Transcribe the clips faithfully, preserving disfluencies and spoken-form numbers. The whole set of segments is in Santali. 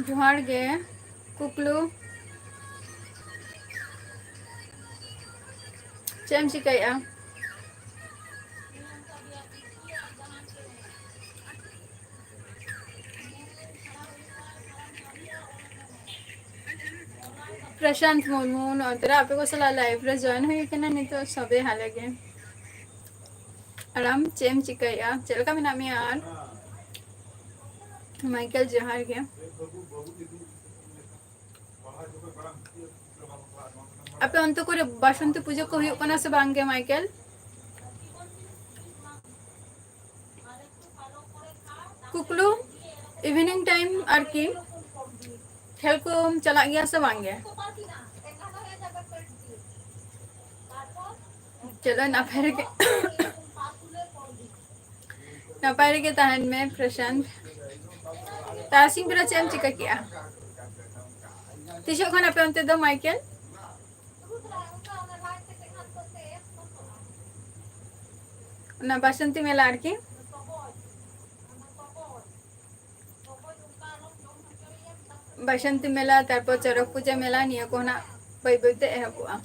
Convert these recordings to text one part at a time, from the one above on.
ᱡᱚᱦᱟᱨ ᱜᱮ ᱠᱩᱠᱞᱩ᱾ ᱪᱮᱫ ᱮᱢ ᱪᱤᱠᱟᱹᱭᱮᱫᱼᱟ? ᱯᱨᱚᱥᱟᱱᱛ ᱢᱩᱨᱢᱩ ᱱᱚᱛᱮ ᱨᱮ ᱟᱯᱮ ᱠᱚ ᱥᱟᱞᱟᱜ ᱞᱟᱭᱤᱵᱷ ᱨᱮ ᱡᱚᱭᱮᱱ ᱦᱩᱭ ᱠᱟᱱᱟ ᱱᱤᱛᱚᱜ ᱥᱚᱵᱮ ᱦᱟᱞᱮ ᱜᱮ᱾ ᱟᱨ ᱟᱢ ᱪᱮᱫ ᱮᱢ ᱪᱤᱠᱟᱹᱭᱮᱫᱼᱟ? ᱪᱮᱫ ᱞᱮᱠᱟ ᱢᱮᱱᱟᱜ ᱢᱮᱭᱟ? ᱟᱨ ᱢᱟᱭᱠᱮᱞ, ᱡᱚᱦᱟᱨ ᱜᱮ᱾ ᱟᱯᱮ ᱚᱱᱛᱮ ᱠᱚᱨᱮ ᱵᱟᱥᱚᱱᱛᱤ ᱯᱩᱡᱟᱹ ᱠᱚ ᱦᱩᱭᱩᱜ ᱠᱟᱱᱟ ᱥᱮ ᱵᱟᱝ ᱜᱮ, ᱢᱟᱭᱠᱮᱞ? ᱠᱩᱠᱞᱩ, ᱤᱵᱷᱤᱱᱤᱝ ᱴᱟᱭᱤᱢ ᱟᱨᱠᱤ ᱠᱷᱮᱞ ᱠᱚᱢ ᱪᱟᱞᱟᱜ ᱜᱮᱭᱟ ᱥᱮ ᱵᱟᱝ ᱜᱮ? ᱪᱚᱞᱚ, ᱱᱟᱯᱟᱭ ᱨᱮᱜᱮ, ᱱᱟᱯᱟᱭ ᱨᱮᱜᱮ ᱛᱟᱦᱮᱱ ᱢᱮ ᱯᱨᱚᱥᱟᱱᱛ᱾ ᱛᱟᱨᱟᱥᱤᱧ ᱵᱮᱲᱟ ᱪᱮᱫ ᱮᱢ ᱪᱤᱠᱟᱹ ᱠᱮᱜᱼᱟ? ᱛᱤᱥᱚᱜ ᱠᱷᱚᱱ ᱟᱯᱮ ᱚᱱᱛᱮ ᱫᱚ, ᱢᱟᱭᱠᱮᱞ? ᱚᱱᱟ ᱵᱟᱥᱚᱱᱛᱤ ᱢᱮᱞᱟ ᱟᱨᱠᱤ, ᱵᱟᱥᱚᱱᱛᱤ ᱢᱮᱞᱟ, ᱛᱟᱨᱯᱚᱨ ᱪᱚᱨᱚᱠ ᱯᱩᱡᱟᱹ ᱢᱮᱞᱟ, ᱱᱤᱭᱟᱹ ᱠᱚ ᱱᱟᱜ ᱵᱟᱹᱭ ᱵᱟᱹᱭ ᱛᱮ ᱮᱦᱚᱵᱚᱜᱼᱟ᱾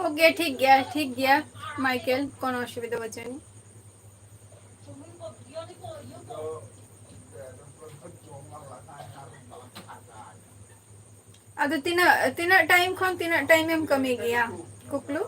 ᱳᱠᱮ, ᱴᱷᱤᱠ ᱜᱮᱭᱟ, ᱴᱷᱤᱠ ᱜᱮᱭᱟ ᱢᱟᱭᱠᱮᱞ, ᱠᱳᱱᱳ ᱚᱥᱩᱵᱤᱫᱷᱟ ᱵᱟᱹᱪᱩᱜ ᱟᱹᱱᱤᱡ᱾ ᱟᱫᱚ ᱛᱤᱱᱟᱹᱜ, ᱛᱤᱱᱟᱹᱜ ᱴᱟᱭᱤᱢ ᱠᱷᱚᱱ ᱛᱤᱱᱟᱹᱜ ᱴᱟᱭᱤᱢ ᱮᱢ ᱠᱟᱹᱢᱤ ᱜᱮᱭᱟ ᱠᱩᱠᱞᱩ?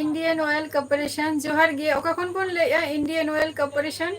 Indian Oil Corporation, ᱡᱚᱦᱟᱨ ᱜᱮ᱾ ᱚᱠᱟ ᱠᱷᱚᱱ ᱵᱚᱱ ᱞᱟᱹᱭᱮᱜᱼᱟ? Indian Oil Corporation᱾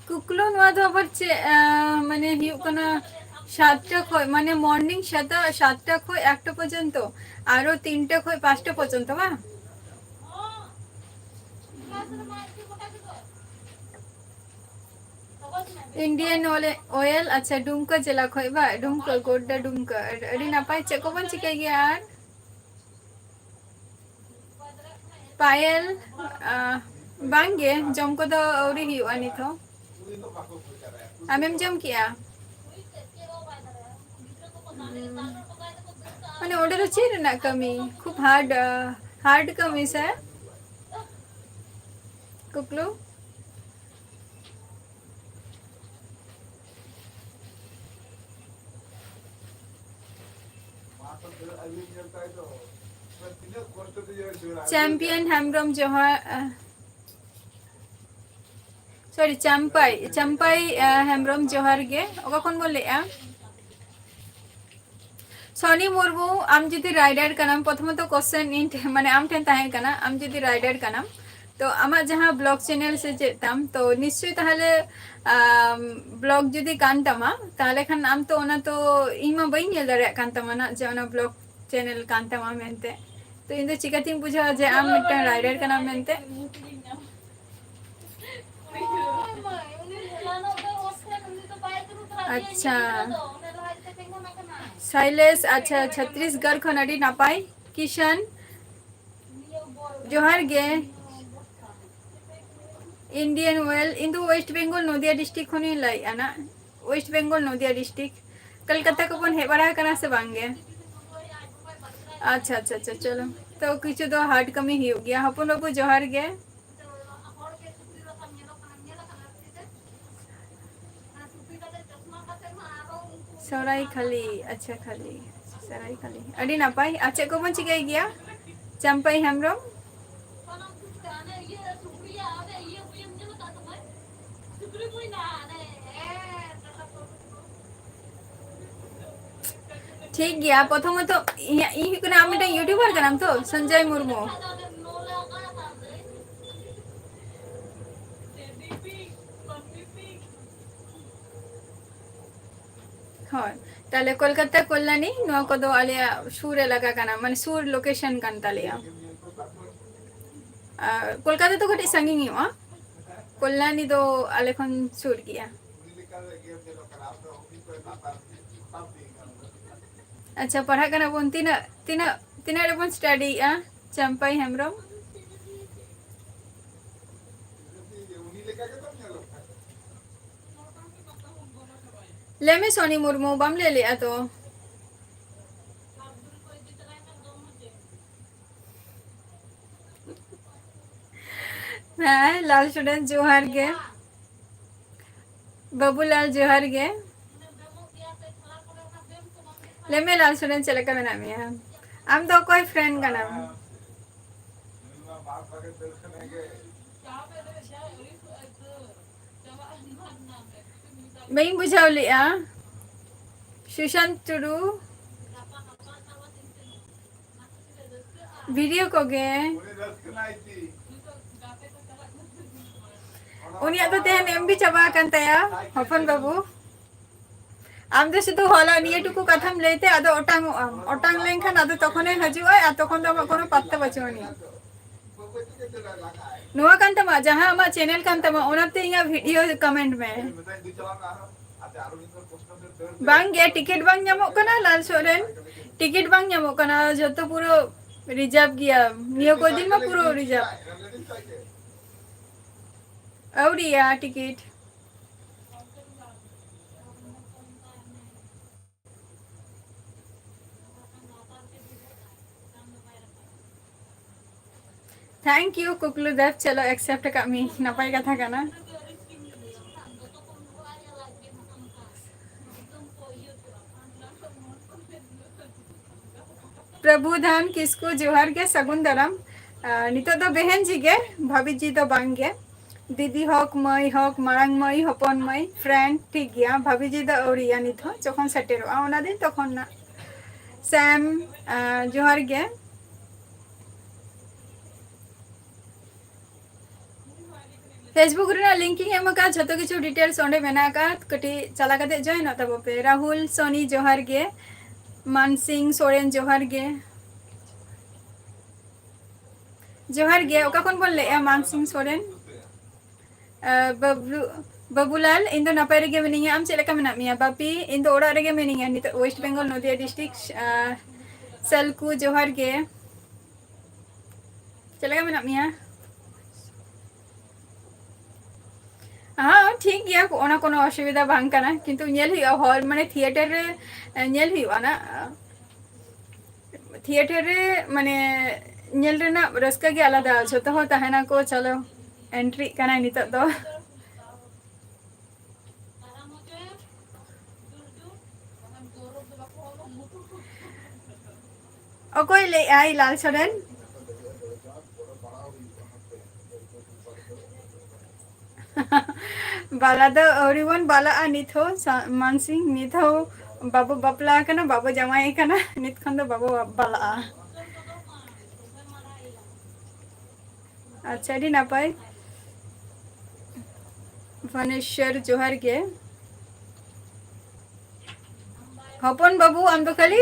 ᱠᱩᱠᱞᱩ, ᱱᱚᱣᱟ ᱫᱚ ᱟᱵᱟᱨ ᱪᱮᱫ, ᱟᱸ, ᱢᱟᱱᱮ ᱦᱩᱭᱩᱜ ᱠᱟᱱᱟ ᱥᱟᱛᱴᱟ ᱠᱷᱚᱡ, ᱢᱟᱱᱮ morning ᱥᱮᱛᱟᱜ ᱥᱟᱛᱴᱟ ᱠᱷᱚᱡ ᱮᱠᱴᱟ ᱯᱚᱨᱡᱚᱱᱛᱚ, ᱟᱨᱚ ᱛᱤᱱᱴᱟ ᱠᱷᱚᱡ ᱯᱟᱸᱪᱴᱟ ᱯᱚᱨᱡᱚᱱᱛᱚ ᱵᱟᱝ? Indian Oil, Oil, ᱟᱪᱪᱷᱟ, ᱰᱩᱢᱠᱟ ᱡᱮᱞᱟ ᱠᱷᱚᱡ ᱵᱟ? ᱰᱩᱢᱠᱟ, ᱜᱳᱰᱰᱟ ᱰᱩᱢᱠᱟ᱾ ᱟᱹᱰᱤ, ᱟᱹᱰᱤ ᱱᱟᱯᱟᱭ᱾ ᱪᱮᱫ ᱠᱚᱵᱚᱱ ᱪᱤᱠᱟᱹᱭ ᱜᱮᱭᱟ ᱟᱨ? ᱯᱟᱭᱮᱞ, ᱟᱸ, ᱵᱟᱝᱜᱮ, ᱡᱚᱢ ᱠᱚᱫᱚ ᱟᱹᱣᱨᱤ ᱦᱩᱭᱩᱜᱼᱟ ᱱᱤᱛ ᱦᱚᱸ᱾ ᱟᱢᱮᱢ ᱡᱚᱢ ᱠᱮᱜᱼᱟ? ᱦᱩᱸ᱾ ᱢᱟᱱᱮ ᱚᱸᱰᱮ ᱫᱚ ᱪᱮᱫ ᱨᱮᱱᱟᱜ ᱠᱟᱹᱢᱤ? ᱠᱷᱩᱵ hard, ᱟ, hard ᱠᱟᱹᱢᱤ ᱥᱮ? ᱠᱩᱠᱞᱩ? ᱪᱟᱢᱯᱤᱭᱟᱱ ᱦᱮᱢᱵᱨᱚᱢ, ᱡᱚᱦᱟᱨ, ᱟ, sorry, ᱪᱟᱢᱯᱟᱭ, ᱪᱟᱢᱯᱟᱭ, ᱟ, ᱦᱮᱢᱵᱨᱚᱢ, ᱡᱚᱦᱟᱨ ᱜᱮ᱾ ᱚᱠᱟ ᱠᱷᱚᱱ ᱵᱚᱱ ᱞᱟᱹᱭᱮᱜᱼᱟ? ᱥᱚᱱᱤ ᱢᱩᱨᱢᱩ, ᱟᱢ ᱡᱩᱫᱤ rider ᱠᱟᱱᱟᱢ, ᱯᱨᱚᱛᱷᱚᱢᱚᱛᱚ question ᱤᱧ ᱴᱷᱮᱱ, ᱢᱟᱱᱮ ᱟᱢ ᱴᱷᱮᱱ ᱛᱟᱦᱮᱸ ᱠᱟᱱᱟ, ᱟᱢ ᱡᱩᱫᱤ rider ᱠᱟᱱᱟᱢ, ᱛᱚ ᱟᱢᱟᱜ ᱡᱟᱦᱟᱸ vlog channel ᱥᱮ ᱪᱮᱫ ᱛᱟᱢ, ᱛᱚ ᱱᱤᱥᱪᱳᱭ ᱛᱟᱦᱚᱞᱮ, ᱟᱢ, vlog ᱡᱩᱫᱤ ᱠᱟᱱ ᱛᱟᱢᱟ, ᱛᱟᱦᱚᱞᱮ ᱠᱷᱟᱱ ᱟᱢ ᱛᱚ ᱚᱱᱟ ᱛᱚ ᱤᱧ ᱢᱟ ᱵᱟᱹᱧ ᱧᱮᱞ ᱫᱟᱲᱮᱭᱟᱜ ᱠᱟᱱ ᱛᱟᱢᱟ ᱱᱟᱜ ᱡᱮ ᱚᱱᱟ vlog channel ᱠᱟᱱ ᱛᱟᱢᱟ ᱢᱮᱱᱛᱮ᱾ ᱛᱚ ᱤᱧ ᱫᱚ ᱪᱤᱠᱟᱹᱛᱤᱧ ᱵᱩᱡᱷᱟᱹᱣᱟ ᱡᱮ ᱟᱢ ᱢᱤᱫᱴᱟᱝ rider ᱠᱟᱱᱟᱢ ᱢᱮᱱᱛᱮ? ᱟᱪᱪᱷᱟ, ᱥᱟᱭᱞᱮᱥ, ᱟᱪᱪᱷᱟ, ᱪᱷᱚᱛᱨᱤᱥᱜᱚᱲ ᱠᱷᱚᱱ ᱟᱹᱰᱤ ᱱᱟᱯᱟᱭ᱾ ᱠᱤᱥᱟᱱ, ᱡᱚᱦᱟᱨ ᱜᱮ᱾ Indian Oil, ᱤᱧ ᱫᱚ West Bengal ᱱᱚᱫᱤᱭᱟ district ᱠᱷᱚᱱᱤᱧ ᱞᱟᱹᱭᱮᱫᱼᱟ ᱱᱟᱜ᱾ West Bengal ᱱᱚᱫᱤᱭᱟ district᱾ ᱠᱚᱞᱠᱟᱛᱟ ᱠᱚᱵᱚᱱ ᱦᱮᱡ ᱵᱟᱲᱟ ᱟᱠᱟᱱᱟ ᱥᱮ ᱵᱟᱝ ᱜᱮ? ᱟᱪᱪᱷᱟ, ᱟᱪᱪᱷᱟ, ᱟᱪᱪᱷᱟ, ᱪᱚᱞᱚ᱾ ᱛᱚ ᱠᱤᱪᱷᱩ ᱫᱚ hard ᱠᱟᱹᱢᱤ ᱦᱩᱭᱩᱜ ᱜᱮᱭᱟ᱾ ᱦᱚᱯᱚᱱ ᱵᱟᱹᱵᱩ, ᱡᱚᱦᱟᱨ ᱜᱮ᱾ ᱥᱚᱨᱟᱭᱠᱷᱟᱞᱤ, ᱟᱪᱪᱷᱟ, ᱠᱷᱟᱞᱤ, ᱥᱚᱨᱟᱭᱠᱷᱟᱞᱤ᱾ ᱟᱹᱰᱤ ᱱᱟᱯᱟᱭ᱾ ᱟᱨ ᱪᱮᱫ ᱠᱚᱵᱚᱱ ᱪᱤᱠᱟᱹᱭ ᱜᱮᱭᱟ? ᱪᱟᱢᱯᱟᱭ ᱦᱮᱢᱵᱨᱚᱢ᱾ ᱴᱷᱤᱠ ᱜᱮᱭᱟ, ᱯᱨᱚᱛᱷᱚᱢᱚᱛᱚ ᱤᱧᱟᱹᱜ, ᱤᱧ ᱦᱩᱭᱩᱜ ᱠᱟᱱᱟ, ᱟᱢ ᱢᱤᱫᱴᱟᱝ YouTuber ᱠᱟᱱᱟᱢ ᱛᱚ, ᱥᱚᱧᱡᱚᱭ ᱢᱩᱨᱢᱩ? ᱦᱳᱭ, ᱛᱟᱦᱞᱮ ᱠᱳᱞᱠᱟᱛᱟ ᱠᱚᱞᱞᱟᱱᱤ, ᱱᱚᱣᱟ ᱠᱚᱫᱚ ᱟᱞᱮᱭᱟᱜ ᱥᱩᱨ ᱮᱞᱟᱠᱟ ᱠᱟᱱᱟ, ᱢᱟᱱᱮ ᱥᱩᱨ location ᱠᱟᱱ ᱛᱟᱞᱮᱭᱟ᱾ ᱟᱨ ᱠᱳᱞᱠᱟᱛᱟ ᱫᱚ ᱠᱟᱹᱴᱤᱡ ᱥᱟᱺᱜᱤᱧ ᱧᱚᱜᱼᱟ, ᱠᱚᱞᱞᱟᱱᱤ ᱫᱚ ᱟᱞᱮ ᱠᱷᱚᱱ ᱥᱩᱨ ᱜᱮᱭᱟ᱾ ᱟᱪᱪᱷᱟ, ᱯᱟᱲᱦᱟᱜ ᱠᱟᱱᱟ ᱵᱚᱱ᱾ ᱛᱤᱱᱟᱹᱜ, ᱛᱤᱱᱟᱹᱜ, ᱛᱤᱱᱟᱹᱜ ᱨᱮᱵᱚᱱ studyᱭᱮᱜᱼᱟ? ᱪᱟᱢᱯᱟᱭ ᱦᱮᱢᱵᱨᱚᱢ᱾ ᱞᱟᱹᱭ ᱢᱮ ᱥᱚᱱᱤ ᱢᱩᱨᱢᱩ, ᱵᱟᱢ ᱞᱟᱹᱭ ᱞᱮᱜᱼᱟ ᱛᱚ? ᱦᱮᱸ, ᱞᱟᱞ ᱥᱚᱨᱮᱱ ᱡᱚᱦᱟᱨ ᱜᱮ᱾ ᱵᱟᱹᱵᱩᱞᱟᱞ ᱡᱚᱦᱟᱨ ᱜᱮ᱾ ᱞᱟᱹᱭ ᱢᱮ ᱞᱟᱞ ᱥᱚᱨᱮᱱ, ᱪᱮᱫ ᱞᱮᱠᱟ ᱢᱮᱱᱟᱜ ᱢᱮᱭᱟ? ᱟᱢ ᱫᱚ ᱚᱠᱚᱭ friend ᱠᱟᱱᱟᱢ? ᱵᱟᱹᱧ ᱵᱩᱡᱷᱟᱹᱣ ᱞᱮᱜᱼᱟ᱾ ᱥᱩᱥᱟᱱᱛ ᱴᱩᱰᱩ᱾ ᱵᱷᱤᱰᱤᱭᱳ ᱠᱚᱜᱮ᱾ ᱩᱱᱤᱭᱟᱜ ᱫᱚ ᱛᱮᱦᱮᱧ MB ᱪᱟᱵᱟ ᱟᱠᱟᱱ ᱛᱟᱭᱟ, ᱦᱚᱯᱚᱱ ᱵᱟᱹᱵᱩ᱾ ᱟᱢ ᱫᱚ ᱥᱩᱫᱷᱩ ᱦᱚᱞᱟ ᱱᱤᱭᱟᱹ ᱴᱩᱠᱩ ᱠᱟᱛᱷᱟᱢ ᱞᱟᱹᱭ ᱛᱮ ᱟᱫᱚ ᱚᱴᱟᱝ ᱚᱜ ᱟᱢ᱾ ᱚᱴᱟᱝ ᱞᱮᱱᱠᱷᱟᱱ ᱟᱫᱚ ᱛᱚᱠᱷᱚᱱᱮ ᱦᱤᱡᱩᱜ ᱟᱭ ᱟᱨ ᱛᱚᱠᱷᱚᱱ ᱫᱚ ᱟᱢᱟᱜ ᱠᱳᱱᱳ ᱯᱟᱛᱛᱟ ᱵᱟᱹᱪᱩᱜ ᱟᱹᱱᱤᱡ᱾ ᱱᱚᱣᱟ ᱠᱟᱱ ᱛᱟᱢᱟ, ᱡᱟᱦᱟᱸ ᱟᱢᱟᱜ channel ᱠᱟᱱ ᱛᱟᱢᱟ, ᱚᱱᱟᱛᱮ ᱤᱧᱟᱹᱜ ᱵᱷᱤᱰᱤᱭᱳ comment ᱢᱮ᱾ ᱵᱟᱝ ᱜᱮ, ᱴᱤᱠᱤᱴ ᱵᱟᱝ ᱧᱟᱢᱚᱜ ᱠᱟᱱᱟ ᱞᱟᱞ ᱥᱚᱨᱮᱱ, ᱴᱤᱠᱤᱴ ᱵᱟᱝ ᱧᱟᱢᱚᱜ ᱠᱟᱱᱟ, ᱡᱚᱛᱚ ᱯᱩᱨᱟᱹ reserve ᱜᱮᱭᱟ, ᱱᱤᱭᱟᱹ ᱠᱚ ᱫᱤᱱ ᱢᱟ ᱯᱩᱨᱟᱹ reserve᱾ ᱟᱹᱣᱨᱤᱭᱟ ᱴᱤᱠᱤᱴ᱾ Thank you ᱠᱩᱠᱞᱩ ᱫᱮᱵ, ᱪᱚᱞᱚ accept ᱟᱠᱟᱫ ᱢᱤᱭᱟᱹᱧ, ᱱᱟᱯᱟᱭ ᱠᱟᱛᱷᱟ ᱠᱟᱱᱟ᱾ ᱯᱨᱚᱵᱷᱩᱫᱷᱟᱱ ᱠᱤᱥᱠᱩ, ᱡᱚᱦᱟᱨ ᱜᱮ, ᱥᱟᱹᱜᱩᱱ ᱫᱟᱨᱟᱢ᱾ ᱟᱨ ᱱᱤᱛᱚᱜ ᱫᱚ ᱵᱮᱦᱮᱱ ᱡᱤ ᱜᱮ, ᱵᱷᱟᱵᱤ ᱡᱤ ᱫᱚ ᱵᱟᱝ ᱜᱮ᱾ ᱫᱤᱫᱤ ᱦᱳᱠ, ᱢᱟᱹᱭ ᱦᱳᱠ, ᱢᱟᱨᱟᱝ ᱢᱟᱹᱭ, ᱦᱚᱯᱚᱱ ᱢᱟᱹᱭ, friend, ᱴᱷᱤᱠ ᱜᱮᱭᱟ᱾ ᱵᱷᱟᱵᱤ ᱡᱤ ᱫᱚ ᱟᱹᱣᱨᱤᱭᱟ ᱱᱤᱛ ᱦᱚᱸ, ᱡᱚᱠᱷᱚᱱ ᱥᱮᱴᱮᱨᱚᱜᱼᱟ ᱚᱱᱟ ᱫᱤᱱ ᱛᱚᱠᱷᱚᱱ ᱱᱟᱜ᱾ ᱥᱮᱢ, ᱟᱨ ᱡᱚᱦᱟᱨ ᱜᱮ᱾ Facebook ᱨᱮᱱᱟᱜ link ᱤᱧ ᱮᱢ ᱟᱠᱟᱫ, ᱡᱷᱚᱛᱚ ᱠᱤᱪᱷᱩ details ᱚᱸᱰᱮ ᱢᱮᱱᱟᱜ ᱟᱠᱟᱫ, ᱠᱟᱹᱴᱤᱡ ᱪᱟᱞᱟᱣ ᱠᱟᱛᱮ join ᱚᱜ ᱛᱟᱵᱚ ᱯᱮ᱾ ᱨᱟᱦᱩᱞ ᱥᱚᱱᱤ, ᱡᱚᱦᱟᱨ ᱜᱮ᱾ ᱢᱟᱱᱥᱤᱝ ᱥᱚᱨᱮᱱ, ᱡᱚᱦᱟᱨ ᱜᱮ᱾ ᱡᱚᱦᱟᱨ ᱜᱮ, ᱚᱠᱟ ᱠᱷᱚᱱ ᱵᱚᱱ ᱞᱟᱹᱭᱮᱜᱼᱟ? ᱢᱟᱱᱥᱤᱝ ᱥᱚᱨᱮᱱ᱾ ᱟᱸ, ᱵᱟᱵᱞᱩ, ᱵᱟᱵᱩᱞᱟᱞ, ᱤᱧ ᱫᱚ ᱱᱟᱯᱟᱭ ᱨᱮᱜᱮ ᱢᱤᱱᱟᱹᱧᱟ, ᱟᱢ ᱪᱮᱫ ᱞᱮᱠᱟ ᱢᱮᱱᱟᱜ ᱢᱮᱭᱟ? ᱵᱟᱯᱤ, ᱤᱧ ᱫᱚ ᱚᱲᱟᱜ ᱨᱮᱜᱮ ᱢᱤᱱᱟᱹᱧᱟ ᱱᱤᱛᱚᱜ, West Bengal, ᱱᱚᱫᱤᱭᱟ district᱾ ᱟᱸ, ᱥᱟᱞᱠᱩ, ᱡᱚᱦᱟᱨ ᱜᱮ᱾ ᱪᱮᱫ ᱞᱮᱠᱟ ᱢᱮᱱᱟᱜ ᱢᱮᱭᱟ? ᱦᱮᱸ, ᱴᱷᱤᱠ ᱜᱮᱭᱟ, ᱚᱱᱟ ᱠᱳᱱᱳ ᱚᱥᱩᱵᱤᱫᱷᱟ ᱵᱟᱝ ᱠᱟᱱᱟ, ᱠᱤᱱᱛᱩ ᱧᱮᱞ ᱦᱩᱭᱩᱜᱼᱟ, ᱦᱚᱲ ᱢᱟᱱᱮ theatre ᱨᱮ, ᱮ, ᱧᱮᱞ ᱦᱩᱭᱩᱜᱼᱟ ᱱᱟ᱾ Theatre ᱨᱮ ᱢᱟᱱᱮ ᱧᱮᱞ ᱨᱮᱱᱟᱜ ᱨᱟᱹᱥᱠᱟᱹ ᱜᱮ ᱟᱞᱟᱫᱟ, ᱡᱷᱚᱛᱚ ᱦᱚᱲ ᱛᱟᱦᱮᱱᱟᱠᱚ, ᱪᱚᱞᱚ entry ᱠᱟᱱᱟᱭ ᱱᱤᱛᱚᱜ ᱫᱚ᱾ ᱚᱠᱚᱭ ᱞᱟᱹᱭᱮᱜᱼᱟᱭ ᱞᱟᱞ ᱥᱚᱨᱮᱱ? ᱵᱟᱞᱟ ᱫᱚ ᱟᱹᱣᱨᱤ ᱵᱚᱱ ᱵᱟᱞᱟᱜᱼᱟ ᱱᱤᱛ ᱦᱚᱸ, ᱥᱟ-, ᱢᱟᱱᱥᱤᱝ, ᱱᱤᱛ ᱦᱚᱸ ᱵᱟᱵᱚ ᱵᱟᱯᱞᱟ ᱟᱠᱟᱱᱟ, ᱵᱟᱵᱚ ᱡᱟᱶᱟᱭ ᱟᱠᱟᱱᱟ, ᱱᱤᱛ ᱠᱷᱚᱱ ᱫᱚ ᱵᱟᱵᱚ ᱵᱟᱞᱟᱜᱼᱟ᱾ ᱟᱪᱪᱷᱟ, ᱟᱹᱰᱤ ᱱᱟᱯᱟᱭ᱾ ᱵᱷᱩᱵᱚᱱᱮᱥᱣᱚᱨ, ᱡᱚᱦᱟᱨ ᱜᱮ᱾ ᱦᱚᱯᱚᱱ ᱵᱟᱹᱵᱩ, ᱟᱢ ᱫᱚ ᱠᱷᱟᱹᱞᱤ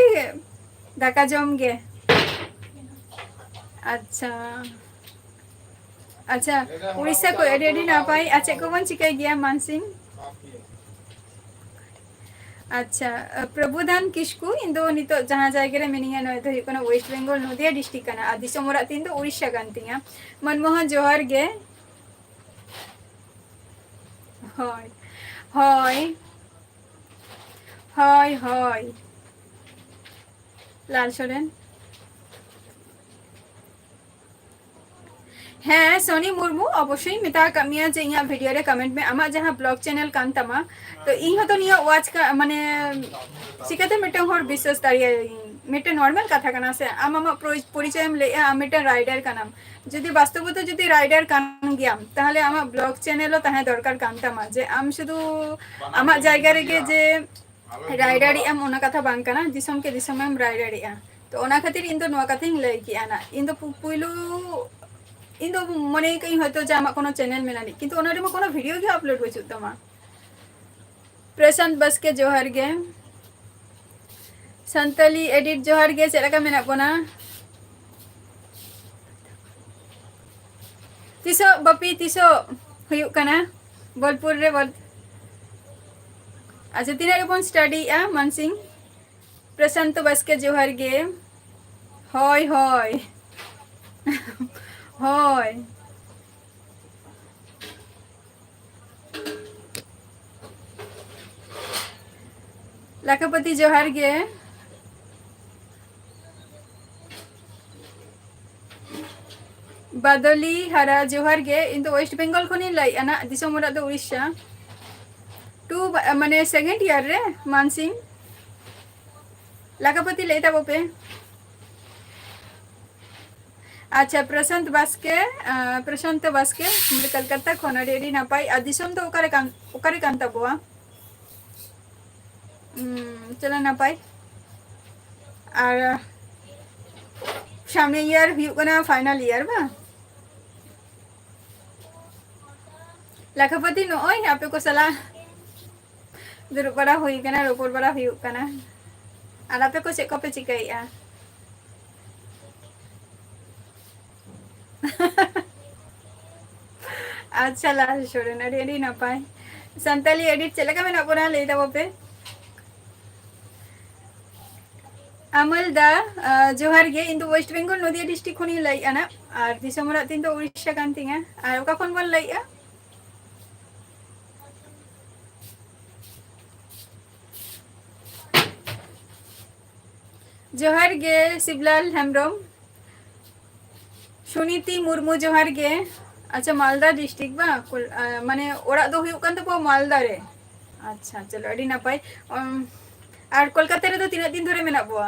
ᱫᱟᱠᱟ ᱡᱚᱢ ᱜᱮ? ᱟᱪᱪᱷᱟ, ᱟᱪᱪᱷᱟ, ᱩᱲᱤᱥᱥᱟ ᱠᱷᱚᱱ ᱟᱹᱰᱤ, ᱟᱹᱰᱤ ᱱᱟᱯᱟᱭ᱾ ᱟᱨ ᱪᱮᱫ ᱠᱚᱵᱚᱱ ᱪᱤᱠᱟᱹᱭ ᱜᱮᱭᱟ, ᱢᱟᱱᱥᱤᱝ? ᱟᱪᱪᱷᱟ, ᱯᱨᱚᱵᱷᱩᱫᱷᱟᱱ ᱠᱤᱥᱠᱩ, ᱤᱧ ᱫᱚ ᱱᱤᱛᱚᱜ ᱡᱟᱦᱟᱸ ᱡᱟᱭᱜᱟ ᱨᱮ ᱢᱤᱱᱟᱹᱧᱟ, ᱱᱚᱣᱟ ᱫᱚ ᱦᱩᱭᱩᱜ ᱠᱟᱱᱟ West Bengal, ᱱᱚᱫᱤᱭᱟ district ᱠᱟᱱᱟ, ᱟᱨ ᱫᱤᱥᱚᱢ ᱚᱲᱟᱜ ᱛᱤᱧ ᱫᱚ ᱩᱲᱤᱥᱥᱟ ᱠᱟᱱ ᱛᱤᱧᱟ᱾ ᱢᱚᱱᱢᱳᱦᱚᱱ, ᱡᱚᱦᱟᱨ ᱜᱮ᱾ ᱦᱳᱭ, ᱦᱳᱭ, ᱦᱳᱭ, ᱦᱳᱭ᱾ ᱞᱟᱞ ᱥᱚᱨᱮᱱ᱾ ᱦᱮᱸ, ᱥᱚᱱᱤ ᱢᱩᱨᱢᱩ, ᱚᱵᱚᱥᱥᱳᱭ ᱢᱮᱛᱟ ᱟᱠᱟᱫ ᱢᱮᱭᱟ ᱡᱮ ᱤᱧᱟᱹᱜ video ᱨᱮ comment ᱢᱮ᱾ ᱟᱢᱟᱜ ᱡᱟᱦᱟᱸ vlog channel ᱠᱟᱱ ᱛᱟᱢᱟ, ᱛᱚ ᱤᱧ ᱦᱚᱸᱛᱚ ᱱᱤᱭᱟᱹ watch ᱠᱟ-, ᱢᱟᱱᱮ, ᱪᱤᱠᱟᱹᱛᱮ ᱢᱤᱫᱴᱟᱝ ᱦᱚᱲ ᱵᱤᱥᱥᱟᱹᱥ ᱫᱟᱲᱮᱭᱟᱭᱟᱹᱧ? ᱢᱤᱫᱴᱮᱱ ᱱᱚᱨᱢᱟᱞ ᱠᱟᱛᱷᱟ ᱠᱟᱱᱟ ᱥᱮ, ᱟᱢ ᱟᱢᱟᱜ ᱯᱚᱨᱤ-, ᱯᱚᱨᱤᱪᱚᱭ ᱮᱢ ᱞᱟᱹᱭᱮᱜᱼᱟ, ᱟᱢ ᱢᱤᱫᱴᱮᱱ ᱨᱟᱭᱰᱟᱨ ᱠᱟᱱᱟᱢ᱾ ᱡᱩᱫᱤ ᱵᱟᱥᱛᱚᱵᱚᱛᱚ ᱡᱩᱫᱤ ᱨᱟᱭᱰᱟᱨ ᱠᱟᱱ ᱜᱮᱭᱟᱢ, ᱛᱟᱦᱚᱞᱮ ᱟᱢᱟᱜ ᱵᱞᱚᱜ ᱪᱮᱱᱮᱞ ᱦᱚᱸ ᱛᱟᱦᱮᱸ ᱫᱚᱨᱠᱟᱨ ᱠᱟᱱ ᱛᱟᱢᱟ, ᱡᱮ ᱟᱢ ᱥᱩᱫᱷᱩ ᱟᱢᱟᱜ ᱡᱟᱭᱜᱟ ᱨᱮᱜᱮ ᱡᱮ ᱨᱟᱭᱰᱟᱨᱤᱜ ᱟᱢ, ᱚᱱᱟ ᱠᱟᱛᱷᱟ ᱵᱟᱝ ᱠᱟᱱᱟ, ᱫᱤᱥᱚᱢ ᱠᱮ ᱫᱤᱥᱚᱢ ᱮᱢ ᱨᱟᱭᱰᱟᱨᱤᱜᱼᱟ᱾ ᱛᱚ ᱚᱱᱟ ᱠᱷᱟᱹᱛᱤᱨ ᱤᱧ ᱫᱚ ᱱᱚᱣᱟ ᱠᱟᱛᱷᱟᱧ ᱞᱟᱹᱭ ᱠᱮᱜᱼᱟ ᱱᱟᱜ᱾ ᱤᱧ ᱫᱚ ᱯᱩ-, ᱯᱩᱭᱞᱩ, ᱤᱧ ᱫᱚ ᱢᱚᱱᱮ ᱠᱟᱜ ᱤᱧ ᱦᱚᱭᱛᱳ ᱡᱮ ᱟᱢᱟᱜ ᱠᱳᱱᱳ ᱪᱮᱱᱮᱞ ᱢᱮᱱᱟᱜ ᱟᱹᱱᱤᱡ, ᱠᱤᱱᱛᱩ ᱚᱱᱟ ᱨᱮᱢᱟ ᱠᱳᱱᱳ ᱵᱷᱤᱰᱤᱭᱳ ᱜᱮ ᱟᱯᱞᱳᱰ ᱵᱟᱹᱪᱩᱜ ᱛᱟᱢᱟ᱾ ᱯᱨᱚᱥᱟᱱᱛ ᱵᱟᱥᱠᱮ, ᱡᱚᱦᱟᱨ ᱜᱮ᱾ ᱥᱟᱱᱛᱟᱞᱤ ᱮᱰᱤᱴ, ᱡᱚᱦᱟᱨ ᱜᱮ, ᱪᱮᱫ ᱞᱮᱠᱟ ᱢᱮᱱᱟᱜ ᱵᱚᱱᱟ? ᱛᱤᱥᱚᱜ ᱵᱟᱯᱤ, ᱛᱤᱥᱚᱜ ᱦᱩᱭᱩᱜ ᱠᱟᱱᱟ ᱵᱳᱞᱯᱩᱨ ᱨᱮ? ᱵᱳᱞ-, ᱟᱪᱪᱷᱟ, ᱛᱤᱱᱟᱹᱜ ᱨᱮᱵᱚᱱ ᱥᱴᱟᱰᱤᱭᱮᱜᱼᱟ, ᱢᱟᱱᱥᱤᱝ? ᱯᱨᱚᱥᱟᱱᱛ ᱵᱟᱥᱠᱮ, ᱡᱚᱦᱟᱨ ᱜᱮ᱾ ᱦᱳᱭ, ᱦᱳᱭ᱾ ᱦᱳᱭ᱾ ᱞᱟᱠᱷᱟᱯᱟᱛᱤ, ᱡᱚᱦᱟᱨ ᱜᱮ᱾ ᱵᱟᱫᱚᱞᱤ ᱦᱟᱨᱟ, ᱡᱚᱦᱟᱨ ᱜᱮ᱾ ᱤᱧ ᱫᱚ ᱳᱭᱮᱥᱴ ᱵᱮᱝᱜᱚᱞ ᱠᱷᱚᱱᱤᱧ ᱞᱟᱹᱭᱮᱫᱼᱟ ᱱᱟᱜ, ᱫᱤᱥᱚᱢ ᱚᱲᱟᱜ ᱫᱚ ᱩᱲᱤᱥᱥᱟ᱾ ᱴᱩ ᱵᱟ-, ᱢᱟᱱᱮ ᱥᱮᱠᱮᱱᱰ ᱤᱭᱟᱨ ᱨᱮ, ᱢᱟᱱᱥᱤᱝ᱾ ᱞᱟᱠᱷᱟᱯᱟᱛᱤ ᱞᱟᱹᱭ ᱛᱟᱵᱚ ᱯᱮ᱾ ᱟᱪᱪᱷᱟ, ᱯᱨᱚᱥᱟᱱᱛ ᱵᱟᱥᱠᱮ, ᱟᱸ, ᱯᱨᱚᱥᱟᱱᱛ ᱵᱟᱥᱠᱮ, ᱠᱚᱞᱠᱟᱛᱟ ᱠᱷᱚᱱ, ᱟᱹᱰᱤ ᱟᱹᱰᱤ ᱱᱟᱯᱟᱭ᱾ ᱟᱨ ᱫᱤᱥᱚᱢ ᱫᱚ ᱚᱠᱟᱨᱮ ᱠᱟᱱ, ᱚᱠᱟᱨᱮ ᱠᱟᱱ ᱛᱟᱵᱚᱣᱟ? ᱩᱸ, ᱪᱚᱞᱚ ᱱᱟᱯᱟᱭ᱾ ᱟᱨ ᱥᱟᱢᱱᱮ ᱤᱭᱟᱨ ᱦᱩᱭᱩᱜ ᱠᱟᱱᱟ ᱯᱷᱟᱭᱱᱟᱞ ᱤᱭᱟᱨ ᱵᱟᱝ? ᱞᱟᱠᱷᱟᱯᱟᱛᱤ, ᱱᱚᱜᱼᱚᱭ ᱟᱯᱮ ᱠᱚ ᱥᱟᱞᱟᱜ ᱫᱩᱲᱩᱵ ᱵᱟᱲᱟ ᱦᱩᱭ ᱠᱟᱱᱟ, ᱨᱚᱯᱚᱲ ᱵᱟᱲᱟ ᱦᱩᱭᱩᱜ ᱠᱟᱱᱟ᱾ ᱟᱨ ᱟᱯᱮ ᱠᱚ ᱪᱮᱫ ᱠᱚᱯᱮ ᱪᱤᱠᱟᱹᱭᱮᱫᱼᱟ? ᱟᱪᱪᱷᱟ, ᱞᱟᱞ ᱥᱚᱨᱮᱱ, ᱟᱹᱰᱤ ᱟᱹᱰᱤ ᱱᱟᱯᱟᱭ᱾ ᱥᱟᱱᱛᱟᱞᱤ ᱮᱰᱤᱴ ᱪᱮᱫ ᱞᱮᱠᱟ ᱢᱮᱱᱟᱜ ᱵᱚᱱᱟ, ᱞᱟᱹᱭ ᱛᱟᱵᱚ ᱯᱮ᱾ ᱟᱢᱟᱞ ᱫᱟ, ᱟᱸ, ᱡᱚᱦᱟᱨ ᱜᱮ᱾ ᱤᱧ ᱫᱚ ᱳᱭᱮᱥᱴ ᱵᱮᱝᱜᱚᱞ, ᱱᱚᱫᱤᱭᱟ ᱰᱤᱥᱴᱨᱤᱠᱴ ᱠᱷᱚᱱᱤᱧ ᱞᱟᱹᱭᱮᱫᱼᱟ ᱱᱟᱜ, ᱟᱨ ᱫᱤᱥᱚᱢ ᱚᱲᱟᱜ ᱛᱤᱧ ᱫᱚ ᱩᱲᱤᱥᱥᱟ ᱠᱟᱱ ᱛᱤᱧᱟ᱾ ᱟᱨ ᱚᱠᱟ ᱠᱷᱚᱱ ᱵᱚᱱ ᱞᱟᱹᱭᱮᱫᱼᱟ? ᱡᱚᱦᱟᱨ ᱜᱮ ᱥᱤᱵᱞᱟᱞ ᱦᱮᱢᱵᱨᱚᱢ᱾ ᱥᱩᱱᱤᱛᱤ ᱢᱩᱨᱢᱩ, ᱡᱚᱦᱟᱨ ᱜᱮ᱾ ᱟᱪᱪᱷᱟ, ᱢᱟᱞᱫᱟ ᱰᱤᱥᱴᱨᱤᱠᱴ ᱵᱟᱝ? ᱠᱚᱞ-, ᱟ, ᱢᱟᱱᱮ ᱚᱲᱟᱜ ᱫᱚ ᱦᱩᱭᱩᱜ ᱠᱟᱱ ᱛᱟᱯᱚᱣᱟ ᱢᱟᱞᱫᱟ ᱨᱮ᱾ ᱟᱪᱪᱷᱟ, ᱪᱚᱞᱚ, ᱟᱹᱰᱤ ᱱᱟᱯᱟᱭ᱾ ᱩᱢ, ᱟᱨ ᱠᱳᱞᱠᱟᱛᱟ ᱨᱮᱫᱚ ᱛᱤᱱᱟᱹᱜ ᱫᱤᱱ ᱫᱷᱚᱨᱮ ᱢᱮᱱᱟᱜ ᱵᱚᱣᱟ?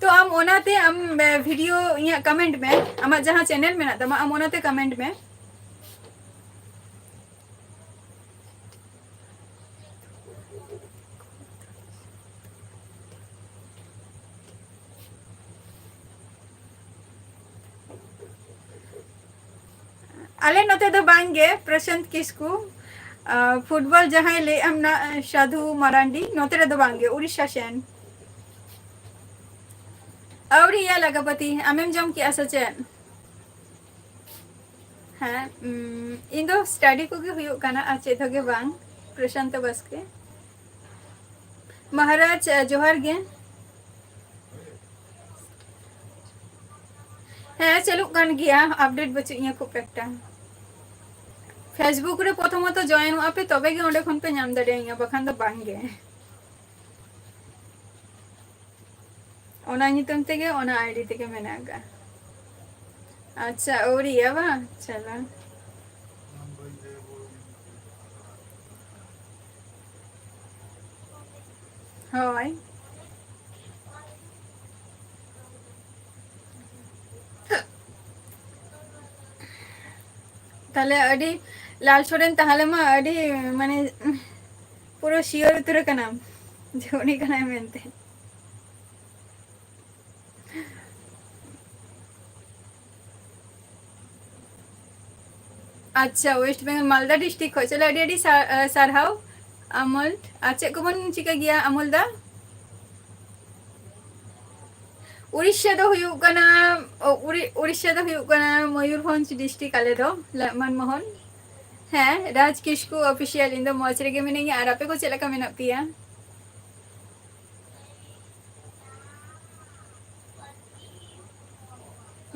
ᱛᱚ ᱟᱢ ᱚᱱᱟᱛᱮ ᱟᱢ, ᱮ, video ᱤᱧᱟᱹᱜ comment ᱢᱮ, ᱟᱢᱟᱜ ᱡᱟᱦᱟᱸ channel ᱢᱮᱱᱟᱜ ᱛᱟᱢᱟ, ᱟᱢ ᱚᱱᱟᱛᱮ comment ᱢᱮ᱾ ᱟᱞᱮ ᱱᱚᱛᱮ ᱫᱚ ᱵᱟᱝ ᱜᱮ, ᱯᱨᱚᱥᱟᱱᱛ ᱠᱤᱥᱠᱩ᱾ ᱟᱨ football ᱡᱟᱦᱟᱸᱭ ᱞᱟᱹᱭᱮᱫ ᱟᱢ ᱱᱟ, ᱥᱟᱫᱷᱩ ᱢᱟᱨᱟᱱᱰᱤ, ᱱᱚᱛᱮ ᱨᱮᱫᱚ ᱵᱟᱝ ᱜᱮ, ᱩᱲᱤᱥᱥᱟ ᱥᱮᱱ᱾ ᱟᱹᱣᱨᱤᱭᱟ ᱞᱟᱜᱟᱯᱟᱹᱛᱤ, ᱟᱢᱮᱢ ᱡᱚᱢ ᱠᱮᱜᱼᱟ ᱥᱮ ᱪᱮᱫ? ᱦᱮᱸ, ᱩᱢ, ᱤᱧ ᱫᱚ study ᱠᱚᱜᱮ ᱦᱩᱭᱩᱜ ᱠᱟᱱᱟ, ᱟᱨ ᱪᱮᱫ ᱦᱚᱸ ᱜᱮ ᱵᱟᱝ᱾ ᱯᱨᱚᱥᱟᱱᱛ ᱵᱟᱥᱠᱮ᱾ ᱢᱚᱦᱟᱨᱟᱡᱽ, ᱡᱚᱦᱟᱨ ᱜᱮ᱾ ᱦᱮᱸ, ᱪᱟᱹᱞᱩᱜ ᱠᱟᱱ ᱜᱮᱭᱟ, update ᱵᱟᱹᱪᱩᱜ ᱤᱧᱟᱹ ᱠᱷᱩᱵ ᱮᱠᱴᱟ᱾ Facebook ᱨᱮ ᱯᱨᱚᱛᱷᱚᱢᱚᱛᱚ joinᱚᱜᱼᱟ ᱯᱮ, ᱛᱚᱵᱮ ᱜᱮ ᱚᱸᱰᱮ ᱠᱷᱚᱱ ᱯᱮ ᱧᱟᱢ ᱫᱟᱲᱮᱭᱟᱹᱧᱟ, ᱵᱟᱠᱷᱟᱱ ᱫᱚ ᱵᱟᱝ ᱜᱮ᱾ ᱚᱱᱟ ᱧᱩᱛᱩᱢ ᱛᱮᱜᱮ, ᱚᱱᱟ ID ᱛᱮᱜᱮ ᱢᱮᱱᱟᱜ ᱟᱠᱟᱫᱼᱟ᱾ ᱟᱪᱪᱷᱟ, ᱟᱹᱣᱨᱤᱭᱟ ᱵᱟᱝ? ᱪᱟᱞᱟᱜ᱾ ᱦᱳᱭ᱾ ᱛᱟᱦᱞᱮ ᱟᱹᱰᱤ, ᱞᱟᱞ ᱥᱚᱨᱮᱱ ᱛᱟᱦᱞᱮ ᱢᱟ ᱟᱹᱰᱤ, ᱢᱟᱱᱮ, ᱯᱩᱨᱟᱹ sure ᱩᱛᱟᱹᱨ ᱟᱠᱟᱱᱟᱢ ᱡᱮ ᱩᱱᱤ ᱠᱟᱱᱟᱭ ᱢᱮᱱᱛᱮ᱾ ᱟᱪᱪᱷᱟ, West Bengal, ᱢᱟᱞᱫᱟ district ᱠᱷᱚᱱ᱾ ᱪᱚᱞᱚ, ᱟᱹᱰᱤ ᱟᱹᱰᱤ ᱥᱟ-, ᱥᱟᱨᱦᱟᱣ ᱟᱢᱚᱞ᱾ ᱟᱨ ᱪᱮᱫ ᱠᱚᱵᱚᱱ ᱪᱤᱠᱟᱹ ᱜᱮᱭᱟ ᱟᱢᱚᱞ ᱫᱟ? ᱩᱲᱤᱥᱥᱟ ᱫᱚ ᱦᱩᱭᱩᱜ ᱠᱟᱱᱟ, ᱚ, ᱩᱲᱤ-, ᱩᱲᱤᱥᱥᱟ ᱫᱚ ᱦᱩᱭᱩᱜ ᱠᱟᱱᱟ ᱢᱚᱭᱩᱨᱵᱷᱚᱸᱡᱽ district ᱟᱞᱮ ᱫᱚ, ᱞᱟᱜ-, ᱢᱟᱱᱢᱳᱦᱚᱱ᱾ ᱦᱮᱸ, ᱨᱟᱡᱽ ᱠᱤᱥᱠᱩ Official, ᱤᱧ ᱫᱚ ᱢᱚᱡᱽ ᱨᱮᱜᱮ ᱢᱤᱱᱟᱹᱧᱟ᱾ ᱟᱨ ᱟᱯᱮ ᱠᱚ ᱪᱮᱫ ᱞᱮᱠᱟ ᱢᱮᱱᱟᱜ ᱯᱮᱭᱟ?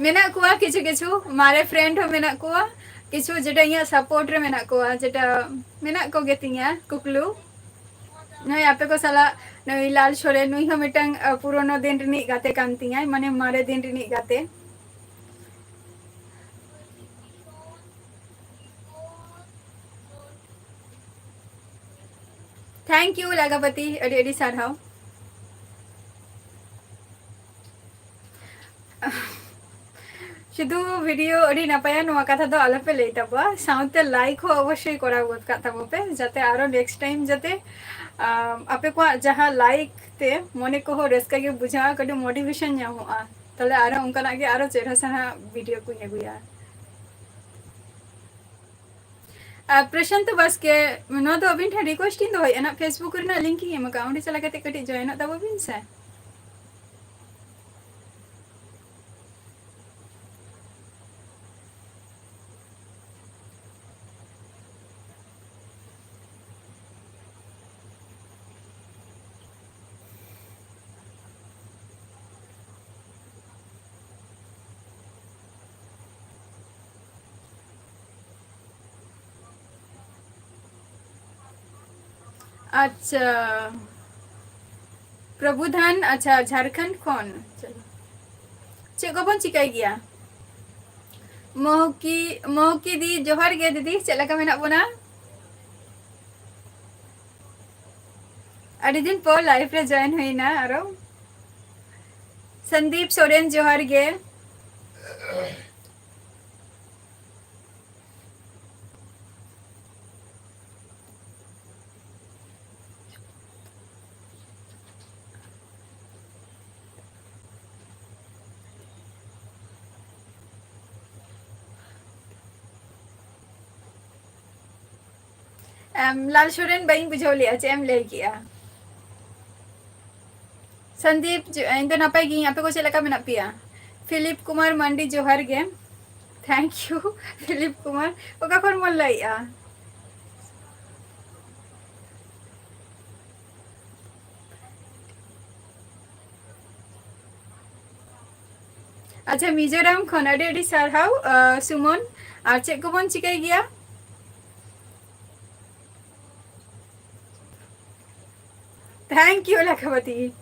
ᱢᱮᱱᱟᱜ ᱠᱚᱣᱟ ᱠᱤᱪᱷᱩ ᱠᱤᱪᱷᱩ ᱢᱟᱨᱮ friend ᱦᱚᱸ ᱢᱮᱱᱟᱜ ᱠᱚᱣᱟ, ᱠᱤᱪᱷᱩ ᱡᱮᱴᱟ ᱤᱧᱟᱹᱜ support ᱨᱮ ᱢᱮᱱᱟᱜ ᱠᱚᱣᱟ, ᱡᱮᱴᱟ ᱢᱮᱱᱟᱜ ᱠᱚᱜᱮ ᱛᱤᱧᱟ ᱠᱩᱠᱞᱩ᱾ ᱱᱩᱭ ᱟᱯᱮ ᱠᱚ ᱥᱟᱞᱟᱜ, ᱱᱩᱭ ᱞᱟᱞ ᱥᱚᱨᱮᱱ, ᱱᱩᱭ ᱦᱚᱸ ᱢᱤᱫᱴᱟᱝ, ᱟ, ᱯᱩᱨᱳᱱᱳ ᱫᱤᱱ ᱨᱤᱱᱤᱡ ᱜᱟᱛᱮ ᱠᱟᱱ ᱛᱤᱧᱟᱭ, ᱢᱟᱱᱮ ᱢᱟᱨᱮ ᱫᱤᱱ ᱨᱤᱱᱤᱡ ᱜᱟᱛᱮ᱾ Thank you ᱞᱟᱜᱟᱯᱟᱛᱤ, ᱟᱹᱰᱤ ᱟᱹᱰᱤ ᱥᱟᱨᱦᱟᱣ᱾ ᱥᱤᱫᱷᱩ ᱵᱷᱤᱰᱤᱭᱳ ᱟᱹᱰᱤ ᱱᱟᱯᱟᱭᱟ, ᱱᱚᱣᱟ ᱠᱟᱛᱷᱟ ᱫᱚ ᱟᱞᱚᱯᱮ ᱞᱟᱹᱭ ᱛᱟᱵᱚᱣᱟ, ᱥᱟᱶᱛᱮ ᱞᱟᱭᱤᱠ ᱦᱚᱸ ᱚᱵᱚᱥᱥᱳᱭ ᱠᱚᱨᱟᱣ ᱜᱚᱫ ᱠᱟᱜ ᱛᱟᱵᱚ ᱯᱮ, ᱡᱟᱛᱮ ᱟᱨᱚ ᱱᱮᱠᱥᱴ ᱴᱟᱭᱤᱢ ᱡᱟᱛᱮ, ᱟᱢ, ᱟᱯᱮ ᱠᱚᱣᱟᱜ ᱡᱟᱦᱟᱸ ᱞᱟᱭᱤᱠ ᱛᱮ ᱢᱚᱱᱮ ᱠᱚᱦᱚᱸ ᱨᱟᱹᱥᱠᱟᱹ ᱜᱮ ᱵᱩᱡᱷᱟᱹᱜᱼᱟ, ᱠᱟᱹᱴᱤᱡ ᱢᱳᱴᱤᱵᱷᱮᱥᱚᱱ ᱧᱟᱢᱚᱜᱼᱟ, ᱛᱟᱦᱞᱮ ᱟᱨᱚ ᱚᱱᱠᱟᱱᱟᱜ ᱜᱮ ᱟᱨᱚ ᱪᱮᱦᱨᱟ ᱥᱟᱦᱟ ᱵᱷᱤᱰᱤᱭᱳ ᱠᱚᱧ ᱟᱹᱜᱩᱭᱟ᱾ ᱟᱨ ᱯᱨᱚᱥᱟᱱᱛ ᱵᱟᱥᱠᱮ, ᱱᱚᱣᱟ ᱫᱚ ᱟᱹᱵᱤᱱ ᱴᱷᱮᱱ ᱨᱤᱠᱣᱮᱥᱴ ᱤᱧ ᱫᱚᱦᱚᱭᱮᱫᱼᱟ ᱱᱟᱜ, ᱯᱷᱮᱥᱵᱩᱠ ᱨᱮᱱᱟᱜ ᱞᱤᱝᱠ ᱤᱧ ᱮᱢ ᱟᱠᱟᱫᱼᱟ, ᱚᱸᱰᱮ ᱪᱟᱞᱟᱣ ᱠᱟᱛᱮ ᱠᱟᱹᱴᱤᱡ ᱡᱚᱭᱮᱱᱚᱜ ᱛᱟᱵᱚ ᱵᱤᱱ ᱥᱮ᱾ ᱟᱪᱪᱷᱟ, ᱯᱨᱚᱵᱩᱫᱷᱟᱱ, ᱟᱪᱪᱷᱟ, ᱡᱷᱟᱲᱠᱷᱚᱸᱰ ᱠᱷᱚᱱ᱾ ᱪᱮᱫ ᱠᱚᱵᱚᱱ ᱪᱤᱠᱟᱹᱭ ᱜᱮᱭᱟ? ᱢᱚᱦᱩᱠᱤ, ᱢᱚᱦᱩᱠᱤ ᱫᱤ, ᱡᱚᱦᱟᱨ ᱜᱮ ᱫᱤᱫᱤ, ᱪᱮᱫ ᱞᱮᱠᱟ ᱢᱮᱱᱟᱜ ᱵᱚᱱᱟ? ᱟᱹᱰᱤ ᱫᱤᱱ ᱯᱚᱨ ᱞᱟᱭᱤᱵᱷ ᱨᱮ ᱡᱚᱭᱮᱱ ᱦᱩᱭᱱᱟ ᱟᱨᱚ᱾ ᱥᱚᱱᱫᱤᱯ ᱥᱚᱨᱮᱱ, ᱡᱚᱦᱟᱨ ᱜᱮ᱾ ᱮᱢ, ᱞᱟᱞ ᱥᱚᱨᱮᱱ, ᱵᱟᱹᱧ ᱵᱩᱡᱷᱟᱹᱣ ᱞᱮᱜᱼᱟ, ᱪᱮᱫ ᱮᱢ ᱞᱟᱹᱭ ᱠᱮᱜᱼᱟ? ᱥᱚᱱᱫᱤᱯ, ᱡᱚ-, ᱤᱧ ᱫᱚ ᱱᱟᱯᱟᱭ ᱜᱤᱭᱟᱹᱧ, ᱟᱯᱮ ᱠᱚ ᱪᱮᱫ ᱞᱮᱠᱟ ᱢᱮᱱᱟᱜ ᱯᱮᱭᱟ? ᱯᱷᱤᱞᱤᱯ ᱠᱩᱢᱟᱨ ᱢᱟᱱᱰᱤ, ᱡᱚᱦᱟᱨ ᱜᱮ᱾ Thank you, Philip Kumar. ᱚᱠᱟ ᱠᱷᱚᱱ ᱵᱚᱱ ᱞᱟᱹᱭᱮᱜᱼᱟ? ᱟᱪᱪᱷᱟ, ᱢᱤᱡᱳᱨᱟᱢ ᱠᱷᱚᱱ ᱟᱹᱰᱤ ᱟᱹᱰᱤ ᱥᱟᱨᱦᱟᱣ, ᱟᱸ, ᱥᱩᱢᱚᱱ᱾ ᱟᱨ ᱪᱮᱫ ᱠᱚᱵᱚᱱ ᱪᱤᱠᱟᱹᱭ ᱜᱮᱭᱟ? Thank you, ᱞᱟᱠᱷᱟᱯᱟᱛᱤ᱾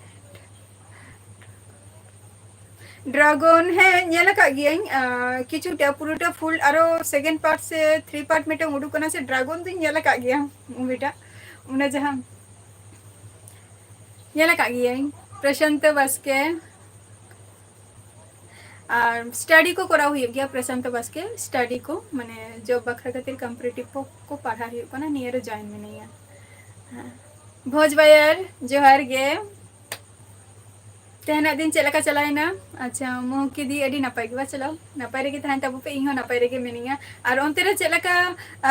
ᱰᱨᱟᱜᱚᱱ, ᱦᱮᱸ, ᱧᱮᱞ ᱟᱠᱟᱫ ᱜᱤᱭᱟᱹᱧ, ᱟᱸ, ᱠᱤᱪᱷᱩᱴᱟ, ᱯᱩᱨᱟᱹᱴᱟ ᱯᱷᱩᱞ, ᱟᱨᱚ ᱥᱮᱠᱮᱱᱰ ᱯᱟᱨᱴ ᱥᱮ ᱛᱷᱨᱤ ᱯᱟᱨᱴ ᱢᱤᱫᱴᱟᱝ ᱩᱰᱩᱠ ᱠᱟᱱᱟ ᱥᱮ, ᱰᱨᱟᱜᱚᱱ ᱫᱚᱧ ᱧᱮᱞ ᱟᱠᱟᱫ ᱜᱮᱭᱟ, ᱢᱩᱵᱷᱤᱴᱟᱜ, ᱚᱱᱟ ᱡᱟᱦᱟᱸ ᱧᱮᱞ ᱟᱠᱟᱫ ᱜᱤᱭᱟᱹᱧ᱾ ᱯᱨᱚᱥᱟᱱᱛᱚ ᱵᱟᱥᱠᱮ, ᱟᱨ ᱥᱴᱟᱰᱤ ᱠᱚ ᱠᱚᱨᱟᱣ ᱦᱩᱭᱩᱜ ᱜᱮᱭᱟ ᱯᱨᱚᱥᱟᱱᱛᱚ ᱵᱟᱥᱠᱮ, ᱥᱴᱟᱰᱤ ᱠᱚ, ᱢᱟᱱᱮ ᱡᱚᱵ ᱵᱟᱠᱷᱨᱟ ᱠᱷᱟᱹᱛᱤᱨ ᱠᱚᱢᱯᱤᱴᱤᱴᱤᱵᱷ ᱠᱚ, ᱠᱚ ᱯᱟᱲᱦᱟᱣ ᱦᱩᱭᱩᱜ ᱠᱟᱱᱟ, ᱱᱤᱭᱟᱹ ᱨᱮ ᱡᱚᱭᱮᱱ ᱢᱤᱱᱟᱹᱧᱟ᱾ ᱦᱮᱸ᱾ ᱵᱷᱚᱡᱽ ᱵᱟᱭᱟᱨ, ᱡᱚᱦᱟᱨ ᱜᱮ᱾ ᱛᱮᱦᱮᱧᱟᱜ ᱫᱤᱱ ᱪᱮᱫ ᱞᱮᱠᱟ ᱪᱟᱞᱟᱣᱮᱱᱟ? ᱟᱪᱪᱷᱟ, ᱢᱚᱦᱩᱠᱤ ᱫᱤ, ᱟᱹᱰᱤ ᱱᱟᱯᱟᱭ ᱜᱮ ᱵᱟ ᱪᱟᱞᱟᱣ? ᱱᱟᱯᱟᱭ ᱨᱮᱜᱮ ᱛᱟᱦᱮᱱ ᱛᱟᱵᱚ ᱯᱮ, ᱤᱧ ᱦᱚᱸ ᱱᱟᱯᱟᱭ ᱨᱮᱜᱮ ᱢᱤᱱᱟᱹᱧᱟ᱾ ᱟᱨ ᱚᱱᱛᱮ ᱨᱮ ᱪᱮᱫ ᱞᱮᱠᱟ,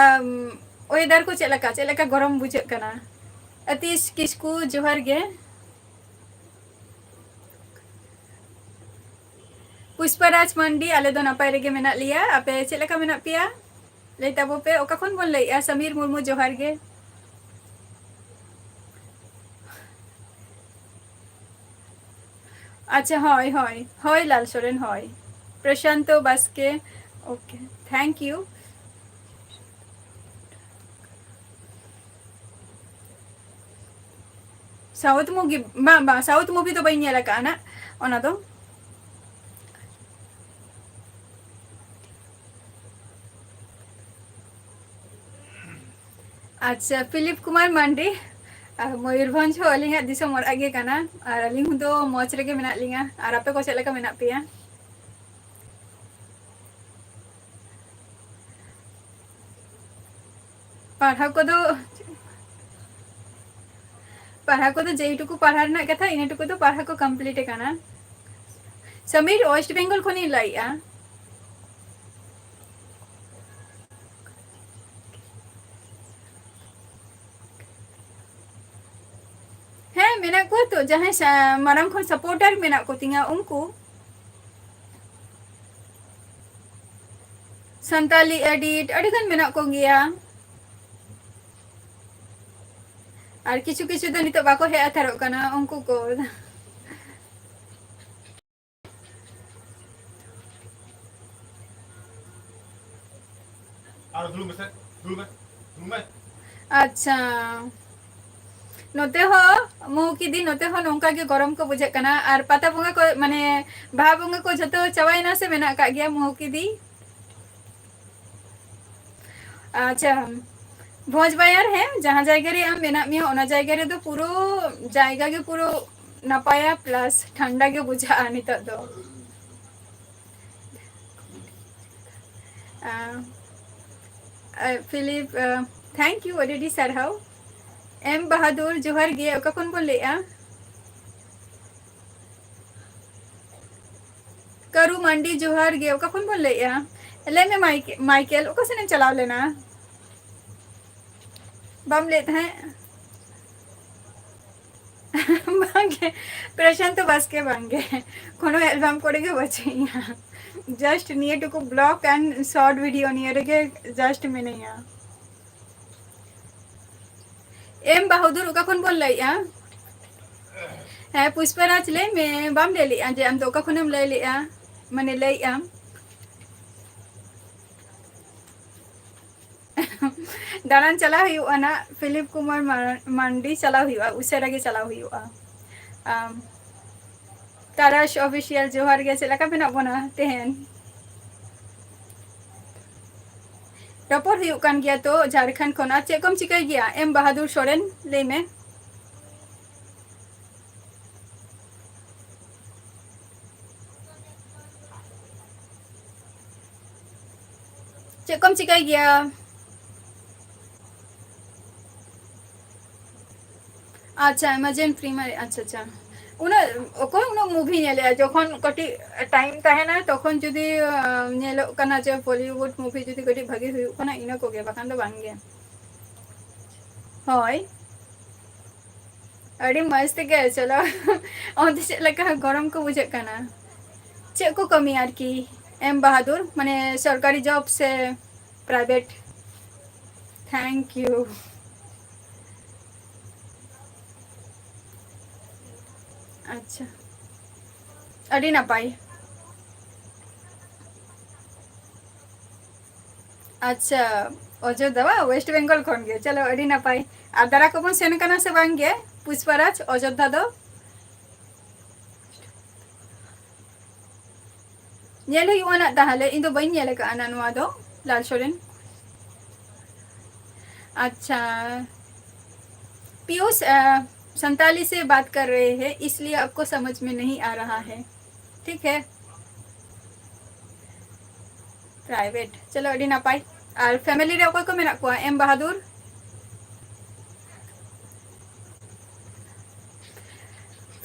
ᱟᱢ, ᱚᱭᱮᱫᱟᱨ ᱠᱚ ᱪᱮᱫ ᱞᱮᱠᱟ? ᱪᱮᱫ ᱞᱮᱠᱟ ᱜᱚᱨᱚᱢ ᱵᱩᱡᱷᱟᱹᱜ ᱠᱟᱱᱟ? ᱟᱛᱤᱥ ᱠᱤᱥᱠᱩ, ᱡᱚᱦᱟᱨ ᱜᱮ᱾ ᱯᱩᱥᱯᱟ ᱨᱟᱡᱽ ᱢᱟᱱᱰᱤ, ᱟᱞᱮ ᱫᱚ ᱱᱟᱯᱟᱭ ᱨᱮᱜᱮ ᱢᱮᱱᱟᱜ ᱞᱮᱭᱟ᱾ ᱟᱯᱮ ᱪᱮᱫ ᱞᱮᱠᱟ ᱢᱮᱱᱟᱜ ᱯᱮᱭᱟ? ᱞᱟᱹᱭ ᱛᱟᱵᱚ ᱯᱮ, ᱚᱠᱟ ᱠᱷᱚᱱ ᱵᱚᱱ ᱞᱟᱹᱭᱮᱜᱼᱟ? ᱥᱟᱢᱤᱨ ᱢᱩᱨᱢᱩ, ᱡᱚᱦᱟᱨ ᱜᱮ᱾ ᱟᱪᱪᱷᱟ, ᱦᱳᱭ, ᱦᱳᱭ, ᱦᱳᱭ, ᱞᱟᱞ ᱥᱚᱨᱮᱱ, ᱦᱳᱭ᱾ ᱯᱨᱚᱥᱟᱱᱛᱚ ᱵᱟᱥᱠᱮ, okay, thank you᱾ South movie, ᱵᱟᱝ, ᱵᱟᱝ, South movie ᱫᱚ ᱵᱟᱹᱧ ᱧᱮᱞ ᱟᱠᱟᱫᱼᱟ ᱱᱟᱜ, ᱚᱱᱟ ᱫᱚ᱾ ᱟᱪᱪᱷᱟ, ᱯᱷᱤᱞᱤᱯ ᱠᱩᱢᱟᱨ ᱢᱟᱱᱰᱤ, ᱟᱨ ᱢᱚᱭᱩᱨᱵᱷᱚᱸᱡᱽ ᱦᱚᱸ ᱟᱹᱞᱤᱧᱟᱜ ᱫᱤᱥᱚᱢ ᱚᱲᱟᱜ ᱜᱮ ᱠᱟᱱᱟ, ᱟᱨ ᱟᱹᱞᱤᱧ ᱫᱚ ᱢᱚᱡᱽ ᱨᱮᱜᱮ ᱢᱮᱱᱟᱜ ᱞᱤᱧᱟ᱾ ᱟᱨ ᱟᱯᱮ ᱠᱚ ᱪᱮᱫ ᱞᱮᱠᱟ ᱢᱮᱱᱟᱜ ᱯᱮᱭᱟ? ᱯᱟᱲᱦᱟᱣ ᱠᱚᱫᱚ, ᱯᱟᱲᱦᱟᱣ ᱠᱚᱫᱚ ᱡᱮᱴᱩᱠᱩ ᱯᱟᱲᱦᱟᱣ ᱨᱮᱱᱟᱜ ᱠᱟᱛᱷᱟ, ᱤᱱᱟᱹᱴᱩᱠᱩ ᱫᱚ ᱯᱟᱲᱦᱟᱣ ᱠᱚ complete ᱟᱠᱟᱱᱟ᱾ ᱥᱟᱢᱤᱨ West Bengal ᱠᱷᱚᱱᱤᱧ ᱞᱟᱹᱭᱮᱜᱼᱟ᱾ ᱦᱮᱸ, ᱢᱮᱱᱟᱜ ᱠᱚᱣᱟ ᱛᱚ, ᱡᱟᱦᱟᱸᱭ ᱥᱟ-, ᱢᱟᱨᱟᱝ ᱠᱷᱚᱱ supporter ᱢᱮᱱᱟᱜ ᱠᱚᱛᱤᱧᱟ ᱩᱱᱠᱩ᱾ ᱥᱟᱱᱛᱟᱞᱤ edit ᱟᱹᱰᱤ ᱜᱟᱱ ᱢᱮᱱᱟᱜ ᱠᱚᱜᱮᱭᱟ᱾ ᱟᱨ ᱠᱤᱪᱷᱩ ᱠᱤᱪᱷᱩ ᱫᱚ ᱱᱤᱛᱚᱜ ᱵᱟᱠᱚ ᱦᱮᱡ ᱦᱟᱛᱟᱲᱚᱜ ᱠᱟᱱᱟ ᱩᱱᱠᱩ ᱠᱚ᱾ ᱟᱨ ᱫᱩᱲᱩᱵ ᱢᱮᱥᱮ, ᱫᱩᱲᱩᱵ ᱢᱮ, ᱫᱩᱲᱩᱵ ᱢᱮ᱾ ᱟᱪᱪᱷᱟ, ᱱᱚᱛᱮ ᱦᱚᱸ ᱢᱩᱦᱩᱠᱤᱫᱤ, ᱱᱚᱛᱮ ᱦᱚᱸ ᱱᱚᱝᱠᱟ ᱜᱮ ᱜᱚᱨᱚᱢ ᱠᱚ ᱵᱩᱡᱷᱟᱹᱜ ᱠᱟᱱᱟ᱾ ᱟᱨ ᱯᱟᱛᱟ ᱵᱚᱸᱜᱟ ᱠᱚ, ᱢᱟᱱᱮ, ᱵᱟᱦᱟ ᱵᱚᱸᱜᱟ ᱠᱚ ᱡᱷᱚᱛᱚ ᱪᱟᱵᱟᱭᱮᱱᱟ ᱥᱮ ᱢᱮᱱᱟᱜ ᱟᱠᱟᱫ ᱜᱮᱭᱟ ᱢᱩᱦᱩᱠᱤᱫᱤ? ᱟᱪᱪᱷᱟ, ᱵᱷᱚᱸᱡᱽ ᱵᱟᱭᱟᱨ, ᱦᱮᱸ, ᱡᱟᱦᱟᱸ ᱡᱟᱭᱜᱟ ᱨᱮ ᱟᱢ ᱢᱮᱱᱟᱜ ᱢᱮᱭᱟ, ᱚᱱᱟ ᱡᱟᱭᱜᱟ ᱨᱮᱫᱚ ᱯᱩᱨᱟᱹ ᱡᱟᱭᱜᱟ ᱜᱮ ᱯᱩᱨᱟᱹ ᱱᱟᱯᱟᱭᱟ, plus ᱴᱷᱟᱱᱰᱟ ᱜᱮ ᱵᱩᱡᱷᱟᱹᱜᱼᱟ ᱱᱤᱛᱚᱜ ᱫᱚ᱾ ᱟᱸ, ᱟᱸ, ᱯᱷᱤᱞᱤᱯ, ᱟᱸ, thank you, ᱟᱹᱰᱤ ᱟᱹᱰᱤ ᱥᱟᱨᱦᱟᱣ᱾ ᱮᱢ ᱵᱟᱦᱟᱫᱩᱨ, ᱡᱚᱦᱟᱨ ᱜᱮ, ᱚᱠᱟ ᱠᱷᱚᱱ ᱵᱚᱱ ᱞᱟᱹᱭᱮᱜᱼᱟ? ᱠᱟᱹᱨᱩ ᱢᱟᱱᱰᱤ, ᱡᱚᱦᱟᱨ ᱜᱮ, ᱚᱠᱟ ᱠᱷᱚᱱ ᱵᱚᱱ ᱞᱟᱹᱭᱮᱜᱼᱟ? ᱞᱟᱹᱭ ᱢᱮ ᱢᱟᱭᱠᱮ-, ᱢᱟᱭᱠᱮᱞ, ᱚᱠᱟ ᱥᱮᱱ ᱮᱢ ᱪᱟᱞᱟᱣ ᱞᱮᱱᱟ? ᱵᱟᱢ ᱞᱟᱹᱭᱮᱫ ᱛᱟᱦᱮᱸᱫ? ᱵᱟᱝᱜᱮ, ᱯᱨᱚᱥᱟᱱᱛ ᱵᱟᱥᱠᱮ ᱵᱟᱝᱜᱮ, ᱠᱳᱱᱳ ᱮᱞᱵᱟᱢ ᱠᱚᱨᱮ ᱜᱮ ᱵᱟᱹᱪᱩᱜ ᱤᱧᱟ᱾ Just ᱱᱤᱭᱟᱹ ᱴᱩᱠᱩ vlog and short video ᱱᱤᱭᱟᱹ ᱨᱮᱜᱮ just ᱢᱤᱱᱟᱹᱧᱟ᱾ ᱮᱢ ᱵᱟᱦᱟᱫᱩᱨ, ᱚᱠᱟ ᱠᱷᱚᱱ ᱵᱚᱱ ᱞᱟᱹᱭᱮᱜᱼᱟ? ᱦᱮᱸ, ᱯᱩᱥᱯᱟᱨᱟᱡᱽ, ᱞᱟᱹᱭ ᱢᱮ, ᱵᱟᱢ ᱞᱟᱹᱭ ᱞᱮᱜᱼᱟ ᱡᱮ ᱟᱢ ᱫᱚ ᱚᱠᱟ ᱠᱷᱚᱱᱮᱢ ᱞᱟᱹᱭ ᱞᱮᱜᱼᱟ, ᱢᱟᱱᱮ, ᱞᱟᱹᱭᱮᱜ ᱟᱢ? ᱫᱟᱬᱟᱱ ᱪᱟᱞᱟᱣ ᱦᱩᱭᱩᱜᱼᱟ ᱱᱟᱜ, ᱯᱷᱤᱞᱤᱯ ᱠᱩᱢᱟᱨ ᱢᱟ-, ᱢᱟᱱᱰᱤ ᱪᱟᱞᱟᱣ ᱦᱩᱭᱩᱜᱼᱟ, ᱩᱥᱟᱹᱨᱟ ᱜᱮ ᱪᱟᱞᱟᱣ ᱦᱩᱭᱩᱜᱼᱟ᱾ ᱟᱢ, ᱛᱟᱨᱟᱥ ᱚᱯᱷᱤᱥᱤᱭᱟᱞ, ᱡᱚᱦᱟᱨ ᱜᱮ, ᱪᱮᱫ ᱞᱮᱠᱟ ᱢᱮᱱᱟᱜ ᱵᱚᱱᱟ ᱛᱮᱦᱮᱧ? ᱨᱚᱯᱚᱲ ᱦᱩᱭᱩᱜ ᱠᱟᱱ ᱜᱮᱭᱟ ᱛᱚ ᱡᱷᱟᱲᱠᱷᱚᱸᱰ ᱠᱷᱚᱱ᱾ ᱟᱨ ᱪᱮᱫ ᱠᱚᱢ ᱪᱤᱠᱟᱹᱭ ᱜᱮᱭᱟ ᱮᱢ ᱵᱟᱦᱟᱫᱩᱨ ᱥᱚᱨᱮᱱ? ᱞᱟᱹᱭ ᱢᱮ᱾ ᱪᱮᱫ ᱠᱚᱢ ᱪᱤᱠᱟᱹᱭ ᱜᱮᱭᱟ? ᱟᱪᱪᱷᱟ, Amazon Prime ᱨᱮ, ᱟᱪᱪᱷᱟ, ᱟᱪᱪᱷᱟ᱾ ᱩᱱᱟᱹᱜ, ᱚᱠᱚᱭ ᱩᱱᱟᱹᱜ movie ᱧᱮᱞᱮᱜᱼᱟ? ᱡᱚᱠᱷᱚᱱ ᱠᱟᱹᱴᱤᱡ time ᱛᱟᱦᱮᱱᱟ, ᱛᱚᱠᱷᱚᱱ ᱡᱩᱫᱤ, ᱟᱸ, ᱧᱮᱞᱚᱜ ᱠᱟᱱᱟ ᱡᱮ Bollywood movie ᱡᱩᱫᱤ ᱠᱟᱹᱴᱤᱡ ᱵᱷᱟᱜᱮ ᱦᱩᱭᱩᱜ ᱠᱟᱱᱟ, ᱤᱱᱟᱹ ᱠᱚᱜᱮ, ᱵᱟᱠᱷᱟᱱ ᱫᱚ ᱵᱟᱝ ᱜᱮ᱾ ᱦᱳᱭ᱾ ᱟᱹᱰᱤ ᱢᱚᱡᱽ ᱛᱮᱜᱮ, ᱪᱚᱞᱚ᱾ ᱚᱱᱛᱮ ᱪᱮᱫ ᱞᱮᱠᱟ ᱜᱚᱨᱚᱢ ᱠᱚ ᱵᱩᱡᱷᱟᱹᱜ ᱠᱟᱱᱟ? ᱪᱮᱫ ᱠᱚ ᱠᱟᱹᱢᱤ ᱟᱨᱠᱤ, ᱮᱢ ᱵᱟᱦᱟᱫᱩᱨ? ᱢᱟᱱᱮ ᱥᱚᱨᱠᱟᱨᱤ job ᱥᱮ private? Thank you. ᱟᱪᱪᱷᱟ, ᱟᱹᱰᱤ ᱱᱟᱯᱟᱭ᱾ ᱟᱪᱪᱷᱟ, ᱚᱡᱳᱫᱽᱫᱷᱟ ᱵᱟ, West Bengal ᱠᱷᱚᱱ ᱜᱮ᱾ ᱪᱚᱞᱚ, ᱟᱹᱰᱤ ᱱᱟᱯᱟᱭ᱾ ᱟᱨ ᱫᱟᱨᱟ ᱠᱚᱵᱚᱱ ᱥᱮᱱ ᱠᱟᱱᱟ ᱥᱮ ᱵᱟᱝ ᱜᱮ ᱯᱩᱥᱯᱟᱨᱟᱡᱽ, ᱚᱡᱳᱫᱽᱫᱷᱟ ᱫᱚ? ᱧᱮᱞ ᱦᱩᱭᱩᱜᱼᱟ ᱱᱟᱜ ᱛᱟᱦᱞᱮ, ᱤᱧ ᱫᱚ ᱵᱟᱹᱧ ᱧᱮᱞ ᱟᱠᱟᱫᱼᱟ ᱱᱟᱜ ᱱᱚᱣᱟ ᱫᱚ, ᱞᱟᱞ ᱥᱚᱨᱮᱱ᱾ ᱟᱪᱪᱷᱟ, पीयूष, अ, संताली से बात कर रहे हैं, इसलिए आपको समझ में नहीं आ रहा है, ठीक है? ᱯᱨᱟᱭᱵᱷᱮᱴ᱾ ᱪᱚᱞᱚ, ᱟᱹᱰᱤ ᱱᱟᱯᱟᱭ᱾ ᱟᱨ ᱯᱷᱮᱢᱮᱞᱤ ᱨᱮ ᱚᱠᱚᱭ ᱠᱚ ᱢᱮᱱᱟᱜ ᱠᱚᱣᱟ? ᱮᱢ ᱵᱟᱦᱟᱫᱩᱨ᱾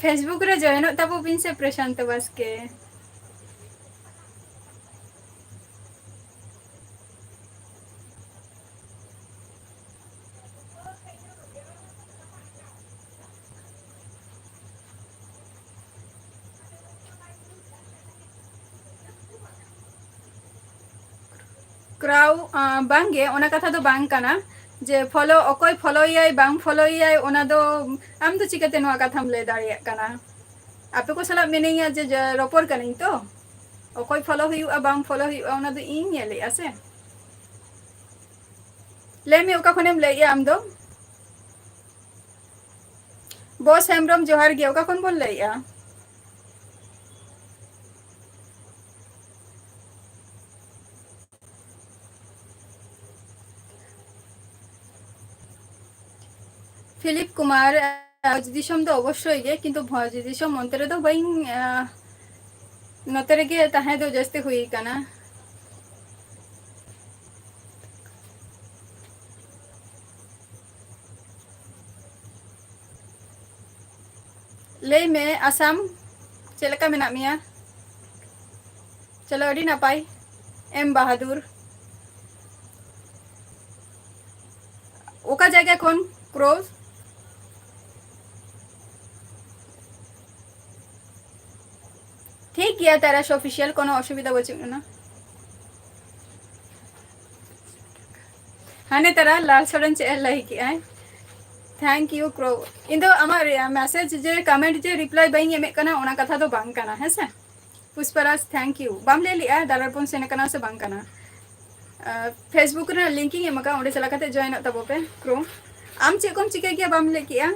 ᱯᱷᱮᱥᱵᱩᱠ ᱨᱮ ᱡᱚᱭᱮᱱᱚᱜ ᱛᱟᱵᱚ ᱵᱤᱱ ᱥᱮ, ᱯᱨᱚᱥᱟᱱᱛ ᱵᱟᱥᱠᱮ᱾ ᱠᱨᱟᱣ, ᱟᱸ, ᱵᱟᱝᱜᱮ, ᱚᱱᱟ ᱠᱟᱛᱷᱟ ᱫᱚ ᱵᱟᱝ ᱠᱟᱱᱟ ᱡᱮ ᱯᱷᱚᱞᱳ, ᱚᱠᱚᱭ ᱯᱷᱚᱞᱳᱭᱮᱭᱟᱭ ᱵᱟᱝ ᱯᱷᱚᱞᱳᱭᱮᱭᱟᱭ, ᱚᱱᱟ ᱫᱚ ᱟᱢ ᱫᱚ ᱪᱤᱠᱟᱹᱛᱮ ᱱᱚᱣᱟ ᱠᱟᱛᱷᱟᱢ ᱞᱟᱹᱭ ᱫᱟᱲᱮᱭᱟᱜ ᱠᱟᱱᱟ? ᱟᱯᱮ ᱠᱚ ᱥᱟᱞᱟᱜ ᱢᱤᱱᱟᱹᱧᱟ ᱡᱮ, ᱡᱮ ᱨᱚᱯᱚᱲ ᱠᱟᱹᱱᱟᱹᱧ ᱛᱚ, ᱚᱠᱚᱭ ᱯᱷᱚᱞᱳ ᱦᱩᱭᱩᱜᱼᱟ ᱵᱟᱝ ᱯᱷᱚᱞᱳ ᱦᱩᱭᱩᱜᱼᱟ, ᱚᱱᱟ ᱫᱚ ᱤᱧ ᱧᱮᱞᱮᱜᱼᱟ ᱥᱮ᱾ ᱞᱟᱹᱭ ᱢᱮ, ᱚᱠᱟ ᱠᱷᱚᱱᱮᱢ ᱞᱟᱹᱭᱮᱜᱼᱟ ᱟᱢ ᱫᱚ? ᱵᱚᱥ ᱦᱮᱢᱵᱨᱚᱢ, ᱡᱚᱦᱟᱨ ᱜᱮ᱾ ᱚᱠᱟ ᱠᱷᱚᱱ ᱵᱚᱱ ᱞᱟᱹᱭᱮᱜᱼᱟ? ᱯᱷᱤᱞᱤᱯ ᱠᱩᱢᱟᱨ, ᱵᱷᱚᱸᱡᱽ ᱫᱤᱥᱚᱢ ᱫᱚ ᱚᱵᱚᱥᱥᱳᱭ ᱜᱮ, ᱠᱤᱱᱛᱩ ᱵᱷᱚᱸᱡᱽ ᱫᱤᱥᱚᱢ ᱚᱱᱛᱮ ᱨᱮᱫᱚ ᱵᱟᱹᱧ, ᱟᱸ, ᱱᱚᱛᱮ ᱨᱮᱜᱮ ᱛᱟᱦᱮᱸ ᱫᱚ ᱡᱟᱹᱥᱛᱤ ᱦᱩᱭ ᱠᱟᱱᱟ᱾ ᱞᱟᱹᱭ ᱢᱮ ᱟᱥᱟᱢ, ᱪᱮᱫ ᱞᱮᱠᱟ ᱢᱮᱱᱟᱜ ᱢᱮᱭᱟ? ᱪᱚᱞᱚ, ᱟᱹᱰᱤ ᱱᱟᱯᱟᱭ᱾ ᱮᱢ ᱵᱟᱦᱟᱫᱩᱨ, ᱚᱠᱟ ᱡᱟᱭᱜᱟ ᱠᱷᱚᱱ? ᱠᱨᱳ᱾ ᱴᱷᱤᱠ ᱜᱮᱭᱟ ᱛᱟᱨᱟᱥ ᱚᱯᱷᱤᱥᱤᱭᱟᱞ, ᱠᱳᱱᱳ ᱚᱥᱩᱵᱤᱫᱷᱟ ᱵᱟᱹᱪᱩᱜ ᱟᱱᱟ᱾ ᱦᱟᱱᱮ ᱛᱟᱨᱟ ᱞᱟᱞ ᱥᱚᱨᱮᱱ ᱪᱮᱫ ᱮ ᱞᱟᱹᱭ ᱠᱮᱜᱼᱟᱭ? Thank you, ᱠᱨᱳ᱾ ᱤᱧ ᱫᱚ ᱟᱢᱟᱜ ᱨᱮ-, ᱢᱮᱥᱮᱡᱽ ᱡᱮ ᱠᱚᱢᱮᱱᱴ ᱡᱮ ᱨᱤᱯᱞᱟᱭ ᱵᱟᱹᱧ ᱮᱢᱮᱫ ᱠᱟᱱᱟ, ᱚᱱᱟ ᱠᱟᱛᱷᱟ ᱫᱚ ᱵᱟᱝ ᱠᱟᱱᱟ, ᱦᱮᱸ ᱥᱮ? ᱯᱩᱥᱯᱟᱨᱟᱡᱽ, thank you᱾ ᱵᱟᱢ ᱞᱟᱹᱭ ᱞᱮᱜᱼᱟ ᱫᱟᱞᱟᱞ ᱵᱚᱱ ᱥᱮᱱ ᱟᱠᱟᱱᱟ ᱥᱮ ᱵᱟᱝ ᱠᱟᱱᱟ? ᱟᱨ Facebook ᱨᱮᱱᱟᱜ ᱞᱤᱝᱠ ᱤᱧ ᱮᱢ ᱟᱠᱟᱫᱼᱟ, ᱚᱸᱰᱮ ᱪᱟᱞᱟᱣ ᱠᱟᱛᱮ ᱡᱚᱭᱮᱱᱚᱜ ᱛᱟᱵᱚ ᱯᱮ, ᱠᱨᱳ᱾ ᱟᱢ ᱪᱮᱫ ᱠᱚᱢ ᱪᱤᱠᱟᱹᱭ ᱜᱮᱭᱟ ᱵᱟᱢ ᱞᱟᱹᱭ ᱠᱮᱜᱼᱟ?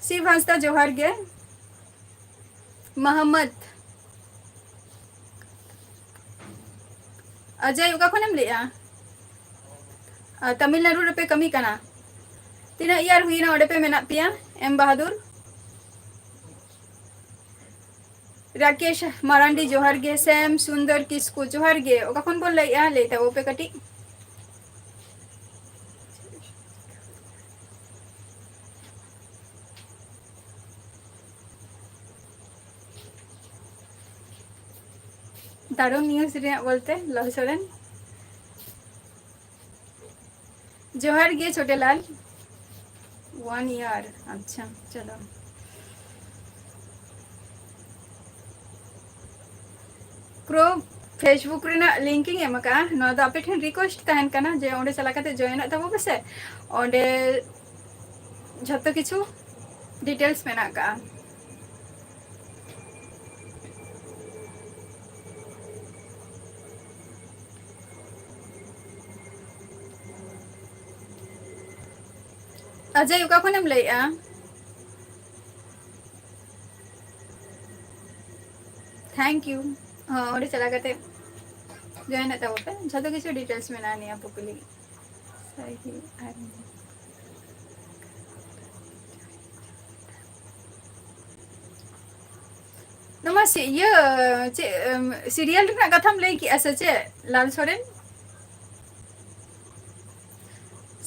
ᱥᱤᱵ ᱦᱟᱸᱥᱫᱟ, ᱡᱚᱦᱟᱨ ᱜᱮ᱾ ᱢᱟᱦᱟᱢᱢᱟᱫᱽ᱾ ᱚᱡᱚᱭ, ᱚᱠᱟ ᱠᱷᱚᱱᱮᱢ ᱞᱟᱹᱭᱮᱜᱼᱟ? ᱟᱨ ᱛᱟᱢᱤᱞᱱᱟᱲᱩ ᱨᱮᱯᱮ ᱠᱟᱹᱢᱤ ᱠᱟᱱᱟ? ᱛᱤᱱᱟᱹᱜ ᱤᱭᱟᱨ ᱦᱩᱭᱱᱟ ᱚᱸᱰᱮ ᱯᱮ ᱢᱮᱱᱟᱜ ᱯᱮᱭᱟ, ᱮᱢ ᱵᱟᱦᱟᱫᱩᱨ? ᱨᱟᱠᱮᱥ ᱢᱟᱨᱟᱱᱰᱤ ᱡᱚᱦᱟᱨ ᱜᱮ, ᱥᱮᱢ ᱥᱩᱱᱫᱚᱨ ᱠᱤᱥᱠᱩ ᱡᱚᱦᱟᱨ ᱜᱮ᱾ ᱚᱠᱟ ᱠᱷᱚᱱ ᱵᱚᱱ ᱞᱟᱹᱭᱮᱜᱼᱟ, ᱞᱟᱹᱭ ᱛᱟᱵᱚ ᱯᱮ ᱠᱟᱹᱴᱤᱡ᱾ ᱫᱟᱨᱩᱱ ᱱᱤᱭᱩᱡᱽ ᱨᱮᱭᱟᱜ ᱵᱚᱞᱛᱮ ᱞᱟᱞ ᱥᱚᱨᱮᱱ᱾ ᱡᱚᱦᱟᱨ ᱜᱮ ᱪᱷᱳᱴᱮᱞᱟᱞ᱾ One year, ᱟᱪᱪᱷᱟ, ᱪᱚᱞᱚ᱾ ᱠᱨᱳ, Facebook ᱨᱮᱱᱟᱜ ᱞᱤᱝᱠ ᱤᱧ ᱮᱢ ᱟᱠᱟᱫᱼᱟ᱾ ᱱᱚᱣᱟ ᱫᱚ ᱟᱯᱮ ᱴᱷᱮᱱ ᱨᱤᱠᱣᱮᱥᱴ ᱛᱟᱦᱮᱱ ᱠᱟᱱᱟ ᱡᱮ ᱚᱸᱰᱮ ᱪᱟᱞᱟᱣ ᱠᱟᱛᱮ ᱡᱚᱭᱮᱱᱚᱜ ᱛᱟᱵᱚ ᱯᱮᱥᱮ᱾ ᱚᱸᱰᱮ ᱡᱷᱚᱛᱚ ᱠᱤᱪᱷᱩ ᱰᱤᱴᱮᱞᱥ ᱢᱮᱱᱟᱜ ᱟᱠᱟᱫᱼᱟ᱾ ᱚᱡᱚᱭ, ᱚᱠᱟ ᱠᱷᱚᱱᱮᱢ ᱞᱟᱹᱭᱮᱜᱼᱟ? Thank you. ᱦᱚᱸ, ᱚᱸᱰᱮ ᱪᱟᱞᱟᱣ ᱠᱟᱛᱮ ᱡᱚᱭᱮᱱᱚᱜ ᱛᱟᱵᱚ ᱯᱮ, ᱡᱷᱚᱛᱚ ᱠᱤᱪᱷᱩ ᱰᱤᱴᱮᱞᱥ ᱢᱮᱱᱟᱜᱼᱟ ᱱᱤᱭᱟᱹ ᱯᱩᱠᱞᱤ᱾ ᱥᱟᱹᱦᱤ ᱟᱨ ᱱᱚᱣᱟ ᱥᱤ-, ᱤᱭᱟᱹ, ᱪᱮᱫ, ᱮᱢ, ᱥᱤᱨᱤᱭᱟᱞ ᱨᱮᱱᱟᱜ ᱠᱟᱛᱷᱟᱢ ᱞᱟᱹᱭ ᱠᱮᱜᱼᱟ ᱥᱮ ᱪᱮᱫ, ᱞᱟᱞ ᱥᱚᱨᱮᱱ?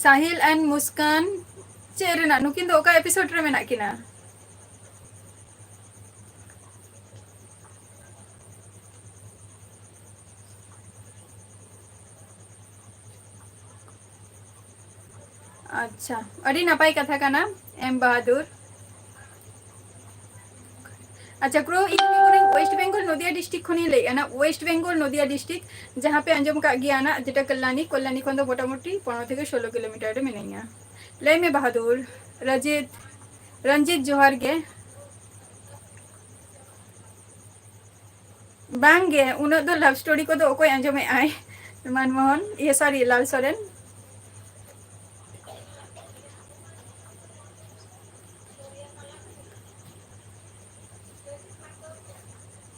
ᱥᱟᱦᱤᱞ and ᱢᱩᱥᱠᱟᱱ, ᱪᱮᱫ ᱨᱮᱱᱟᱜ? ᱱᱩᱠᱤᱱ ᱫᱚ ᱚᱠᱟ ᱮᱯᱤᱥᱳᱰ ᱨᱮ ᱢᱮᱱᱟᱜ ᱠᱤᱱᱟ? ᱟᱪᱪᱷᱟ, ᱟᱹᱰᱤ ᱱᱟᱯᱟᱭ ᱠᱟᱛᱷᱟ ᱠᱟᱱᱟ, ᱮᱢ ᱵᱟᱦᱟᱫᱩᱨ᱾ ᱟᱪᱪᱷᱟ, ᱠᱨᱳ, ᱤᱧ ᱢᱤᱫ ᱦᱚᱲᱤᱧ ᱳᱭᱮᱥᱴ ᱵᱮᱝᱜᱚᱞ ᱱᱚᱫᱤᱭᱟ ᱰᱤᱥᱴᱨᱤᱠᱴ ᱠᱷᱚᱱᱤᱧ ᱞᱟᱹᱭᱮᱫᱼᱟ, ᱱᱟ ᱳᱭᱮᱥᱴ ᱵᱮᱝᱜᱚᱞ ᱱᱚᱫᱤᱭᱟ ᱰᱤᱥᱴᱨᱤᱠᱴ, ᱡᱟᱦᱟᱸ ᱯᱮ ᱟᱸᱡᱚᱢ ᱟᱠᱟᱫ ᱜᱮᱭᱟ ᱱᱟ, ᱡᱮᱴᱟ ᱠᱚᱞᱞᱟᱱᱤ, ᱠᱚᱞᱞᱟᱱᱤ ᱠᱷᱚᱱ ᱫᱚ ᱢᱚᱴᱟᱢᱩᱴᱤ ᱯᱚᱱᱨᱚ ᱛᱷᱮᱠᱮ ᱥᱳᱞᱳ ᱠᱤᱞᱳᱢᱤᱴᱟᱨ ᱨᱮ ᱢᱤᱱᱟᱹᱧᱟ᱾ ᱞᱟᱹᱭ ᱢᱮ ᱵᱟᱦᱟᱫᱩᱨ, ᱨᱟᱡᱤᱛ, ᱨᱚᱧᱡᱤᱛ, ᱡᱚᱦᱟᱨ ᱜᱮ᱾ ᱵᱟᱝ ᱜᱮ, ᱩᱱᱟᱹᱜ ᱫᱚ ᱞᱟᱵᱷ ᱥᱴᱳᱨᱤ ᱠᱚᱫᱚ ᱚᱠᱚᱭ ᱟᱸᱡᱚᱢᱮᱫ ᱟᱭ? ᱢᱟᱱᱢᱳᱦᱚᱱ, ᱤᱭᱟᱹ, ᱥᱚᱨᱤ, ᱞᱟᱞ ᱥᱚᱨᱮᱱ᱾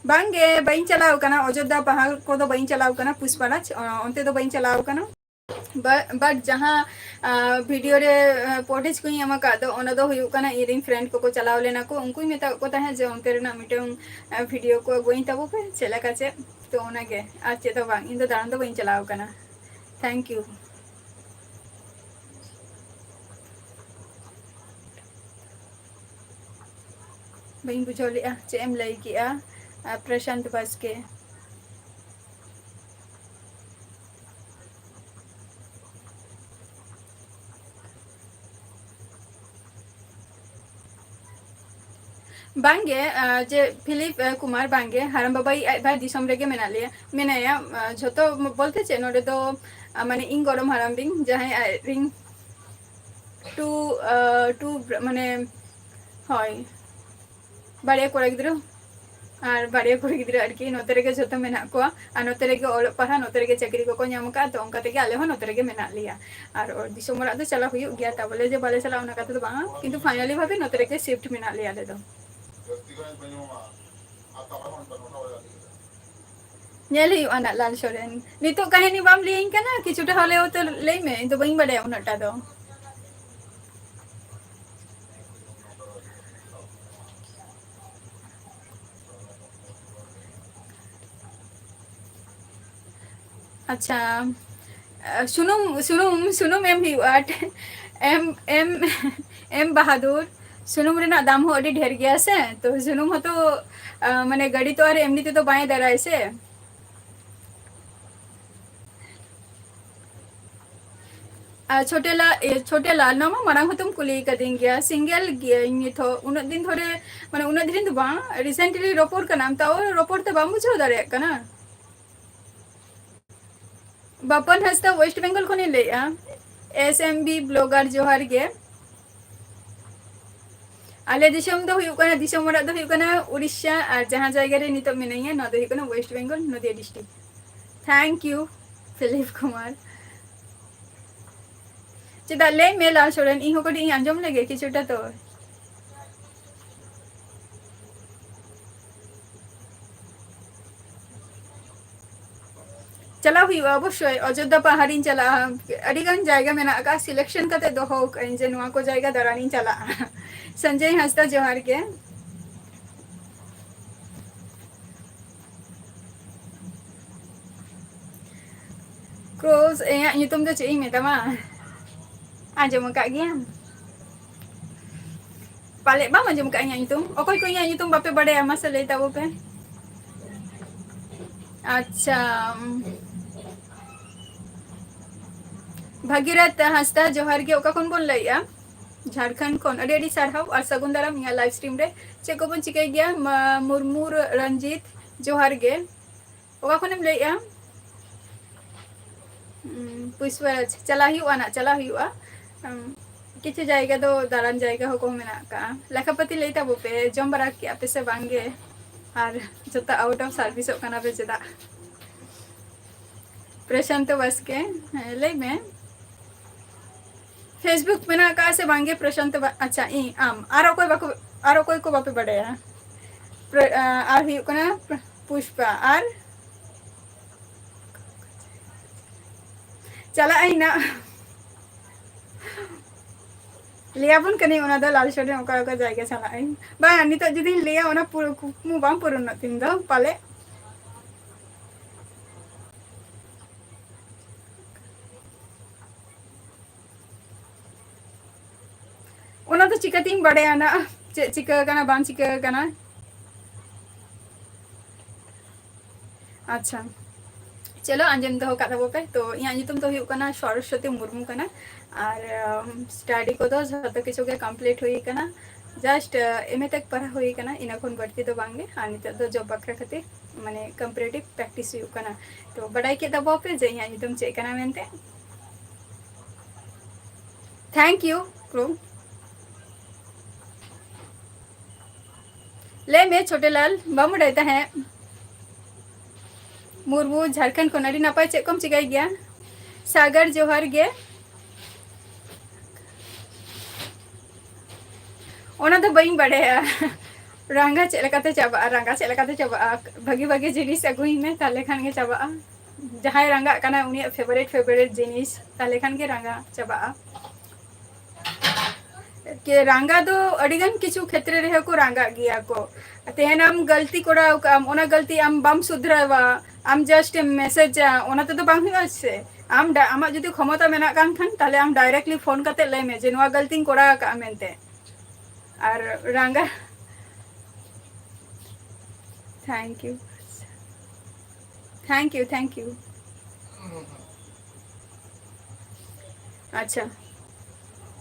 ᱵᱟᱝ ᱜᱮ, ᱵᱟᱹᱧ ᱪᱟᱞᱟᱣ ᱠᱟᱱᱟ, ᱚᱡᱳᱫᱽᱫᱷᱟ ᱯᱟᱦᱟᱲ ᱠᱚᱫᱚ ᱵᱟᱹᱧ ᱪᱟᱞᱟᱣ ᱠᱟᱱᱟ, ᱯᱩᱥᱯᱟᱨᱟᱡᱽ, ᱚ-, ᱚᱱᱛᱮ ᱫᱚ ᱵᱟᱹᱧ ᱪᱟᱞᱟᱣ ᱠᱟᱱᱟ᱾ ᱵᱟᱴ ᱡᱟᱦᱟᱸ ᱵᱷᱤᱰᱤᱭᱳ ᱨᱮ ᱯᱷᱩᱴᱮᱡᱽ ᱠᱚᱧ ᱮᱢ ᱟᱠᱟᱫ ᱫᱚ, ᱚᱱᱟ ᱫᱚ ᱦᱩᱭᱩᱜ ᱠᱟᱱᱟ ᱤᱧᱨᱮᱱ ᱯᱷᱨᱮᱱᱰ ᱠᱚᱠᱚ ᱪᱟᱞᱟᱣ ᱞᱮᱱᱟ ᱠᱚ, ᱩᱱᱠᱩᱧ ᱢᱮᱛᱟᱫ ᱠᱚ ᱛᱟᱦᱮᱸᱫ ᱡᱮ ᱚᱱᱛᱮ ᱨᱮᱱᱟᱜ ᱢᱤᱫᱴᱟᱝ ᱵᱷᱤᱰᱤᱭᱳ ᱠᱚ ᱟᱹᱜᱩᱭ ᱛᱟᱵᱚ ᱯᱮ, ᱪᱮᱫ ᱞᱮᱠᱟ ᱪᱮᱫ᱾ ᱛᱚ ᱚᱱᱟᱜᱮ, ᱟᱨ ᱪᱮᱫ ᱦᱚᱸ ᱵᱟᱝ, ᱤᱧ ᱫᱚ ᱫᱟᱬᱟᱱ ᱫᱚ ᱵᱟᱹᱧ ᱪᱟᱞᱟᱣ ᱟᱠᱟᱱᱟ᱾ Thank you. ᱵᱟᱹᱧ ᱵᱩᱡᱷᱟᱹᱣ ᱞᱮᱫᱼᱟ ᱪᱮᱫ ᱮᱢ ᱞᱟᱹᱭ ᱠᱮᱜᱼᱟ, ᱟᱨ ᱯᱨᱚᱥᱟᱱᱛ ᱵᱟᱥᱠᱮ᱾ ᱵᱟᱝᱜᱮ, ᱟᱸ, ᱡᱮ ᱯᱷᱤᱞᱤᱯ, ᱟᱸ, ᱠᱩᱢᱟᱨ, ᱵᱟᱝᱜᱮ, ᱦᱟᱲᱟᱢ ᱵᱟᱵᱟᱭᱤᱡ ᱟᱡ ᱵᱷᱟᱭ ᱫᱤᱥᱚᱢ ᱨᱮᱜᱮ ᱢᱮᱱᱟᱜ ᱞᱮᱭᱟ, ᱢᱮᱱᱟᱭᱟ᱾ ᱟᱸ, ᱡᱷᱚᱛᱚ ᱵᱚᱞᱛᱮ ᱪᱮᱫ, ᱱᱚᱰᱮ ᱫᱚ, ᱟᱸ, ᱢᱟᱱᱮ, ᱤᱧ ᱜᱚᱲᱚᱢ ᱦᱟᱲᱟᱢ ᱵᱤᱧ, ᱡᱟᱦᱟᱸᱭ ᱟᱡ ᱨᱤᱱ ᱴᱩ, ᱟᱸ, ᱴᱩ, ᱢᱟᱱᱮ, ᱦᱳᱭ, ᱵᱟᱨᱭᱟ ᱠᱚᱲᱟ ᱜᱤᱫᱽᱨᱟᱹ ᱟᱨ ᱵᱟᱨᱭᱟ ᱠᱩᱲᱤ ᱜᱤᱫᱽᱨᱟᱹ ᱟᱨᱠᱤ, ᱱᱚᱛᱮ ᱨᱮᱜᱮ ᱡᱷᱚᱛᱚ ᱢᱮᱱᱟᱜ ᱠᱚᱣᱟ᱾ ᱟᱨ ᱱᱚᱛᱮ ᱨᱮᱜᱮ ᱚᱞᱚᱜ ᱯᱟᱲᱦᱟᱜ, ᱱᱚᱛᱮ ᱨᱮᱜᱮ ᱪᱟᱹᱠᱨᱤ ᱠᱚᱠᱚ ᱧᱟᱢ ᱟᱠᱟᱫᱼᱟ, ᱛᱚ ᱚᱱᱠᱟ ᱛᱮᱜᱮ ᱟᱞᱮ ᱦᱚᱸ ᱱᱚᱛᱮ ᱨᱮᱜᱮ ᱢᱮᱱᱟᱜ ᱞᱮᱭᱟ᱾ ᱟᱨ ᱫᱤᱥᱚᱢ ᱚᱲᱟᱜ ᱫᱚ ᱪᱟᱞᱟᱣ ᱦᱩᱭᱩᱜ ᱜᱮᱭᱟ, ᱛᱟ ᱵᱚᱞᱮ ᱡᱮ ᱵᱟᱞᱮ ᱪᱟᱞᱟᱜᱼᱟ, ᱚᱱᱟ ᱠᱟᱛᱷᱟ ᱫᱚ ᱵᱟᱝᱟ, ᱠᱤᱱᱛᱩ ᱯᱷᱟᱭᱱᱟᱞᱤ ᱵᱷᱟᱵᱮ ᱱᱚᱛᱮ ᱨᱮᱜᱮ ᱥᱤᱯᱴ ᱢᱮᱱᱟᱜ ᱞᱮᱭᱟ ᱟᱞᱮ ᱫᱚ᱾ ᱧᱮᱞ ᱦᱩᱭᱩᱜᱼᱟ ᱱᱟᱜ, ᱞᱟᱞ ᱥᱚᱨᱮᱱ᱾ ᱱᱤᱛᱚᱜ ᱠᱟᱹᱦᱱᱤ ᱵᱟᱢ ᱞᱟᱹᱭᱟᱹᱧ ᱠᱟᱱᱟ, ᱠᱤᱪᱷᱩᱴᱟ ᱦᱚᱞᱮᱣ ᱛᱚ ᱞᱟᱹᱭ ᱢᱮ, ᱤᱧ ᱫᱚ ᱵᱟᱹᱧ ᱵᱟᱰᱟᱭᱟ ᱩᱱᱟᱹᱜ ᱴᱟ ᱫᱚ᱾ ᱟᱪᱪᱷᱟ, ᱥᱩᱱᱩᱢ, ᱥᱩᱱᱩᱢ, ᱥᱩᱱᱩᱢ ᱮᱢ ᱦᱩᱭᱩᱜᱼᱟ᱾ ᱮᱢ, ᱮᱢ, ᱮᱢ ᱵᱟᱦᱟᱫᱩᱨ, ᱥᱩᱱᱩᱢ ᱨᱮᱱᱟᱜ ᱫᱟᱢ ᱦᱚᱸ ᱟᱹᱰᱤ ᱰᱷᱮᱨ ᱜᱮᱭᱟ ᱥᱮ, ᱛᱚ ᱥᱩᱱᱩᱢ ᱦᱚᱸᱛᱚ, ᱟᱸ, ᱢᱟᱱᱮ, ᱜᱟᱹᱰᱤ ᱛᱚ ᱟᱨ ᱮᱢᱱᱤ ᱛᱮᱫᱚ ᱵᱟᱭ ᱫᱟᱨᱟᱭ ᱥᱮ᱾ ᱟᱨ ᱪᱷᱳᱴᱮ ᱞᱟ-, ᱮ, ᱪᱷᱳᱴᱮ ᱞᱟᱞ, ᱱᱚᱣᱟ ᱢᱟ ᱢᱟᱲᱟᱝ ᱦᱚᱸᱛᱚᱢ ᱠᱩᱞᱤ ᱟᱠᱟᱫᱤᱧ ᱜᱮᱭᱟ, ᱥᱤᱝᱜᱮᱞ ᱜᱤᱭᱟᱹᱧ ᱱᱤᱛ ᱦᱚᱸ᱾ ᱩᱱᱟᱹᱜ ᱫᱤᱱ ᱫᱷᱚᱨᱮ, ᱢᱟᱱᱮ, ᱩᱱᱟᱹᱜ ᱫᱤᱱ ᱫᱚ ᱵᱟᱝ, ᱨᱤᱥᱮᱱᱴᱞᱤ ᱨᱚᱯᱚᱲ ᱠᱟᱱᱟᱢ, ᱛᱟᱣ ᱨᱚᱯᱚᱲ ᱛᱮ ᱵᱟᱢ ᱵᱩᱡᱷᱟᱹᱣ ᱫᱟᱲᱮᱭᱟᱜ ᱠᱟᱱᱟ? ᱵᱟᱯᱚᱱ ᱦᱟᱸᱥᱫᱟ, ᱳᱭᱮᱥᱴ ᱵᱮᱝᱜᱚᱞ ᱠᱷᱚᱱᱤᱧ ᱞᱟᱹᱭᱮᱫᱼᱟ᱾ ᱮᱥ ᱮᱢ ᱵᱤ ᱵᱞᱚᱜᱟᱨ, ᱡᱚᱦᱟᱨ ᱜᱮ᱾ ᱟᱞᱮ ᱫᱤᱥᱚᱢ ᱫᱚ ᱦᱩᱭᱩᱜ ᱠᱟᱱᱟ, ᱫᱤᱥᱚᱢ ᱚᱲᱟᱜ ᱫᱚ ᱦᱩᱭᱩᱜ ᱠᱟᱱᱟ ᱩᱲᱤᱥᱥᱟ, ᱟᱨ ᱡᱟᱦᱟᱸ ᱡᱟᱭᱜᱟ ᱨᱮ ᱱᱤᱛᱚᱜ ᱢᱤᱱᱟᱹᱧᱟ, ᱱᱚᱣᱟ ᱫᱚ ᱦᱩᱭᱩᱜ ᱠᱟᱱᱟ West Bengal, Nadia district. Thank you, Philip Kumar. ᱪᱮᱫᱟᱜ, ᱞᱟᱹᱭ ᱢᱮ ᱞᱟᱞ ᱥᱚᱨᱮᱱ, ᱤᱧ ᱦᱚᱸ ᱠᱟᱹᱴᱤᱡ ᱤᱧ ᱟᱸᱡᱚᱢ ᱞᱮᱜᱮ ᱠᱤᱪᱷᱩᱴᱟ ᱛᱚ᱾ ᱪᱟᱞᱟᱣ ᱦᱩᱭᱩᱜᱼᱟ ᱚᱵᱚᱥᱥᱳᱭ, ᱚᱡᱳᱫᱽᱫᱷᱟ ᱯᱟᱦᱟᱲᱤᱧ ᱪᱟᱞᱟᱜᱼᱟ᱾ ᱟᱹᱰᱤ ᱜᱟᱱ ᱡᱟᱭᱜᱟ ᱢᱮᱱᱟᱜ ᱟᱠᱟᱫᱼᱟ, selection ᱠᱟᱛᱮ ᱫᱚᱦᱚ ᱟᱠᱟᱫᱟᱹᱧ ᱡᱮ ᱱᱚᱣᱟ ᱠᱚ ᱡᱟᱭᱜᱟ ᱫᱟᱬᱟᱱᱤᱧ ᱪᱟᱞᱟᱜᱼᱟ᱾ ᱥᱚᱧᱡᱚᱭ ᱦᱟᱸᱥᱫᱟ, ᱡᱚᱦᱟᱨ ᱜᱮ᱾ ᱠᱨᱳᱥ, ᱤᱧᱟᱹᱜ ᱧᱩᱛᱩᱢ ᱫᱚ ᱪᱮᱫ ᱤᱧ ᱢᱮᱛᱟᱢᱟ? ᱟᱸᱡᱚᱢ ᱟᱠᱟᱫ ᱜᱮᱭᱟᱢ? ᱯᱟᱞᱮᱫ ᱵᱟᱢ ᱟᱸᱡᱚᱢ ᱟᱠᱟᱫ ᱤᱧᱟᱹᱜ ᱧᱩᱛᱩᱢ? ᱚᱠᱚᱭ ᱠᱚ ᱤᱧᱟᱹᱜ ᱧᱩᱛᱩᱢ ᱵᱟᱯᱮ ᱵᱟᱰᱟᱭᱟ, ᱢᱟᱥᱮ ᱞᱟᱹᱭ ᱛᱟᱵᱚ ᱯᱮ᱾ ᱟᱪᱪᱷᱟ, ᱩᱢ, ᱵᱷᱟᱜᱤᱨᱟᱛ ᱦᱟᱸᱥᱫᱟ, ᱡᱚᱦᱟᱨ ᱜᱮ᱾ ᱚᱠᱟ ᱠᱷᱚᱱ ᱵᱚᱱ ᱞᱟᱹᱭᱮᱜᱼᱟ? ᱡᱷᱟᱲᱠᱷᱚᱸᱰ ᱠᱷᱚᱱ᱾ ᱟᱹᱰᱤ ᱟᱹᱰᱤ ᱥᱟᱨᱦᱟᱣ ᱟᱨ ᱥᱟᱹᱜᱩᱱ ᱫᱟᱨᱟᱢ ᱤᱧᱟᱹᱜ live stream ᱨᱮ᱾ ᱪᱮᱫ ᱠᱚᱵᱚᱱ ᱪᱤᱠᱟᱹᱭ ᱜᱮᱭᱟ? ᱢᱟ-, ᱢᱩᱨᱢᱩ ᱨᱚᱧᱡᱤᱛ, ᱡᱚᱦᱟᱨ ᱜᱮ᱾ ᱚᱠᱟ ᱠᱷᱚᱱᱮᱢ ᱞᱟᱹᱭᱮᱜᱼᱟ? ᱩᱸ, ᱯᱩᱥᱯᱟᱨᱟᱡᱽ, ᱪᱟᱞᱟᱜ ᱦᱩᱭᱩᱜᱼᱟ ᱱᱟᱜ, ᱪᱟᱞᱟᱜ ᱦᱩᱭᱩᱜᱼᱟ᱾ ᱩᱸ, ᱠᱤᱪᱷᱩ ᱡᱟᱭᱜᱟ ᱫᱚ ᱫᱟᱬᱟᱱ ᱡᱟᱭᱜᱟ ᱦᱚᱸ ᱠᱚᱦᱚᱸ ᱢᱮᱱᱟᱜ ᱟᱠᱟᱜᱼᱟ᱾ ᱞᱮᱠᱷᱟᱯᱟᱹᱛᱤ ᱞᱟᱹᱭ ᱛᱟᱵᱚ ᱯᱮ, ᱡᱚᱢ ᱵᱟᱲᱟ ᱠᱮᱜᱼᱟ ᱯᱮ ᱥᱮ ᱵᱟᱝ ᱜᱮ? ᱟᱨ ᱡᱚᱛᱚ out of service ᱚᱜ ᱠᱟᱱᱟ ᱯᱮ ᱪᱮᱫᱟᱜ? ᱯᱨᱚᱥᱟᱱᱛᱚ ᱵᱟᱥᱠᱮ, ᱦᱮᱸ, ᱞᱟᱹᱭ ᱢᱮ᱾ Facebook ᱢᱮᱱᱟᱜ ᱟᱠᱟᱜᱼᱟ ᱥᱮ ᱵᱟᱝ ᱜᱮ ᱯᱨᱚᱥᱟᱱᱛᱚ ᱵᱟ-, ᱟᱪᱪᱷᱟ, ᱤᱧ, ᱟᱢ, ᱟᱨ ᱚᱠᱚᱭ ᱵᱟᱠᱚ, ᱟᱨ ᱚᱠᱚᱭ ᱠᱚ ᱵᱟᱯᱮ ᱵᱟᱰᱟᱭᱟ? ᱯᱨᱚ-, ᱟ, ᱟᱨ ᱦᱩᱭᱩᱜ ᱠᱟᱱᱟ ᱯᱨᱚ-, ᱯᱩᱥᱯᱟ, ᱟᱨ ᱪᱟᱞᱟᱜ ᱟᱹᱧ ᱱᱟᱜ᱾ ᱞᱟᱹᱭᱟᱵᱚᱱ ᱠᱟᱹᱱᱟᱹᱧ ᱚᱱᱟ ᱫᱚ ᱞᱟᱞ ᱥᱚᱨᱮᱱ ᱚᱠᱟ ᱚᱠᱟ ᱡᱟᱭᱜᱟ ᱪᱟᱞᱟᱜ ᱟᱹᱧ᱾ ᱵᱟᱝ, ᱱᱤᱛᱚᱜ ᱡᱩᱫᱤᱧ ᱞᱟᱹᱭᱟ ᱚᱱᱟ ᱯᱩᱨᱟᱹ ᱠᱩᱠᱢᱩ ᱵᱟᱝ ᱯᱩᱨᱚᱱᱚᱜ ᱛᱤᱧ ᱫᱚ ᱯᱟᱞᱮ᱾ ᱚᱱᱟ ᱫᱚ ᱪᱤᱠᱟᱹᱛᱤᱧ ᱵᱟᱰᱟᱭᱟ ᱱᱟᱜ, ᱪᱮᱫ ᱪᱤᱠᱟᱹ ᱟᱠᱟᱱᱟ ᱵᱟᱝ ᱪᱤᱠᱟᱹ ᱟᱠᱟᱱᱟ? ᱟᱪᱪᱷᱟ, ᱪᱚᱞᱚ ᱟᱸᱡᱚᱢ ᱫᱚᱦᱚ ᱠᱟᱜ ᱛᱟᱵᱚ ᱯᱮ᱾ ᱛᱚ, ᱤᱧᱟᱹᱜ ᱧᱩᱛᱩᱢ ᱫᱚ ᱦᱩᱭᱩᱜ ᱠᱟᱱᱟ ᱥᱚᱨᱚᱥᱣᱚᱛᱤ ᱢᱩᱨᱢᱩ ᱠᱟᱱᱟ᱾ ᱟᱨ, ᱟᱢ, study ᱠᱚᱫᱚ ᱡᱷᱚᱛᱚ ᱠᱤᱪᱷᱩ ᱜᱮ complete ᱦᱩᱭ ᱟᱠᱟᱱᱟ᱾ Just, ᱟ, M A ᱛᱮᱠ ᱯᱟᱲᱦᱟᱣ ᱦᱩᱭ ᱟᱠᱟᱱᱟ, ᱤᱱᱟᱹ ᱠᱷᱚᱱ ᱵᱟᱹᱲᱛᱤ ᱫᱚ ᱵᱟᱝ ᱜᱮ᱾ ᱟᱨ ᱱᱤᱛᱚᱜ ᱫᱚ job ᱵᱟᱠᱷᱨᱟ ᱠᱷᱟᱹᱛᱤᱨ, ᱢᱟᱱᱮ, comparative practice ᱦᱩᱭᱩᱜ ᱠᱟᱱᱟ᱾ ᱛᱚ, ᱵᱟᱰᱟᱭ ᱠᱮᱫ ᱛᱟᱵᱚ ᱯᱮ ᱡᱮ ᱤᱧᱟᱹᱜ ᱧᱩᱛᱩᱢ ᱪᱮᱫ ᱠᱟᱱᱟ ᱢᱮᱱᱛᱮ᱾ Thank you, bro. ᱞᱟᱹᱭ ᱢᱮ, ᱪᱷᱳᱴᱮ ᱞᱟᱞ, ᱵᱟᱢ ᱵᱟᱰᱟᱭ ᱛᱟᱦᱮᱸᱫ? ᱢᱩᱨᱢᱩ, ᱡᱷᱟᱲᱠᱷᱚᱸᱰ ᱠᱷᱚᱱ, ᱟᱹᱰᱤ ᱱᱟᱯᱟᱭ, ᱪᱮᱫ ᱠᱚᱢ ᱪᱤᱠᱟᱹᱭ ᱜᱮᱭᱟ? ᱥᱟᱜᱟᱨ, ᱡᱚᱦᱟᱨ ᱜᱮ᱾ ᱚᱱᱟ ᱫᱚ ᱵᱟᱹᱧ ᱵᱟᱰᱟᱭᱟ᱾ ᱨᱟᱸᱜᱟ ᱪᱮᱫ ᱞᱮᱠᱟᱛᱮ ᱪᱟᱵᱟᱜᱼᱟ? ᱨᱟᱸᱜᱟ ᱪᱮᱫ ᱞᱮᱠᱟᱛᱮ ᱪᱟᱵᱟᱜᱼᱟ? ᱵᱷᱟᱜᱤ ᱵᱷᱟᱜᱤ ᱡᱤᱱᱤᱥ ᱟᱹᱜᱩᱭ ᱢᱮ, ᱛᱟᱦᱞᱮ ᱠᱷᱟᱱ ᱜᱮ ᱪᱟᱵᱟᱜᱼᱟ᱾ ᱡᱟᱦᱟᱸᱭ ᱨᱟᱸᱜᱟᱜ ᱠᱟᱱᱟᱭ, ᱩᱱᱤᱭᱟᱜ ᱯᱷᱮᱵᱟᱨᱮᱴ ᱯᱷᱮᱵᱟᱨᱮᱴ ᱡᱤᱱᱤᱥ, ᱛᱟᱦᱞᱮ ᱠᱷᱟᱱ ᱜᱮ ᱨᱟᱸᱜᱟ ᱪᱟᱵᱟᱜᱼᱟ᱾ ᱠᱮ ᱨᱟᱸᱜᱟ ᱫᱚ ᱟᱹᱰᱤ ᱜᱟᱱ ᱠᱤᱪᱷᱩ ᱠᱷᱮᱛᱨᱮ ᱨᱮᱦᱚᱸ ᱠᱚ ᱨᱟᱸᱜᱟᱜ ᱜᱮᱭᱟ ᱠᱚ᱾ ᱛᱮᱦᱮᱧ ᱟᱢ ᱜᱟᱹᱞᱛᱤ ᱠᱚᱨᱟᱣ ᱠᱟᱜ ᱟᱢ, ᱚᱱᱟ ᱜᱟᱹᱞᱛᱤ ᱟᱢ ᱵᱟᱢ ᱥᱩᱫᱷᱨᱟᱹᱣᱟ, ᱟᱢ just ᱮᱢ ᱢᱮᱥᱮᱡᱟ, ᱚᱱᱟ ᱛᱮᱫᱚ ᱵᱟᱝ ᱦᱩᱭᱩᱜᱼᱟ ᱥᱮ᱾ ᱟᱢ ᱰᱟ-, ᱟᱢᱟᱜ ᱡᱩᱫᱤ ᱠᱷᱚᱢᱚᱛᱟ ᱢᱮᱱᱟᱜ ᱠᱟᱱ ᱠᱷᱟᱱ, ᱛᱟᱦᱞᱮ ᱟᱢ directly ᱯᱷᱳᱱ ᱠᱟᱛᱮ ᱞᱟᱹᱭ ᱢᱮ ᱡᱮ, "ᱱᱚᱣᱟ ᱜᱟᱹᱞᱛᱤᱧ ᱠᱚᱨᱟᱣ ᱟᱠᱟᱫᱼᱟ" ᱢᱮᱱᱛᱮ᱾ ᱟᱨ ᱨᱟᱸᱜᱟ, thank you, thank you, thank you. ᱟᱪᱪᱷᱟ,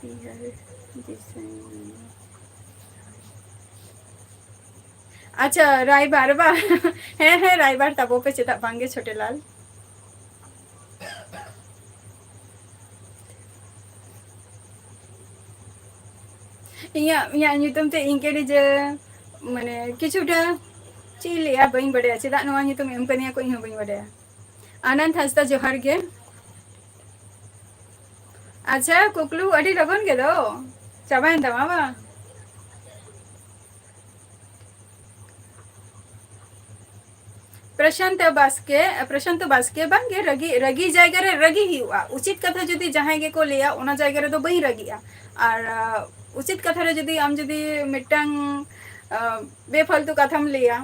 ᱵᱤᱦᱟᱨ ᱫᱤᱥᱚᱢ᱾ ᱟᱪᱪᱷᱟ, ᱨᱟᱭᱵᱟᱨ ᱵᱟ? ᱦᱮᱸ, ᱦᱮᱸ, ᱨᱟᱭᱵᱟᱨ ᱛᱟᱵᱚ ᱯᱮ, ᱪᱮᱫᱟᱜ ᱵᱟᱝᱜᱮ, ᱪᱷᱳᱴᱮ ᱞᱟᱞ? ᱤᱧᱟᱹᱜ, ᱤᱧᱟᱹᱜ ᱧᱩᱛᱩᱢ ᱛᱮ ᱤᱧ ᱠᱟᱹᱴᱤᱡ ᱡᱮ, ᱢᱟᱱᱮ, ᱠᱤᱪᱷᱩᱴᱟ ᱪᱮᱫ ᱤᱧ ᱞᱟᱹᱭᱟ, ᱵᱟᱹᱧ ᱵᱟᱰᱟᱭᱟ᱾ ᱪᱮᱫᱟᱜ ᱱᱚᱣᱟ ᱧᱩᱛᱩᱢ ᱮᱢ ᱠᱟᱹᱫᱤᱧᱟ ᱠᱚ, ᱤᱧ ᱦᱚᱸ ᱵᱟᱹᱧ ᱵᱟᱰᱟᱭᱟ᱾ ᱟᱱᱟᱱᱫ ᱦᱟᱸᱥᱫᱟ, ᱡᱚᱦᱟᱨ ᱜᱮ᱾ ᱟᱪᱪᱷᱟ, ᱠᱩᱠᱞᱩ ᱟᱹᱰᱤ ᱞᱚᱜᱚᱱ ᱜᱮ ᱫᱚ ᱪᱟᱵᱟᱭᱮᱱ ᱛᱟᱢᱟ ᱵᱟᱝ? ᱯᱨᱚᱥᱟᱱᱛ ᱵᱟᱥᱠᱮ, ᱯᱨᱚᱥᱟᱱᱛ ᱵᱟᱥᱠᱮ, ᱵᱟᱝᱜᱮ, ᱨᱟᱹᱜᱤ, ᱨᱟᱹᱜᱤ ᱡᱟᱭᱜᱟ ᱨᱮ ᱨᱟᱹᱜᱤ ᱦᱩᱭᱩᱜᱼᱟ᱾ ᱩᱪᱤᱛ ᱠᱟᱛᱷᱟ ᱡᱩᱫᱤ ᱡᱟᱦᱟᱸᱭ ᱜᱮᱠᱚ ᱞᱟᱹᱭᱟ, ᱚᱱᱟ ᱡᱟᱭᱜᱟ ᱨᱮᱫᱚ ᱵᱟᱹᱧ ᱨᱟᱹᱜᱤᱜᱼᱟ᱾ ᱟᱨ, ᱟ, ᱩᱪᱤᱛ ᱠᱟᱛᱷᱟ ᱨᱮ ᱡᱩᱫᱤ ᱟᱢ ᱡᱩᱫᱤ ᱢᱤᱫᱴᱟᱝ, ᱟ, ᱵᱮᱯᱷᱟᱞᱛᱩ ᱠᱟᱛᱷᱟᱢ ᱞᱟᱹᱭᱟ,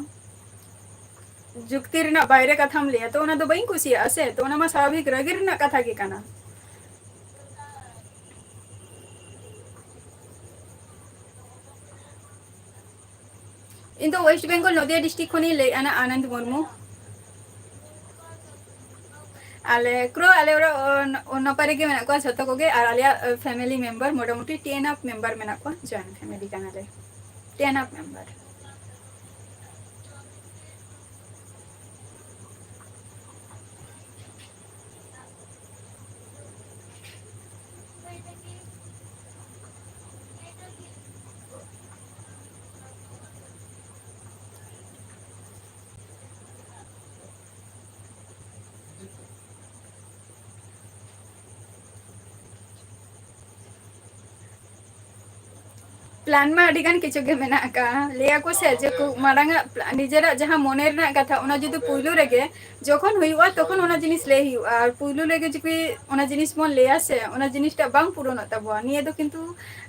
ᱡᱩᱠᱛᱤ ᱨᱮᱱᱟᱜ ᱵᱟᱭᱨᱮ ᱠᱟᱛᱷᱟᱢ ᱞᱟᱹᱭᱟ, ᱛᱚ ᱚᱱᱟ ᱫᱚ ᱵᱟᱹᱧ ᱠᱩᱥᱤᱭᱟᱜᱼᱟ ᱥᱮ, ᱛᱚ ᱚᱱᱟ ᱢᱟ ᱥᱟᱵᱷᱟᱵᱤᱠ ᱨᱟᱹᱜᱤ ᱨᱮᱱᱟᱜ ᱠᱟᱛᱷᱟ ᱜᱮ ᱠᱟᱱᱟ᱾ ᱤᱧ ᱫᱚ West Bengal, ᱱᱚᱫᱤᱭᱟ district ᱠᱷᱚᱱᱤᱧ ᱞᱟᱹᱭᱮᱫᱼᱟ, ᱟᱱᱟᱱᱫ ᱢᱩᱨᱢᱩ᱾ ᱟᱞᱮ ᱠᱨᱳ, ᱟᱞᱮ ᱚᱲᱟᱜ, ᱚ, ᱱᱚ-, ᱱᱟᱯᱟᱭ ᱨᱮᱜᱮ ᱢᱮᱱᱟᱜ ᱠᱚᱣᱟ ᱡᱷᱚᱛᱚ ᱠᱚᱜᱮ, ᱟᱨ ᱟᱞᱮᱭᱟᱜ, ᱚ, family member ᱢᱚᱴᱟᱢᱩᱴᱤ ten up member ᱢᱮᱱᱟᱜ ᱠᱚᱣᱟ, joint family ᱠᱟᱱᱟᱞᱮ, ten up member᱾ ᱯᱞᱟᱱ ᱢᱟ ᱟᱹᱰᱤ ᱜᱟᱱ ᱠᱤᱪᱷᱩ ᱜᱮ ᱢᱮᱱᱟᱜ ᱟᱠᱟᱫᱼᱟ᱾ ᱞᱟᱹᱭ ᱟᱠᱚ ᱥᱮ ᱡᱮ ᱠᱚ ᱢᱟᱲᱟᱝ ᱟᱜ ᱯᱞᱟ-, ᱱᱤᱡᱮᱨᱟᱜ ᱡᱟᱦᱟᱸ ᱢᱚᱱᱮ ᱨᱮᱱᱟᱜ ᱠᱟᱛᱷᱟ, ᱚᱱᱟ ᱡᱩᱫᱤ ᱯᱩᱭᱞᱩ ᱨᱮᱜᱮ ᱡᱚᱠᱷᱚᱱ ᱦᱩᱭᱩᱜᱼᱟ, ᱛᱚᱠᱷᱚᱱ ᱚᱱᱟ ᱡᱤᱱᱤᱥ ᱞᱟᱹᱭ ᱦᱩᱭᱩᱜᱼᱟ᱾ ᱟᱨ ᱯᱩᱭᱞᱩ ᱨᱮᱜᱮ ᱡᱩᱫᱤ ᱚᱱᱟ ᱡᱤᱱᱤᱥ ᱵᱚᱱ ᱞᱟᱹᱭᱟ ᱥᱮ, ᱚᱱᱟ ᱡᱤᱱᱤᱥᱴᱟᱜ ᱵᱟᱝ ᱯᱩᱨᱚᱱᱚᱜ ᱛᱟᱵᱚᱱᱟ᱾ ᱱᱤᱭᱟᱹ ᱫᱚ ᱠᱤᱱᱛᱩ,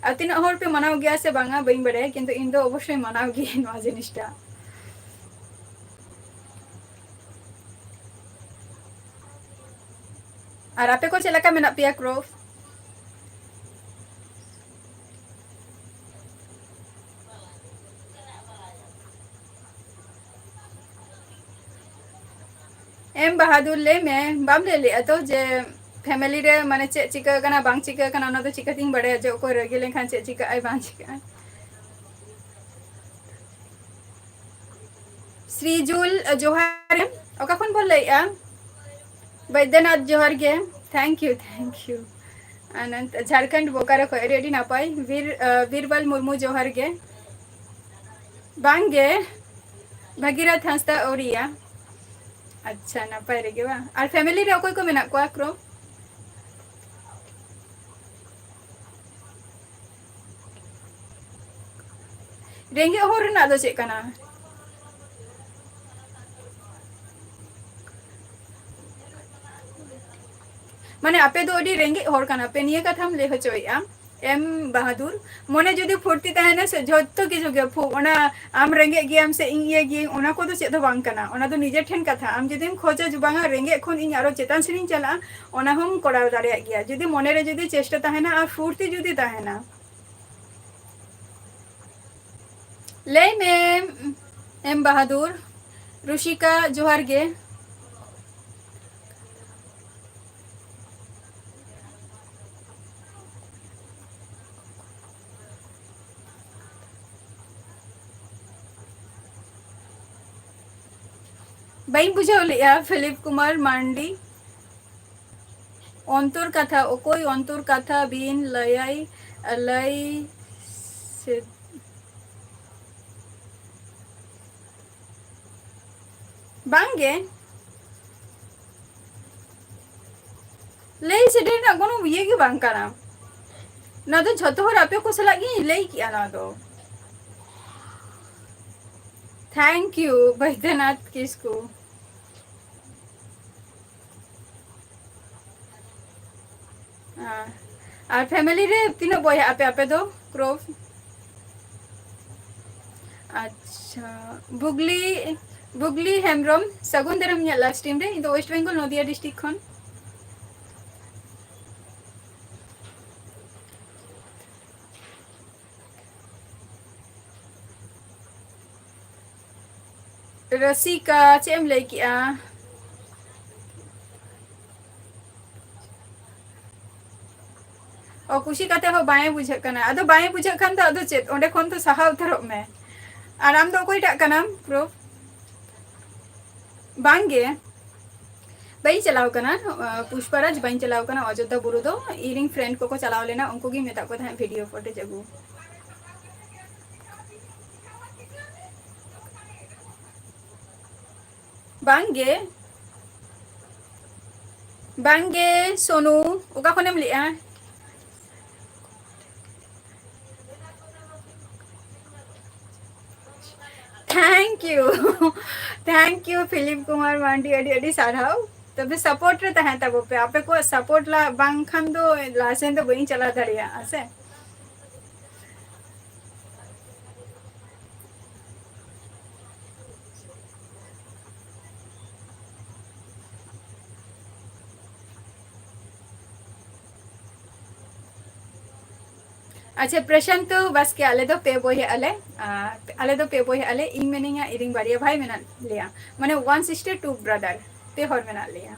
ᱟᱨ ᱛᱤᱱᱟᱹᱜ ᱦᱚᱲ ᱯᱮ ᱢᱟᱱᱟᱣ ᱜᱮᱭᱟ ᱥᱮ ᱵᱟᱝᱟ, ᱵᱟᱹᱧ ᱵᱟᱲᱟᱭᱟ, ᱠᱤᱱᱛᱩ ᱤᱧ ᱫᱚ ᱚᱵᱚᱥᱥᱳᱭ ᱢᱟᱱᱟᱣ ᱜᱤᱭᱟᱹᱧ ᱱᱚᱣᱟ ᱡᱤᱱᱤᱥᱴᱟᱜ᱾ ᱟᱨ ᱟᱯᱮ ᱠᱚ ᱪᱮᱫ ᱞᱮᱠᱟ ᱢᱮᱱᱟᱜ ᱯᱮᱭᱟ, ᱠᱨᱳ? ᱮᱢ ᱵᱟᱦᱟᱫᱩᱨ, ᱞᱟᱹᱭ ᱢᱮ, ᱵᱟᱢ ᱞᱟᱹᱭ ᱞᱮᱜᱼᱟ ᱛᱚ ᱡᱮ ᱯᱷᱮᱢᱮᱞᱤ ᱨᱮ ᱢᱟᱱᱮ ᱪᱮᱫ ᱪᱤᱠᱟᱹ ᱠᱟᱱᱟ, ᱵᱟᱝ ᱪᱤᱠᱟᱹ ᱠᱟᱱᱟ, ᱚᱱᱟ ᱫᱚ ᱪᱤᱠᱟᱹᱛᱤᱧ ᱵᱟᱲᱟᱭᱟ ᱡᱮ ᱚᱠᱚᱭ ᱨᱟᱹᱜᱤ ᱞᱮᱱᱠᱷᱟᱱ ᱪᱮᱫ ᱪᱤᱠᱟᱹᱜᱼᱟᱭ, ᱵᱟᱝ ᱪᱤᱠᱟᱹᱜᱼᱟᱭ? ᱥᱨᱤᱡᱩᱞ, ᱡᱚᱦᱟᱨ᱾ ᱚᱠᱟ ᱠᱷᱚᱱ ᱵᱚᱱ ᱞᱟᱹᱭᱮᱜᱼᱟ? ᱵᱚᱭᱫᱚᱱᱟᱛᱷ, ᱡᱚᱦᱟᱨ ᱜᱮ᱾ Thank you, thank you᱾ Anand, Jharkhand Bokaro ᱠᱷᱚᱱ, ᱟᱹᱰᱤ ᱟᱹᱰᱤ ᱱᱟᱯᱟᱭ᱾ ᱵᱤᱨ, ᱟᱸ, ᱵᱤᱨᱵᱟᱞ ᱢᱩᱨᱢᱩ, ᱡᱚᱦᱟᱨ ᱜᱮ᱾ ᱵᱟᱝ ᱜᱮ, ᱵᱷᱟᱜᱤᱨᱟᱛᱷ ᱦᱟᱸᱥᱫᱟ ᱟᱹᱣᱨᱤᱭᱟ᱾ ᱟᱪᱪᱷᱟ, ᱱᱟᱯᱟᱭ ᱨᱮᱜᱮ ᱵᱟᱝ? ᱟᱨ ᱯᱷᱮᱢᱮᱞᱤ ᱨᱮ ᱚᱠᱚᱭ ᱠᱚ ᱢᱮᱱᱟᱜ ᱠᱚᱣᱟ, ᱠᱨᱳ? ᱨᱮᱸᱜᱮᱡ ᱦᱚᱲ ᱨᱮᱱᱟᱜ ᱫᱚ ᱪᱮᱫ ᱠᱟᱱᱟ? ᱢᱟᱱᱮ, ᱟᱯᱮ ᱫᱚ ᱟᱹᱰᱤ ᱨᱮᱸᱜᱮᱡ ᱦᱚᱲ ᱠᱟᱱᱟ ᱯᱮ, ᱱᱤᱭᱟᱹ ᱠᱟᱛᱷᱟᱢ ᱞᱟᱹᱭ ᱦᱚᱪᱚᱭᱮᱫᱼᱟ? ᱮᱢ ᱵᱟᱦᱟᱫᱩᱨ, ᱢᱚᱱᱮ ᱡᱩᱫᱤ ᱯᱷᱩᱨᱛᱤ ᱛᱟᱦᱮᱱᱟ ᱥᱮ, ᱡᱷᱚᱛᱚ ᱠᱤᱪᱷᱩ ᱜᱮ ᱯᱷᱩ-, ᱚᱱᱟ ᱟᱢ ᱨᱮᱸᱜᱮᱡ ᱜᱮᱭᱟᱢ ᱥᱮ ᱤᱧ ᱤᱭᱟᱹ ᱜᱤᱭᱟᱹᱧ, ᱚᱱᱟ ᱠᱚᱫᱚ ᱪᱮᱫ ᱦᱚᱸ ᱵᱟᱝ ᱠᱟᱱᱟ᱾ ᱚᱱᱟ ᱫᱚ ᱱᱤᱡᱮ ᱴᱷᱮᱱ ᱠᱟᱛᱷᱟ᱾ ᱟᱢ ᱡᱩᱫᱤᱢ ᱠᱷᱚᱡᱟ ᱡᱮ, "ᱵᱟᱝᱟ, ᱨᱮᱸᱜᱮᱡ ᱠᱷᱚᱱ ᱤᱧ ᱟᱨᱚ ᱪᱮᱛᱟᱱ ᱥᱮᱫ ᱤᱧ ᱪᱟᱞᱟᱜᱼᱟ", ᱚᱱᱟ ᱦᱚᱸᱢ ᱠᱚᱨᱟᱣ ᱫᱟᱲᱮᱭᱟᱜ ᱜᱮᱭᱟ, ᱡᱩᱫᱤ ᱢᱚᱱᱮ ᱨᱮ ᱡᱩᱫᱤ ᱪᱮᱥᱴᱟ ᱛᱟᱦᱮᱱᱟ ᱟᱨ ᱯᱷᱩᱨᱛᱤ ᱡᱩᱫᱤ ᱛᱟᱦᱮᱱᱟ᱾ ᱞᱟᱹᱭ ᱢᱮ, ᱮᱢ ᱵᱟᱦᱟᱫᱩᱨ, ᱨᱩᱥᱤᱠᱟ, ᱡᱚᱦᱟᱨ ᱜᱮ᱾ ᱵᱟᱹᱧ ᱵᱩᱡᱷᱟᱹᱣ ᱞᱮᱜᱼᱟ, ᱯᱷᱤᱞᱤᱯ ᱠᱩᱢᱟᱨ ᱢᱟᱱᱰᱤ᱾ ᱚᱱᱛᱚᱨ ᱠᱟᱛᱷᱟ, ᱚᱠᱚᱭ ᱚᱱᱛᱚᱨ ᱠᱟᱛᱷᱟ ᱵᱤᱱ ᱞᱟᱹᱭᱟᱭ, ᱞᱟᱹᱭ ᱥᱮ-, ᱵᱟᱝ ᱜᱮ᱾ ᱞᱟᱹᱭ ᱥᱮᱴᱮᱨ ᱨᱮᱱᱟᱜ ᱠᱳᱱᱳ ᱤᱭᱟᱹ ᱜᱮ ᱵᱟᱝ ᱠᱟᱱᱟ᱾ ᱱᱚᱣᱟ ᱫᱚ ᱡᱷᱚᱛᱚ ᱦᱚᱲ ᱟᱯᱮ ᱠᱚ ᱥᱟᱞᱟᱜ ᱜᱤᱧ ᱞᱟᱹᱭ ᱠᱮᱜᱼᱟ ᱱᱚᱣᱟ ᱫᱚ᱾ Thank you, Baidyanath Kisku. R family ᱨᱮ ᱛᱤᱱᱟᱹᱜ ᱵᱚᱭᱦᱟ ᱟᱯᱮ, ᱟᱯᱮ ᱫᱚ, ᱠᱨᱳᱯ? ᱟᱪᱪᱷᱟ, ᱵᱩᱜᱽᱞᱤ, ᱵᱩᱜᱽᱞᱤ ᱦᱮᱢᱵᱨᱚᱢ, ᱥᱟᱹᱜᱩᱱ ᱫᱟᱨᱟᱢ ᱤᱧᱟᱹᱜ live stream ᱨᱮ᱾ ᱤᱧ ᱫᱚ West Bengal, ᱱᱚᱫᱤᱭᱟ district ᱠᱷᱚᱱ᱾ ᱨᱟᱥᱤᱠᱟ, ᱪᱮᱫ ᱮᱢ ᱞᱟᱹᱭ ᱠᱮᱜᱼᱟ? ᱚ, ᱠᱩᱥᱤ ᱠᱟᱛᱮ ᱦᱚᱸ ᱵᱟᱝ ᱮ ᱵᱩᱡᱷᱟᱹᱜ ᱠᱟᱱᱟ᱾ ᱟᱫᱚ ᱵᱟᱝ ᱮ ᱵᱩᱡᱷᱟᱹᱜ ᱠᱷᱟᱱ ᱫᱚ ᱟᱫᱚ ᱪᱮᱫ, ᱚᱸᱰᱮ ᱠᱷᱚᱱ ᱫᱚ ᱥᱟᱦᱟ ᱩᱛᱟᱹᱨᱚᱜ ᱢᱮ᱾ ᱟᱨ ᱟᱢ ᱫᱚ ᱚᱠᱚᱭᱴᱟᱜ ᱠᱟᱱᱟᱢ, ᱯᱨᱳ? ᱵᱟᱝ ᱜᱮ, ᱵᱟᱹᱧ ᱪᱟᱞᱟᱣ ᱠᱟᱱᱟ, ᱟᱸ, ᱯᱩᱥᱯᱟᱨᱟᱡᱽ ᱵᱟᱹᱧ ᱪᱟᱞᱟᱣ ᱠᱟᱱᱟ ᱚᱡᱳᱫᱽᱫᱷᱟ ᱵᱩᱨᱩ ᱫᱚ᱾ ᱤᱧ ᱨᱮᱱ friend ᱠᱚᱠᱚ ᱪᱟᱞᱟᱣ ᱞᱮᱱᱟ, ᱩᱱᱠᱩ ᱜᱤᱧ ᱢᱮᱛᱟᱜ ᱠᱚ ᱛᱟᱦᱮᱸᱫ video footage ᱟᱹᱜᱩ᱾ ᱵᱟᱝ ᱜᱮ, ᱵᱟᱝ ᱜᱮ ᱥᱳᱱᱩ, ᱚᱠᱟ ᱠᱷᱚᱱᱮᱢ ᱞᱟᱹᱭᱮᱜᱼᱟ? Thank you, thank you Philip Kumar Mandi, ᱟᱹᱰᱤ ᱟᱹᱰᱤ ᱥᱟᱨᱦᱟᱣ᱾ ᱛᱚᱵᱮ support ᱨᱮ ᱛᱟᱦᱮᱸ ᱛᱟᱵᱚ ᱯᱮ, ᱟᱯᱮ ᱠᱚᱣᱟᱜ support ᱞᱟ-, ᱵᱟᱝᱠᱷᱟᱱ ᱫᱚ ᱞᱟᱦᱟ ᱥᱮᱱ ᱫᱚ ᱵᱟᱹᱧ ᱪᱟᱞᱟᱣ ᱫᱟᱲᱮᱭᱟᱜᱼᱟ ᱥᱮ᱾ ᱟᱪᱪᱷᱟ, ᱯᱨᱚᱥᱟᱱᱛ ᱵᱟᱥᱠᱮ, ᱟᱞᱮ ᱫᱚ ᱯᱮ ᱵᱚᱭᱦᱟᱜ ᱟᱞᱮ, ᱟᱨ ᱟᱞᱮ ᱫᱚ ᱯᱮ ᱵᱚᱭᱦᱟᱜ ᱟᱞᱮ, ᱤᱧ ᱢᱮᱱᱟᱹᱧᱟ, ᱤᱧ ᱨᱮᱱ ᱵᱟᱨᱭᱟ ᱵᱷᱟᱭ ᱢᱮᱱᱟᱜ ᱞᱮᱭᱟ, ᱢᱟᱱᱮ one sister two brother, ᱯᱮ ᱦᱚᱲ ᱢᱮᱱᱟᱜ ᱞᱮᱭᱟ᱾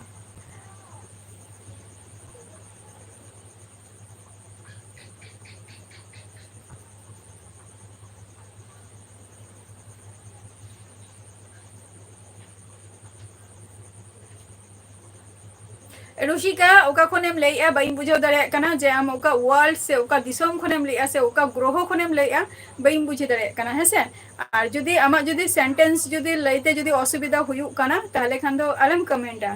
ᱨᱩᱥᱤᱠᱟ, ᱚᱠᱟ ᱠᱷᱚᱱᱮᱢ ᱞᱟᱹᱭᱮᱜᱼᱟ? ᱵᱟᱹᱧ ᱵᱩᱡᱷᱟᱹᱣ ᱫᱟᱲᱮᱭᱟᱜ ᱠᱟᱱᱟ ᱡᱮ ᱟᱢ ᱚᱠᱟ world ᱥᱮ ᱚᱠᱟ ᱫᱤᱥᱚᱢ ᱠᱷᱚᱱᱮᱢ ᱞᱟᱹᱭᱮᱜᱼᱟ ᱥᱮ ᱚᱠᱟ ᱜᱨᱚᱦᱚ ᱠᱷᱚᱱᱮᱢ ᱞᱟᱹᱭᱮᱜᱼᱟ, ᱵᱟᱹᱧ ᱵᱩᱡᱷᱟᱹᱣ ᱫᱟᱲᱮᱭᱟᱜ ᱠᱟᱱᱟ, ᱦᱮᱸ ᱥᱮ? ᱟᱨ ᱡᱩᱫᱤ ᱟᱢᱟᱜ ᱡᱩᱫᱤ sentence ᱡᱩᱫᱤ ᱞᱟᱹᱭᱛᱮ ᱡᱩᱫᱤ ᱚᱥᱩᱵᱤᱫᱷᱟ ᱦᱩᱭᱩᱜ ᱠᱟᱱᱟ, ᱛᱟᱦᱞᱮ ᱠᱷᱟᱱ ᱫᱚ ᱟᱞᱚᱢ comment ᱟ᱾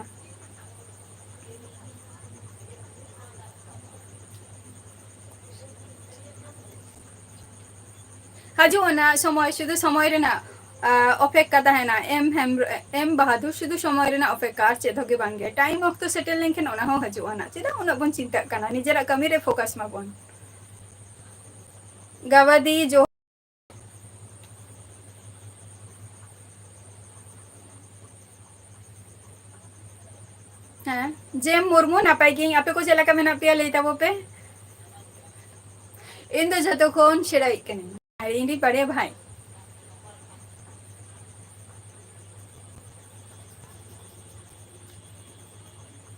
ᱦᱤᱡᱩᱜ ᱟᱱᱟ ᱥᱚᱢᱚᱭ, ᱥᱩᱫᱷᱩ ᱥᱚᱢᱚᱭ ᱨᱮᱱᱟᱜ, ᱟ, ᱚᱯᱮᱠᱠᱷᱟ ᱛᱟᱦᱮᱱᱟ᱾ ᱮᱢ ᱦᱮᱢ-, ᱮᱢ ᱵᱟᱦᱟᱫᱩᱨ, ᱥᱩᱫᱷᱩ ᱥᱚᱢᱚᱭ ᱨᱮᱱᱟᱜ ᱚᱯᱮᱠᱠᱷᱟ, ᱟᱨ ᱪᱮᱫ ᱦᱚᱸ ᱜᱮ ᱵᱟᱝ ᱜᱮ᱾ ᱴᱟᱭᱤᱢ ᱚᱠᱛᱚ ᱥᱮᱴᱮᱨ ᱞᱮᱱᱠᱷᱟᱱ ᱚᱱᱟ ᱦᱚᱸ ᱦᱤᱡᱩᱜ ᱟᱱᱟ᱾ ᱪᱮᱫᱟᱜ ᱩᱱᱟᱹᱜ ᱵᱚᱱ ᱪᱤᱱᱛᱟᱹᱜ ᱠᱟᱱᱟ? ᱱᱤᱡᱮᱨᱟᱜ ᱠᱟᱹᱢᱤ ᱨᱮ ᱯᱷᱳᱠᱟᱥ ᱢᱟᱵᱚᱱ᱾ ᱜᱟᱣᱟᱫᱤ ᱡᱚ-, ᱦᱮᱸ, ᱡᱮᱢ ᱢᱩᱨᱢᱩ, ᱱᱟᱯᱟᱭ ᱜᱤᱭᱟᱹᱧ᱾ ᱟᱯᱮ ᱠᱚ ᱪᱮᱫ ᱞᱮᱠᱟ ᱢᱮᱱᱟᱜ ᱯᱮᱭᱟ, ᱞᱟᱹᱭ ᱛᱟᱵᱚ ᱯᱮ᱾ ᱤᱧ ᱫᱚ ᱡᱷᱚᱛᱚ ᱠᱷᱚᱱ ᱥᱮᱬᱟᱭᱤᱡ ᱠᱟᱹᱱᱟᱹᱧ᱾ ᱟᱨ ᱤᱧ ᱨᱤᱱ ᱵᱟᱨᱭᱟ ᱵᱷᱟᱭ᱾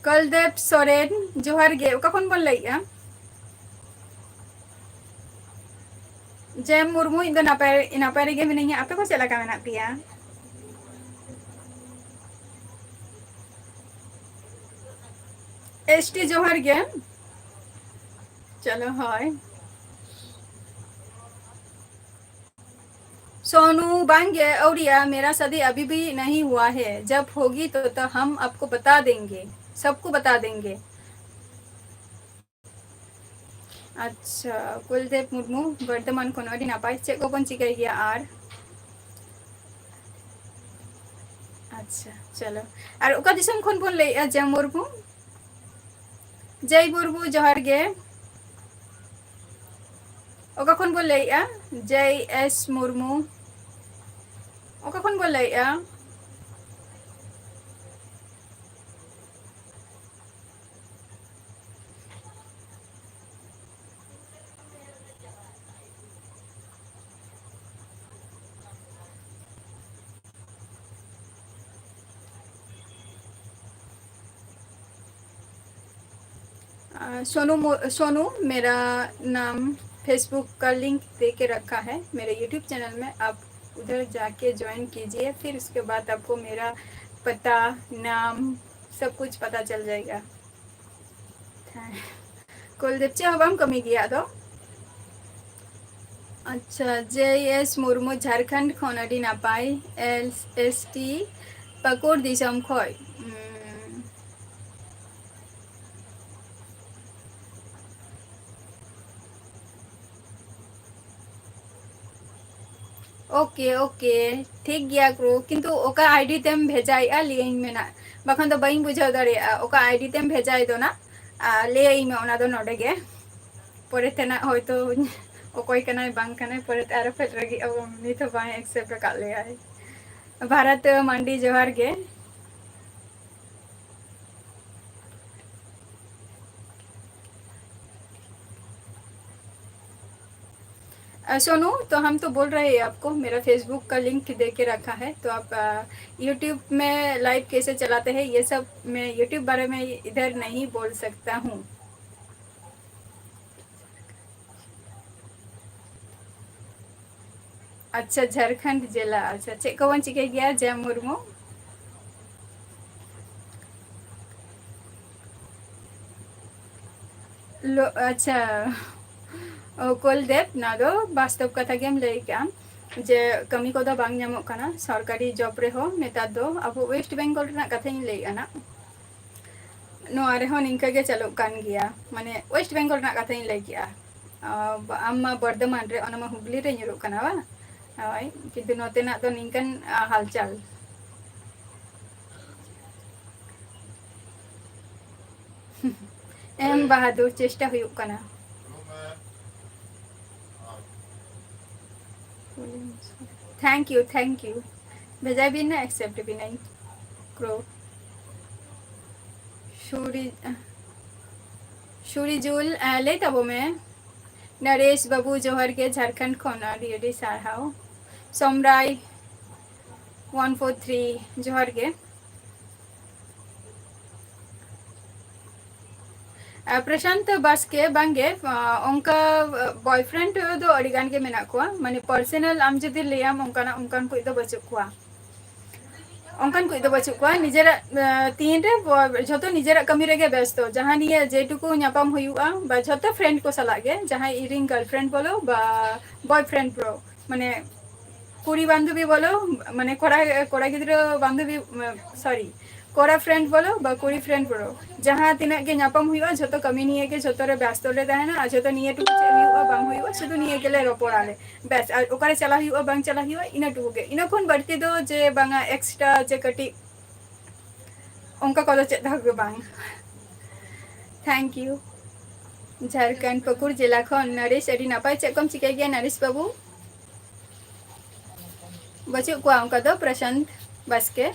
ᱠᱚᱞᱫᱮᱵ ᱥᱚᱨᱮᱱ, ᱡᱚᱦᱟᱨ ᱜᱮ᱾ ᱚᱠᱟ ᱠᱷᱚᱱ ᱵᱚᱱ ᱞᱟᱹᱭᱮᱜᱼᱟ? ᱡᱮᱢ ᱢᱩᱨᱢᱩ, ᱤᱧ ᱫᱚ ᱱᱟᱯᱟᱭ, ᱱᱟᱯᱟᱭ ᱨᱮᱜᱮ ᱢᱤᱱᱟᱹᱧᱟ᱾ ᱟᱯᱮ ᱠᱚ ᱪᱮᱫ ᱞᱮᱠᱟ ᱢᱮᱱᱟᱜ ᱯᱮᱭᱟ? ᱮᱥ ᱴᱤ ᱡᱚᱦᱟᱨ ᱜᱮ᱾ ᱪᱚᱞᱚ, ᱦᱳᱭ᱾ सोनू, ᱵᱟᱝ ᱜᱮ, ᱟᱹᱣᱨᱤᱭᱟ, मेरा शादी अभी भी नहीं हुआ है, जब होगी तो, तो हम आपको बता देंगे, सबको बता देंगे। ᱟᱪᱪᱷᱟ, ᱠᱩᱞᱫᱮᱵ ᱢᱩᱨᱢᱩ, ᱵᱚᱨᱫᱷᱚᱢᱟᱱ ᱠᱷᱚᱱ, ᱟᱹᱰᱤ ᱱᱟᱯᱟᱭ᱾ ᱪᱮᱫ ᱠᱚᱵᱚᱱ ᱪᱤᱠᱟᱹᱭ ᱜᱮᱭᱟ ᱟᱨ? ᱟᱪᱪᱷᱟ, ᱪᱚᱞᱚ᱾ ᱟᱨ ᱚᱠᱟ ᱫᱤᱥᱚᱢ ᱠᱷᱚᱱ ᱵᱚᱱ ᱞᱟᱹᱭᱮᱜᱼᱟ, ᱡᱮᱢ ᱢᱩᱨᱢᱩ? ᱡᱟᱹᱭ ᱢᱩᱨᱢᱩ, ᱡᱚᱦᱟᱨ ᱜᱮ᱾ ᱚᱠᱟ ᱠᱷᱚᱱ ᱵᱚᱱ ᱞᱟᱹᱭᱮᱜᱼᱟ? ᱡᱟᱹᱭ ᱮᱥ ᱢᱩᱨᱢᱩ᱾ ᱚᱠᱟ ᱠᱷᱚᱱ ᱵᱚᱱ ᱞᱟᱹᱭᱮᱜᱼᱟ? अ, सोनू मो-, सोनू, मेरा नाम Facebook का लिंक दे के रखा है मेरे YouTube चैनल में, आप उधर जाके ज्वाइन कीजिए, फिर उसके बाद आपको मेरा पता, नाम, सब कुछ पता चल जाएगा। ᱠᱩᱞᱫᱤᱯ, ᱪᱮᱫ ᱦᱚᱸ ᱵᱟᱢ ᱠᱟᱹᱢᱤ ᱜᱮᱭᱟ ᱟᱫᱚ? ᱟᱪᱪᱷᱟ, ᱡᱮ ᱮᱥ ᱢᱩᱨᱢᱩ, ᱡᱷᱟᱲᱠᱷᱚᱸᱰ ᱠᱷᱚᱱ, ᱟᱹᱰᱤ ᱱᱟᱯᱟᱭ᱾ ᱮᱞ ᱮᱥ ᱴᱤ, ᱯᱟᱹᱠᱩᱲ ᱫᱤᱥᱚᱢ ᱠᱷᱚᱱ᱾ ᱩᱸ, ᱳᱠᱮ, ᱳᱠᱮ, ᱴᱷᱤᱠ ᱜᱮᱭᱟ ᱠᱨᱩ, ᱠᱤᱱᱛᱩ ᱚᱠᱟ ᱟᱭᱰᱤ ᱛᱮᱢ ᱵᱷᱮᱡᱟᱭᱮᱫᱼᱟ ᱞᱟᱹᱭᱟᱹᱧ ᱢᱮ ᱱᱟᱜ, ᱵᱟᱠᱷᱟᱱ ᱫᱚ ᱵᱟᱹᱧ ᱵᱩᱡᱷᱟᱹᱣ ᱫᱟᱲᱮᱭᱟᱜᱼᱟ᱾ ᱚᱠᱟ ᱟᱭᱰᱤ ᱛᱮᱢ ᱵᱷᱮᱡᱟᱭ ᱫᱚ ᱱᱟᱜ, ᱟᱨ ᱞᱟᱹᱭᱟᱹᱧ ᱢᱮ ᱚᱱᱟ ᱫᱚ ᱱᱚᱰᱮ ᱜᱮ᱾ ᱯᱚᱨᱮ ᱛᱮᱱᱟᱜ ᱦᱚᱭᱛᱳ ᱚᱠᱚᱭ ᱠᱟᱱᱟᱭ ᱵᱟᱝ ᱠᱟᱱᱟᱭ, ᱯᱚᱨᱮᱛᱮ ᱟᱨᱚ ᱯᱷᱮᱰ ᱞᱟᱹᱜᱤᱫ ᱟᱵᱚ ᱱᱤᱛ ᱦᱚᱸ ᱵᱟᱭ ᱮᱠᱥᱮᱯᱴ ᱟᱠᱟᱫ ᱞᱮᱭᱟᱭ᱾ ᱵᱷᱟᱨᱚᱛ ᱢᱟᱱᱰᱤ, ᱡᱚᱦᱟᱨ ᱜᱮ᱾ अ, सोनू, तो हम तो बोल रहे हैं आपको, मेरा Facebook का लिंक दे के रखा है, तो आप, अ, YouTube में लाइव कैसे चलाते हैं, ये सब मैं YouTube बारे में इधर नहीं बोल सकता हूँ। ᱟᱪᱪᱷᱟ, ᱡᱷᱟᱲᱠᱷᱚᱸᱰ ᱡᱮᱞᱟ᱾ ᱟᱪᱪᱷᱟ, ᱪᱮᱫ ᱠᱚᱵᱚᱱ ᱪᱤᱠᱟᱹᱭ ᱜᱮᱭᱟ, ᱡᱮᱢ ᱢᱩᱨᱢᱩ? ᱞᱚ-, ᱟᱪᱪᱷᱟ, ᱚ, ᱠᱚᱞᱫᱮᱵ, ᱱᱚᱣᱟ ᱫᱚ ᱵᱟᱥᱛᱚᱵ ᱠᱟᱛᱷᱟ ᱜᱮᱢ ᱞᱟᱹᱭ ᱠᱮᱜᱼᱟ ᱡᱮ ᱠᱟᱹᱢᱤ ᱠᱚᱫᱚ ᱵᱟᱝ ᱧᱟᱢᱚᱜ ᱠᱟᱱᱟ ᱥᱚᱨᱠᱟᱨᱤ ᱡᱚᱵ ᱨᱮᱦᱚᱸ ᱱᱮᱛᱟᱨ ᱫᱚ᱾ ᱟᱵᱚ ᱳᱭᱮᱥᱴ ᱵᱮᱝᱜᱚᱞ ᱨᱮᱱᱟᱜ ᱠᱟᱛᱷᱟᱧ ᱞᱟᱹᱭᱮᱜᱼᱟ ᱱᱟᱜ᱾ ᱱᱚᱣᱟ ᱨᱮᱦᱚᱸ ᱱᱤᱝᱠᱟᱹ ᱜᱮ ᱪᱟᱹᱞᱩᱜ ᱠᱟᱱ ᱜᱮᱭᱟ, ᱢᱟᱱᱮ ᱳᱭᱮᱥᱴ ᱵᱮᱝᱜᱚᱞ ᱨᱮᱱᱟᱜ ᱠᱟᱛᱷᱟᱧ ᱞᱟᱹᱭ ᱠᱮᱜᱼᱟ᱾ ᱟᱢ ᱢᱟ ᱵᱚᱨᱫᱷᱚᱢᱟᱱ ᱨᱮ, ᱚᱱᱟ ᱢᱟ ᱦᱩᱜᱽᱞᱤ ᱨᱮ ᱧᱩᱨᱩᱜ ᱠᱟᱱᱟ ᱵᱟᱝ? ᱦᱳᱭ, ᱠᱤᱱᱛᱩ ᱱᱚᱛᱮᱱᱟᱜ ᱫᱚ ᱱᱤᱝᱠᱟᱹᱱ, ᱟ, ᱦᱟᱞᱪᱟᱞ᱾ ᱮᱢ ᱵᱟᱦᱟᱫᱩᱨ, ᱪᱮᱥᱴᱟ ᱦᱩᱭᱩᱜ ᱠᱟᱱᱟ᱾ Thank you, thank you. ᱵᱷᱮᱡᱟᱭ ᱵᱤᱱ ᱱᱟ, ᱮᱠᱥᱮᱯᱴ ᱵᱤᱱᱟᱹᱧ᱾ ᱠᱨᱳ᱾ ᱥᱩᱨᱤ, ᱥᱩᱨᱤᱡᱩᱞ, ᱟ, ᱞᱟᱹᱭ ᱛᱟᱵᱚ ᱢᱮ᱾ ᱱᱚᱨᱮᱥ ᱵᱟᱹᱵᱩ, ᱡᱚᱦᱟᱨ ᱜᱮ, ᱡᱷᱟᱲᱠᱷᱚᱸᱰ ᱠᱷᱚᱱ ᱟᱹᱰᱤ ᱟᱹᱰᱤ ᱥᱟᱨᱦᱟᱣ᱾ ᱥᱚᱢᱨᱟᱭ one four three, ᱡᱚᱦᱟᱨ ᱜᱮ᱾ ᱟ, ᱯᱨᱚᱥᱟᱱᱛ ᱵᱟᱥᱠᱮ, ᱵᱟᱝᱜᱮ, ᱟ, ᱚᱱᱠᱟ, ᱟ, ᱵᱚᱭᱯᱷᱨᱮᱱᱰ ᱫᱚ ᱟᱹᱰᱤ ᱜᱟᱱ ᱜᱮ ᱢᱮᱱᱟᱜ ᱠᱚᱣᱟ᱾ ᱢᱟᱱᱮ, ᱯᱟᱨᱥᱚᱱᱟᱞ ᱟᱢ ᱡᱩᱫᱤ ᱞᱟᱹᱭᱟᱢ, ᱚᱱᱠᱟᱱᱟᱜ, ᱚᱱᱠᱟᱱ ᱠᱚ ᱫᱚ ᱵᱟᱹᱪᱩᱜ ᱠᱚᱣᱟ᱾ ᱚᱱᱠᱟᱱ ᱠᱚ ᱫᱚ ᱵᱟᱹᱪᱩᱜ ᱠᱚᱣᱟ᱾ ᱱᱤᱡᱮᱨᱟᱜ, ᱟ, ᱛᱤᱱᱨᱮ ᱵᱚ-, ᱡᱷᱚᱛᱚ ᱱᱤᱡᱮᱨᱟᱜ ᱠᱟᱹᱢᱤ ᱨᱮᱜᱮ ᱵᱮᱥᱛᱚ᱾ ᱡᱟᱦᱟᱸ ᱱᱤᱭᱮ ᱡᱮᱴᱩᱠᱩ ᱧᱟᱯᱟᱢ ᱦᱩᱭᱩᱜᱼᱟ, ᱵᱟ ᱡᱷᱚᱛᱚ ᱯᱷᱨᱮᱱᱰ ᱠᱚ ᱥᱟᱞᱟᱜ ᱜᱮ, ᱡᱟᱦᱟᱸᱭ ᱤᱧ ᱨᱮᱱ ᱜᱟᱨᱞᱯᱷᱨᱮᱱᱰ ᱵᱚᱞᱚ ᱵᱟ ᱵᱚᱭᱯᱷᱨᱮᱱᱰ ᱵᱚᱞᱚ, ᱢᱟᱱᱮ, ᱠᱩᱲᱤ ᱵᱟᱱᱫᱷᱚᱵᱤ ᱵᱚᱞᱚ, ᱢᱟᱱᱮ, ᱠᱚᱲᱟ, ᱠᱚᱲᱟ ᱜᱤᱫᱽᱨᱟᱹ ᱵᱟᱱᱫᱷᱚᱵᱤ, ᱥᱚᱨᱤ, ᱠᱚᱲᱟ friend ᱵᱚᱞᱚ ᱵᱟ ᱠᱩᱲᱤ friend ᱵᱚᱞᱚ, ᱡᱟᱦᱟᱸ ᱛᱤᱱᱟᱹᱜ ᱜᱮ ᱧᱟᱯᱟᱢ ᱦᱩᱭᱩᱜᱼᱟ, ᱡᱷᱚᱛᱚ ᱠᱟᱹᱢᱤ ᱱᱤᱭᱮ ᱜᱮ ᱡᱷᱚᱛᱚ ᱨᱮ ᱵᱮᱥᱛᱚ ᱞᱮ ᱛᱟᱦᱮᱱᱟ᱾ ᱟᱨ ᱡᱷᱚᱛᱚ ᱱᱤᱭᱟᱹ ᱴᱩᱠᱩ ᱪᱮᱫ ᱦᱩᱭᱩᱜᱼᱟ ᱵᱟᱝ ᱦᱩᱭᱩᱜᱼᱟ, ᱥᱩᱫᱷᱩ ᱱᱤᱭᱟᱹ ᱜᱮᱞᱮ ᱨᱚᱯᱚᱲᱟᱞᱮ᱾ ᱵᱮᱥ, ᱟᱨ ᱚᱠᱟᱨᱮ ᱪᱟᱞᱟᱜ ᱦᱩᱭᱩᱜᱼᱟ ᱵᱟᱝ ᱪᱟᱞᱟᱜ ᱦᱩᱭᱩᱜᱼᱟ, ᱤᱱᱟᱹ ᱴᱩᱠᱩ ᱜᱮ᱾ ᱤᱱᱟᱹ ᱠᱷᱚᱱ ᱵᱟᱹᱲᱛᱤ ᱫᱚ ᱡᱮ ᱵᱟᱝᱟ extra ᱡᱮ ᱠᱟᱹᱴᱤᱡ ᱚᱱᱠᱟ ᱠᱚᱫᱚ ᱪᱮᱫ ᱦᱚᱸ ᱜᱮ ᱵᱟᱝ᱾ Thank you᱾ ᱡᱷᱟᱲᱠᱷᱚᱸᱰ ᱯᱟᱹᱠᱩᱲ ᱡᱮᱞᱟ ᱠᱷᱚᱱ ᱱᱟᱨᱮᱥ, ᱟᱹᱰᱤ ᱱᱟᱯᱟᱭ᱾ ᱪᱮᱫ ᱠᱚᱢ ᱪᱤᱠᱟᱹᱭ ᱜᱮᱭᱟ ᱱᱟᱨᱮᱥ ᱵᱟᱹᱵᱩ? ᱵᱟᱹᱪᱩᱜ ᱠᱚᱣᱟ ᱚᱱᱠᱟ ᱫᱚ, ᱯᱨᱚᱥᱟᱱᱛ ᱵᱟᱥᱠᱮ᱾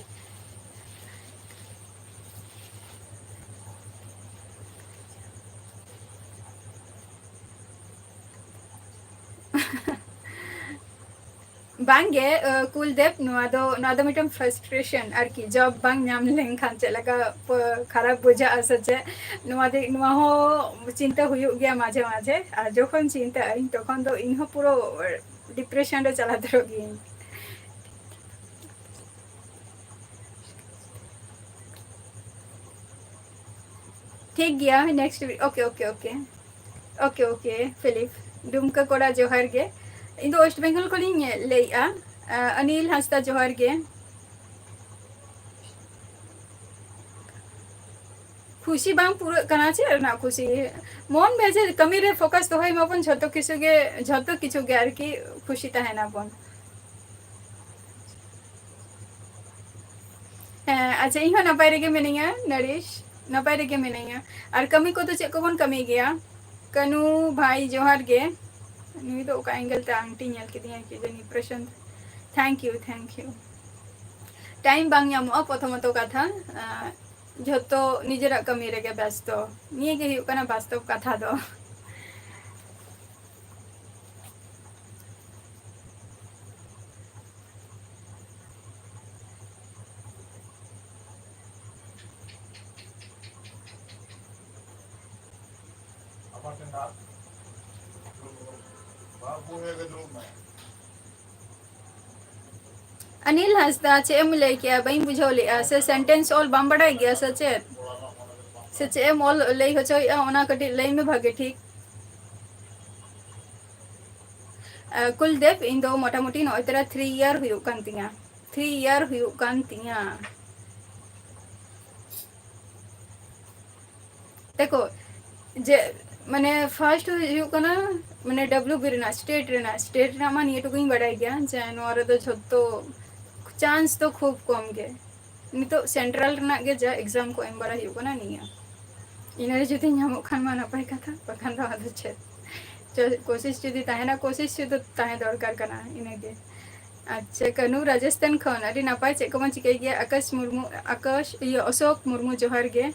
ᱵᱟᱝᱜᱮ, ᱟᱹ, ᱠᱩᱞᱫᱮᱵ, ᱱᱚᱣᱟ ᱫᱚ, ᱱᱚᱣᱟ ᱫᱚ ᱢᱤᱫᱴᱟᱝ frustration ᱟᱨᱠᱤ, job ᱵᱟᱝ ᱧᱟᱢ ᱞᱮᱱᱠᱷᱟᱱ ᱪᱮᱫ ᱞᱮᱠᱟ ᱯ-, ᱠᱷᱟᱨᱟᱯ ᱵᱩᱡᱷᱟᱹᱜᱼᱟ ᱥᱮ ᱪᱮᱫ, ᱱᱚᱣᱟ ᱫᱤ-, ᱱᱚᱣᱟ ᱦᱚᱸ ᱪᱤᱱᱛᱟᱹ ᱦᱩᱭᱩᱜ ᱜᱮᱭᱟ ᱢᱟᱡᱷᱮ ᱢᱟᱡᱷᱮ᱾ ᱟᱨ ᱡᱚᱠᱷᱚᱱ ᱪᱤᱱᱛᱟᱹᱜ ᱟᱹᱧ, ᱛᱚᱠᱷᱚᱱ ᱫᱚ ᱤᱧ ᱦᱚᱸ ᱯᱩᱨᱟᱹ depression ᱨᱮ ᱪᱟᱞᱟᱣ ᱩᱛᱟᱹᱨᱚᱜ ᱜᱤᱭᱟᱹᱧ᱾ ᱴᱷᱤᱠ ᱜᱮᱭᱟ, next week᱾ Okay, okay, okay. Okay, okay, Philip. ᱰᱩᱢᱠᱟᱹ ᱠᱚᱲᱟ, ᱡᱚᱦᱟᱨ ᱜᱮ᱾ ᱤᱧ ᱫᱚ West Bengal ᱠᱷᱚᱱᱤᱧ ᱞᱟᱹᱭᱮᱜᱼᱟ᱾ ᱟᱸ, ᱚᱱᱤᱞ ᱦᱟᱸᱥᱫᱟ, ᱡᱚᱦᱟᱨ ᱜᱮ᱾ ᱠᱷᱩᱥᱤ ᱵᱟᱝ ᱯᱩᱨᱟᱹᱜ ᱠᱟᱱᱟ, ᱪᱮᱫ ᱨᱮᱱᱟᱜ ᱠᱷᱩᱥᱤ? ᱢᱚᱱ ᱢᱮ ᱡᱮ ᱠᱟᱹᱢᱤ ᱨᱮ focus ᱫᱚᱦᱚᱭ ᱢᱟᱵᱚᱱ, ᱡᱷᱚᱛᱚ ᱠᱤᱪᱷᱩ ᱜᱮ, ᱡᱷᱚᱛᱚ ᱠᱤᱪᱷᱩ ᱜᱮ ᱟᱨᱠᱤ ᱠᱷᱩᱥᱤ ᱛᱟᱦᱮᱱᱟᱵᱚᱱ᱾ ᱦᱮᱸ, ᱟᱪᱪᱷᱟ, ᱤᱧ ᱦᱚᱸ ᱱᱟᱯᱟᱭ ᱨᱮᱜᱮ ᱢᱤᱱᱟᱹᱧᱟ, ᱱᱟᱨᱮᱥ᱾ ᱱᱟᱯᱟᱭ ᱨᱮᱜᱮ ᱢᱤᱱᱟᱹᱧᱟ᱾ ᱟᱨ ᱠᱟᱹᱢᱤ ᱠᱚᱫᱚ ᱪᱮᱫ ᱠᱚᱵᱚᱱ ᱠᱟᱹᱢᱤ ᱜᱮᱭᱟ? ᱠᱟᱹᱱᱩ ᱵᱷᱟᱭ, ᱡᱚᱦᱟᱨ ᱜᱮ᱾ ᱱᱩᱭ ᱫᱚ ᱚᱠᱟ angle ᱛᱮ ᱟᱝᱴᱤ ᱧᱮᱞ ᱠᱮᱫᱮᱭᱟ ᱠᱤ ᱡᱟᱹᱱᱤ, Prashant. Thank you, thank you᱾ Time ᱵᱟᱝ ᱧᱟᱢᱚᱜᱼᱟ, ᱯᱨᱚᱛᱷᱚᱢᱚᱛᱚ ᱠᱟᱛᱷᱟ᱾ ᱟᱸ, ᱡᱷᱚᱛᱚ ᱱᱤᱡᱮᱨᱟᱜ ᱠᱟᱹᱢᱤ ᱨᱮᱜᱮ ᱵᱮᱥᱛᱚ᱾ ᱱᱤᱭᱟᱹ ᱜᱮ ᱦᱩᱭᱩᱜ ᱠᱟᱱᱟ ᱵᱟᱥᱛᱚᱵ ᱠᱟᱛᱷᱟ ᱫᱚ᱾ ᱚᱱᱤᱞ ᱦᱟᱸᱥᱫᱟ, ᱪᱮᱫ ᱮᱢ ᱞᱟᱹᱭ ᱠᱮᱜᱼᱟ? ᱵᱟᱹᱧ ᱵᱩᱡᱷᱟᱹᱣ ᱞᱮᱜᱼᱟ᱾ ᱥᱮ sentence ᱚᱞ ᱵᱟᱢ ᱵᱟᱰᱟᱭ ᱜᱮᱭᱟ ᱥᱮ ᱪᱮᱫ? ᱥᱮ ᱪᱮᱫ ᱮᱢ ᱚᱞ ᱞᱟᱹᱭ ᱦᱚᱪᱚᱭᱮᱜᱼᱟ, ᱚᱱᱟ ᱠᱟᱹᱴᱤᱡ ᱞᱟᱹᱭ ᱢᱮ ᱵᱷᱟᱜᱮ ᱴᱷᱤᱠ᱾ ᱟᱸ, ᱠᱩᱞᱫᱮᱵ, ᱤᱧ ᱫᱚ ᱢᱚᱴᱟᱢᱩᱴᱤ ᱱᱚᱜᱼᱚᱭ ᱛᱚᱨᱟ three year ᱦᱩᱭᱩᱜ ᱠᱟᱱ ᱛᱤᱧᱟ᱾ Three year ᱦᱩᱭᱩᱜ ᱠᱟᱱ ᱛᱤᱧᱟ᱾ ᱫᱮᱠᱷᱳ, ᱡᱮ, ᱢᱟᱱᱮ, first ᱦᱩᱭᱩᱜ ᱠᱟᱱᱟ, ᱢᱟᱱᱮ, W B ᱨᱮᱱᱟᱜ, state ᱨᱮᱱᱟᱜ, state ᱨᱮᱱᱟᱜ ᱢᱟ ᱱᱤᱭᱟᱹ ᱴᱩᱠᱩᱧ ᱵᱟᱰᱟᱭ ᱜᱮᱭᱟ ᱡᱮ ᱱᱚᱣᱟ ᱨᱮᱫᱚ ᱡᱷᱚᱛᱚ chance ᱫᱚ ᱠᱷᱩᱵ ᱠᱚᱢ ᱜᱮ᱾ ᱱᱤᱛᱚᱜ central ᱨᱮᱱᱟᱜ ᱜᱮ ᱡᱟ exam ᱠᱚ ᱮᱢ ᱵᱟᱲᱟ ᱦᱩᱭᱩᱜ ᱠᱟᱱᱟ ᱱᱤᱭᱟᱹ᱾ ᱤᱱᱟᱹ ᱨᱮ ᱡᱩᱫᱤ ᱧᱟᱢᱚᱜ ᱠᱷᱟᱱ ᱢᱟ ᱱᱟᱯᱟᱭ ᱠᱟᱛᱷᱟ, ᱵᱟᱠᱷᱟᱱ ᱫᱚ ᱟᱫᱚ ᱪᱮᱫ? ᱪᱚ-, ᱠᱳᱥᱤᱥ ᱡᱩᱫᱤ ᱛᱟᱦᱮᱱᱟ, ᱠᱳᱥᱤᱥ ᱥᱩᱫᱷᱩ ᱛᱟᱦᱮᱸ ᱫᱚᱨᱠᱟᱨ ᱠᱟᱱᱟ, ᱤᱱᱟᱹᱜᱮ᱾ ᱟᱪᱪᱷᱟ, ᱠᱟᱹᱱᱩ ᱨᱟᱡᱚᱥᱛᱷᱟᱱ ᱠᱷᱚᱱ, ᱟᱹᱰᱤ ᱱᱟᱯᱟᱭ, ᱪᱮᱫ ᱠᱚᱵᱚᱱ ᱪᱤᱠᱟᱹᱭ ᱜᱮᱭᱟ? ᱟᱠᱟᱥ ᱢᱩᱨᱢᱩ, ᱟᱠᱟᱥ, ᱤᱭᱟᱹ, ᱚᱥᱳᱠ ᱢᱩᱨᱢᱩ, ᱡᱚᱦᱟᱨ ᱜᱮ᱾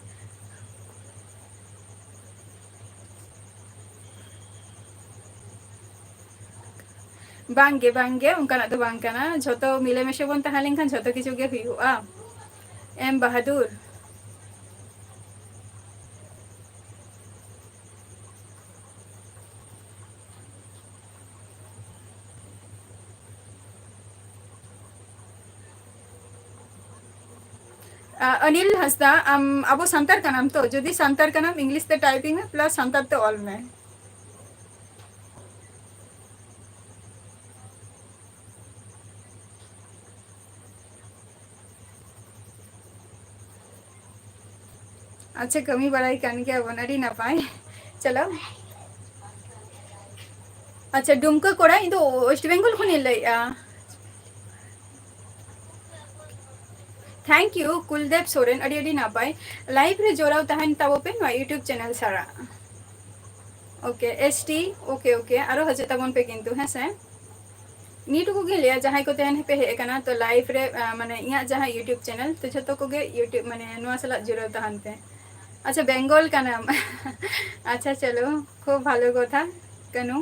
ᱵᱟᱝᱜᱮ, ᱵᱟᱝᱜᱮ, ᱚᱱᱠᱟᱱᱟᱜ ᱫᱚ ᱵᱟᱝ ᱠᱟᱱᱟ᱾ ᱡᱷᱚᱛᱚ ᱢᱤᱞᱮᱢᱤᱥᱮ ᱵᱚᱱ ᱛᱟᱦᱮᱸ ᱞᱮᱱᱠᱷᱟᱱ ᱡᱷᱚᱛᱚ ᱠᱤᱪᱷᱩ ᱜᱮ ᱦᱩᱭᱩᱜᱼᱟ᱾ ᱮᱢ ᱵᱟᱦᱟᱫᱩᱨ᱾ ᱟ, ᱚᱱᱤᱞ ᱦᱟᱸᱥᱫᱟ, ᱟᱢ ᱟᱵᱚ ᱥᱟᱱᱛᱟᱲ ᱠᱟᱱᱟᱢ ᱛᱚ? ᱡᱩᱫᱤ ᱥᱟᱱᱛᱟᱲ ᱠᱟᱱᱟᱢ, English ᱛᱮ typing ᱢᱮ, plus ᱥᱟᱱᱛᱟᱲ ᱛᱮ ᱚᱞ ᱢᱮ᱾ ᱟᱪᱪᱷᱟ, ᱠᱟᱹᱢᱤ ᱵᱟᱲᱟᱭ ᱠᱟᱱ ᱜᱮᱭᱟ ᱵᱚᱱ, ᱟᱹᱰᱤ ᱱᱟᱯᱟᱭ᱾ ᱪᱚᱞᱚ᱾ ᱟᱪᱪᱷᱟ, ᱰᱩᱢᱠᱟᱹ ᱠᱚᱲᱟ, ᱤᱧ ᱫᱚ West Bengal ᱠᱷᱚᱱᱤᱧ ᱞᱟᱹᱭᱮᱜᱼᱟ᱾ Thank you, ᱠᱩᱞᱫᱮᱵ ᱥᱚᱨᱮᱱ, ᱟᱹᱰᱤ ᱟᱹᱰᱤ ᱱᱟᱯᱟᱭ᱾ Live ᱨᱮ ᱡᱚᱲᱟᱣ ᱛᱟᱦᱮᱱ ᱛᱟᱵᱚ ᱯᱮ ᱱᱚᱣᱟ YouTube channel ᱥᱟᱞᱟᱜ᱾ OK, S T, OK, OK, ᱟᱨᱚ ᱦᱤᱡᱩᱜ ᱛᱟᱵᱚᱱ ᱯᱮ ᱠᱤᱱᱛᱩ, ᱦᱮᱸ ᱥᱮ? ᱱᱤᱭᱟᱹ ᱴᱩᱠᱩ ᱜᱤᱧ ᱞᱟᱹᱭᱟ, ᱡᱟᱦᱟᱸᱭ ᱠᱚ ᱛᱮᱦᱮᱧ ᱯᱮ ᱦᱮᱡ ᱟᱠᱟᱱᱟ, ᱛᱚ live ᱨᱮ, ᱟ, ᱢᱟᱱᱮ ᱤᱧᱟᱹᱜ ᱡᱟᱦᱟᱸ YouTube channel, ᱛᱚ ᱡᱷᱚᱛᱚ ᱠᱚᱜᱮ YouTube, ᱢᱟᱱᱮ ᱱᱚᱣᱟ ᱥᱟᱞᱟᱜ ᱡᱩᱲᱟᱹᱣ ᱛᱟᱦᱮᱱ ᱯᱮ᱾ ᱟᱪᱪᱷᱟ, ᱵᱮᱝᱜᱚᱞ ᱠᱟᱱᱟᱢ? ᱟᱪᱪᱷᱟ, ᱪᱚᱞᱚ, ᱠᱷᱩᱵ ᱵᱷᱟᱞᱚ ᱠᱟᱛᱷᱟ, ᱠᱟᱹᱱᱩ᱾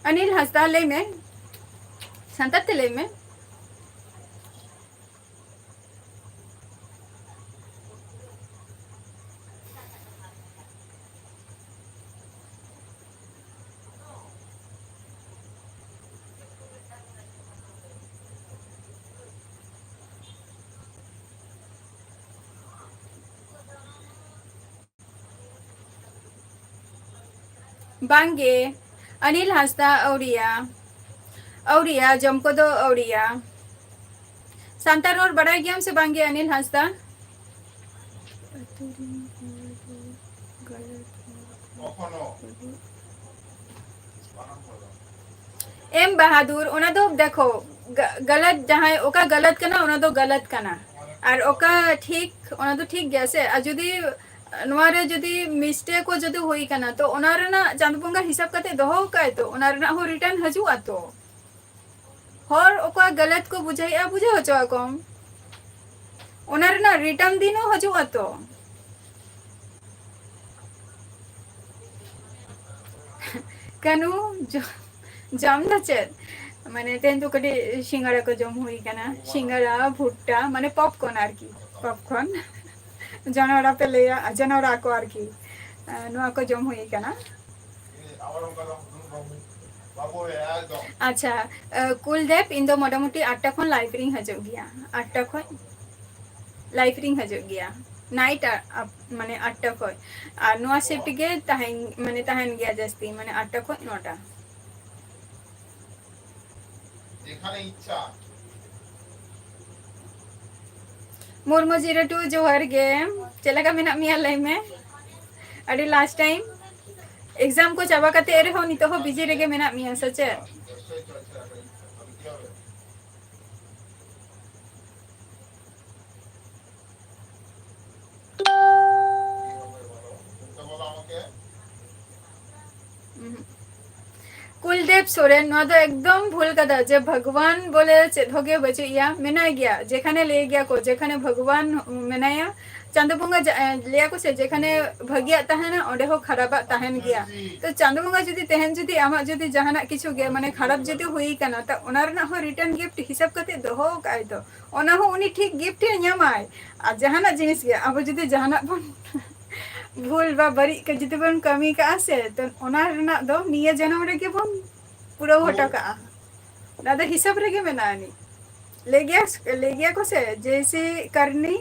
ᱚᱱᱤᱞ ᱦᱟᱸᱥᱫᱟ, ᱞᱟᱹᱭ ᱢᱮ, ᱥᱟᱱᱛᱟᱲ ᱛᱮ ᱞᱟᱹᱭ ᱢᱮ᱾ ᱵᱟᱝᱜᱮ, ᱟᱹᱱᱤᱞ ᱦᱟᱸᱥᱫᱟ, ᱟᱹᱣᱨᱤᱭᱟ᱾ ᱟᱹᱣᱨᱤᱭᱟ, ᱡᱚᱢ ᱠᱚᱫᱚ ᱟᱹᱣᱨᱤᱭᱟ᱾ ᱥᱟᱱᱛᱟᱲ ᱨᱚᱲ ᱵᱟᱲᱟᱭ ᱜᱮᱭᱟᱢ ᱥᱮ ᱵᱟᱝ ᱜᱮ, ᱟᱹᱱᱤᱞ ᱦᱟᱸᱥᱫᱟ? ᱮᱢ ᱵᱟᱦᱟᱫᱩᱨ, ᱚᱱᱟ ᱫᱚ ᱫᱮᱠᱷᱚ, ᱜᱟ-, ᱜᱟᱞᱟᱛ, ᱡᱟᱦᱟᱸᱭ ᱚᱠᱟ ᱜᱟᱞᱟᱛ ᱠᱟᱱᱟ, ᱚᱱᱟ ᱫᱚ ᱜᱟᱞᱟᱛ ᱠᱟᱱᱟ, ᱟᱨ ᱚᱠᱟ ᱴᱷᱤᱠ, ᱚᱱᱟ ᱫᱚ ᱴᱷᱤᱠ ᱜᱮᱭᱟ ᱥᱮ᱾ ᱟᱨ ᱡᱩᱫᱤ ᱱᱚᱣᱟ ᱨᱮ ᱡᱩᱫᱤ mistake ᱠᱚ ᱡᱩᱫᱤ ᱦᱩᱭ ᱠᱟᱱᱟ, ᱛᱚ ᱚᱱᱟ ᱨᱮᱱᱟᱜ ᱪᱟᱸᱫ ᱵᱚᱸᱜᱟ ᱦᱤᱥᱟᱹᱵ ᱠᱟᱛᱮ ᱫᱚᱦᱚ ᱠᱟᱜᱼᱟᱭ ᱛᱚ, ᱚᱱᱟ ᱨᱮᱱᱟᱜ ᱦᱚᱸ return ᱦᱤᱡᱩᱜᱼᱟ ᱛᱚ᱾ ᱦᱚᱲ ᱚᱠᱟ ᱜᱟᱞᱟᱛ ᱠᱚ ᱵᱩᱡᱷᱟᱹᱣᱮᱫᱼᱟ, ᱵᱩᱡᱷᱟᱹᱣ ᱦᱚᱪᱚ ᱟᱠᱚᱢ, ᱚᱱᱟ ᱨᱮᱱᱟᱜ return ᱫᱤᱱ ᱦᱚᱸ ᱦᱤᱡᱩᱜᱼᱟ ᱛᱚ᱾ ᱠᱟᱹᱱᱩ, ᱡᱚ-, ᱡᱚᱢ ᱫᱚ ᱪᱮᱫ? ᱢᱟᱱᱮ, ᱛᱮᱦᱮᱧ ᱫᱚ ᱠᱟᱹᱴᱤᱡ ᱥᱤᱸᱜᱟᱲᱟ ᱠᱚ ᱡᱚᱢ ᱦᱩᱭ ᱠᱟᱱᱟ᱾ ᱥᱤᱸᱜᱟᱲᱟ, ᱵᱷᱩᱴᱴᱟ, ᱢᱟᱱᱮ popcorn ᱟᱨᱠᱤ, popcorn᱾ ᱡᱚᱱᱚᱲᱟ ᱯᱮ ᱞᱟᱹᱭᱟ, ᱡᱚᱱᱚᱲᱟ ᱠᱚ ᱟᱨᱠᱤ᱾ ᱟᱸ, ᱱᱚᱣᱟ ᱠᱚ ᱡᱚᱢ ᱦᱩᱭ ᱠᱟᱱᱟ᱾ ᱟᱪᱪᱷᱟ, ᱟᱸ, ᱠᱩᱞᱫᱮᱵ, ᱤᱧ ᱫᱚ ᱢᱚᱴᱟᱢᱩᱴᱤ ᱟᱴᱴᱟ ᱠᱷᱚᱱ live ᱨᱤᱧ ᱦᱤᱡᱩᱜ ᱜᱮᱭᱟ᱾ ᱟᱴᱴᱟ ᱠᱷᱚᱱ live ᱨᱤᱧ ᱦᱤᱡᱩᱜ ᱜᱮᱭᱟ᱾ Night ᱟ-, ᱟᱯ-, ᱢᱟᱱᱮ ᱟᱴᱴᱟ ᱠᱷᱚᱱ᱾ ᱟᱨ ᱱᱚᱣᱟ shift ᱜᱮ ᱛᱟᱦᱮᱱ, ᱢᱟᱱᱮ ᱛᱟᱦᱮᱱ ᱜᱮᱭᱟ ᱡᱟᱹᱥᱛᱤ, ᱢᱟᱱᱮ ᱟᱴᱴᱟ ᱠᱷᱚᱱ ᱱᱚᱴᱟ᱾ ᱢᱩᱨᱢᱩ zero two, ᱡᱚᱦᱟᱨ ᱜᱮ᱾ ᱪᱮᱫ ᱞᱮᱠᱟ ᱢᱮᱱᱟᱜ ᱢᱮᱭᱟ ᱞᱟᱹᱭ ᱢᱮ? ᱟᱹᱰᱤ last time exam ᱠᱚ ᱪᱟᱵᱟ ᱠᱟᱛᱮ ᱨᱮᱦᱚᱸ ᱱᱤᱛᱚᱜ ᱦᱚᱸ busy ᱨᱮᱜᱮ ᱢᱮᱱᱟᱜ ᱢᱮᱭᱟ ᱥᱮ ᱪᱮᱫ? ᱩᱦᱩᱸ᱾ ᱠᱩᱞᱫᱮᱵ ᱥᱚᱨᱮᱱ, ᱱᱚᱣᱟ ᱫᱚ ᱮᱠᱫᱚᱢ ᱵᱷᱩᱞ ᱠᱟᱛᱷᱟ ᱡᱮ ᱵᱷᱟᱜᱽᱣᱟᱱ ᱵᱚᱞᱮ ᱪᱮᱫ ᱦᱚᱸ ᱜᱮ ᱵᱟᱹᱪᱩᱜ ᱮᱭᱟ, ᱢᱮᱱᱟᱭ ᱜᱮᱭᱟ᱾ ᱡᱮᱠᱷᱟᱱᱮ ᱞᱟᱹᱭ ᱜᱮᱭᱟ ᱠᱚ, ᱡᱮᱠᱷᱟᱱᱮ ᱵᱷᱟᱜᱽᱣᱟᱱ ᱢᱮᱱᱟᱭᱟ, ᱪᱟᱸᱫᱚ ᱵᱚᱸᱜᱟ ᱡᱟ-, ᱮ, ᱞᱟᱹᱭᱟ ᱠᱚ ᱥᱮ, ᱡᱮᱠᱷᱟᱱᱮ ᱵᱷᱟᱹᱜᱤᱭᱟᱜ ᱛᱟᱦᱮᱱᱟ, ᱚᱸᱰᱮ ᱦᱚᱸ ᱠᱷᱟᱨᱟᱯᱟᱜ ᱛᱟᱦᱮᱱ ᱜᱮᱭᱟ᱾ ᱛᱚ ᱪᱟᱸᱫᱚ ᱵᱚᱸᱜᱟ ᱡᱩᱫᱤ ᱛᱮᱦᱮᱧ ᱡᱩᱫᱤ ᱟᱢᱟᱜ ᱡᱩᱫᱤ ᱡᱟᱦᱟᱱᱟᱜ ᱠᱤᱪᱷᱩ ᱜᱮ, ᱢᱟᱱᱮ, ᱠᱷᱟᱨᱟᱯ ᱡᱩᱫᱤ ᱦᱩᱭ ᱠᱟᱱᱟ, ᱛᱚ ᱚᱱᱟ ᱨᱮᱱᱟᱜ ᱦᱚᱸ return gift ᱦᱤᱥᱟᱹᱵ ᱠᱟᱛᱮ ᱫᱚᱦᱚ ᱠᱟᱜᱼᱟᱭ ᱛᱚ᱾ ᱚᱱᱟ ᱦᱚᱸ ᱩᱱᱤ ᱴᱷᱤᱠ gift ᱮ ᱧᱟᱢᱟᱭ᱾ ᱟᱨ ᱡᱟᱦᱟᱱᱟᱜ ᱡᱤᱱᱤᱥ ᱜᱮ, ᱟᱵᱚ ᱡᱩᱫᱤ ᱡᱟᱦᱟᱱᱟᱜ ᱵᱚᱱ ᱵᱷᱩᱞ ᱵᱟ ᱵᱟᱹᱲᱤᱡ ᱠᱚ ᱡᱩᱫᱤ ᱵᱚᱱ ᱠᱟᱹᱢᱤ ᱠᱟᱜᱼᱟ ᱥᱮ, ᱛᱚ ᱚᱱᱟ ᱨᱮᱱᱟᱜ ᱫᱚ ᱱᱤᱭᱟᱹ ᱡᱚᱱᱚᱢ ᱨᱮᱜᱮ ᱵᱚᱱ ᱯᱩᱨᱟᱹᱣ ᱦᱚᱴᱚ ᱠᱟᱜᱼᱟ᱾ ᱚᱱᱟ ᱫᱚ ᱦᱤᱥᱟᱹᱵ ᱨᱮᱜᱮ ᱢᱮᱱᱟᱜᱼᱟ ᱟᱹᱱᱤᱡ᱾ ᱞᱟᱹᱭ ᱜᱮᱭᱟ, ᱞᱟᱹᱭ ᱜᱮᱭᱟ ᱠᱚ ᱥᱮ, ᱡᱮᱭᱥᱮ ᱠᱟᱨᱱᱤ,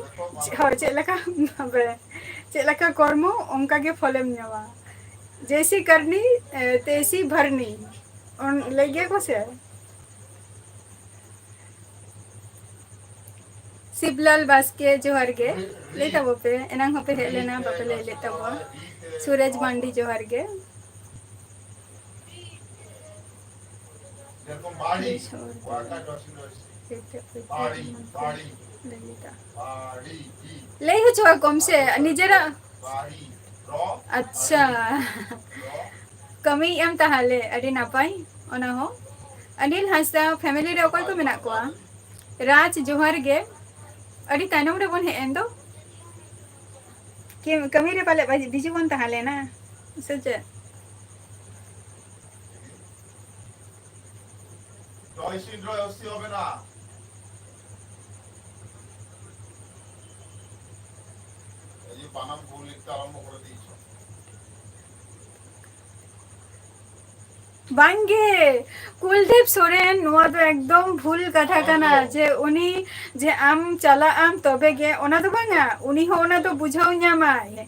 ᱦᱳᱭ, ᱪᱮᱫ ᱞᱮᱠᱟ, ᱪᱮᱫ ᱞᱮᱠᱟ ᱠᱚᱨᱢᱚ, ᱚᱱᱠᱟ ᱜᱮ ᱯᱷᱚᱞᱮᱢ ᱧᱟᱢᱟ᱾ ᱡᱮᱭᱥᱤ ᱠᱟᱨᱱᱤ, ᱮ, ᱛᱮᱭᱥᱤ ᱵᱷᱟᱨᱱᱤ᱾ ᱚᱱ-, ᱞᱟᱹᱭ ᱜᱮᱭᱟ ᱠᱚ ᱥᱮ? ᱥᱤᱵᱞᱟᱞ ᱵᱟᱥᱠᱮ, ᱡᱚᱦᱟᱨ ᱜᱮ᱾ ᱞᱟᱹᱭ ᱛᱟᱵᱚ ᱯᱮ, ᱮᱱᱟᱝ ᱦᱚᱸᱯᱮ ᱦᱮᱡ ᱞᱮᱱᱟ, ᱵᱟᱯᱮ ᱞᱟᱹᱭ ᱞᱮᱫ ᱛᱟᱵᱚᱣᱟ᱾ ᱥᱩᱨᱮᱡᱽ ᱢᱟᱱᱰᱤ, ᱡᱚᱦᱟᱨ ᱜᱮ᱾ ᱞᱟᱹᱭ ᱦᱚᱪᱚ ᱟᱠᱚᱢ ᱥᱮ, ᱱᱤᱡᱮᱨᱟᱜ᱾ ᱟᱪᱪᱷᱟ, ᱠᱟᱹᱢᱤᱭᱮᱫ ᱟᱢ ᱛᱟᱦᱚᱞᱮ, ᱟᱹᱰᱤ ᱱᱟᱯᱟᱭ᱾ ᱚᱱᱟ ᱦᱚᱸ, ᱚᱱᱤᱞ ᱦᱟᱸᱥᱫᱟ, family ᱨᱮ ᱚᱠᱚᱭ ᱠᱚ ᱢᱮᱱᱟᱜ ᱠᱚᱣᱟ? ᱨᱟᱡᱽ, ᱡᱚᱦᱟᱨ ᱜᱮ᱾ ᱟᱹᱰᱤ ᱛᱟᱭᱱᱚᱢ ᱨᱮᱵᱚᱱ ᱦᱮᱡ ᱮᱱ ᱫᱚ᱾ ᱠᱤ-, ᱠᱟᱹᱢᱤ ᱨᱮ ᱯᱟᱞᱮ ᱵᱟᱡ-, busy ᱵᱚᱱ ᱛᱟᱦᱮᱸ ᱞᱮᱱᱟ, ᱥᱮ ᱪᱮᱫ? জয় শ্রীন্দ্র অস্থি হবে না। এই যে বানান ভুল লিখতে আরম্ভ করে দিয়েছ। ᱵᱟᱝᱜᱮ, ᱠᱩᱞᱫᱤᱯ ᱥᱚᱨᱮᱱ, ᱱᱚᱣᱟ ᱫᱚ ᱮᱠᱫᱚᱢ ᱵᱷᱩᱞ ᱠᱟᱛᱷᱟ ᱠᱟᱱᱟ᱾ ᱵᱟᱝᱜᱮ᱾ ᱡᱮ ᱩᱱᱤ, ᱡᱮ ᱟᱢ ᱪᱟᱞᱟᱜ ᱟᱢ ᱛᱚᱵᱮ ᱜᱮ, ᱚᱱᱟ ᱫᱚ ᱵᱟᱝᱟ, ᱩᱱᱤ ᱦᱚᱸ ᱚᱱᱟ ᱫᱚ ᱵᱩᱡᱷᱟᱹᱣ ᱧᱟᱢᱟᱭ᱾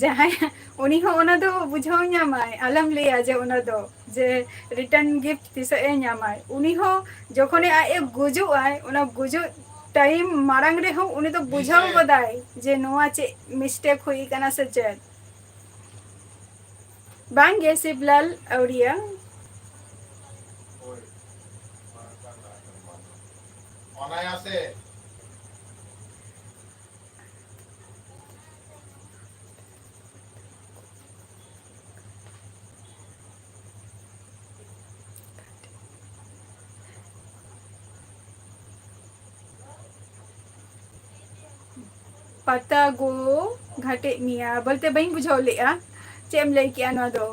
ᱡᱟᱦᱟᱸᱭ, ᱩᱱᱤ ᱦᱚᱸ ᱚᱱᱟ ᱫᱚ ᱵᱩᱡᱷᱟᱹᱣ ᱧᱟᱢᱟᱭ, ᱟᱞᱚᱢ ᱞᱟᱹᱭᱟ ᱡᱮ ᱚᱱᱟ ᱫᱚ, ᱡᱮ return gift ᱛᱤᱥᱚᱜ ᱮ ᱧᱟᱢᱟᱭ᱾ ᱩᱱᱤ ᱦᱚᱸ ᱡᱚᱠᱷᱚᱱᱮ ᱟᱡ ᱮ ᱜᱩᱡᱩᱜ ᱟᱭ, ᱚᱱᱟ ᱜᱩᱡᱩᱜ time ᱢᱟᱲᱟᱝ ᱨᱮᱦᱚᱸ ᱩᱱᱤ ᱫᱚ ᱵᱩᱡᱷᱟᱹᱣ ᱜᱚᱫᱟᱭ ᱡᱮ ᱱᱚᱣᱟ ᱪᱮᱫ mistake ᱦᱩᱭ ᱠᱟᱱᱟ ᱥᱮ ᱪᱮᱫ᱾ ᱵᱟᱝ ᱜᱮ, ᱥᱤᱵᱞᱟᱞ ᱟᱹᱣᱲᱤᱭᱟ᱾ ᱚᱱᱟᱭᱟᱥᱮ᱾ ᱯᱟᱛᱟ ᱜᱳ ᱜᱷᱟᱴᱮᱫ ᱢᱮᱭᱟ ᱵᱚᱞᱛᱮ ᱵᱟᱹᱧ ᱵᱩᱡᱷᱟᱹᱣ ᱞᱮᱜᱼᱟ, ᱪᱮᱫ ᱮᱢ ᱞᱟᱹᱭ ᱠᱮᱜᱼᱟ ᱱᱚᱣᱟ ᱫᱚ?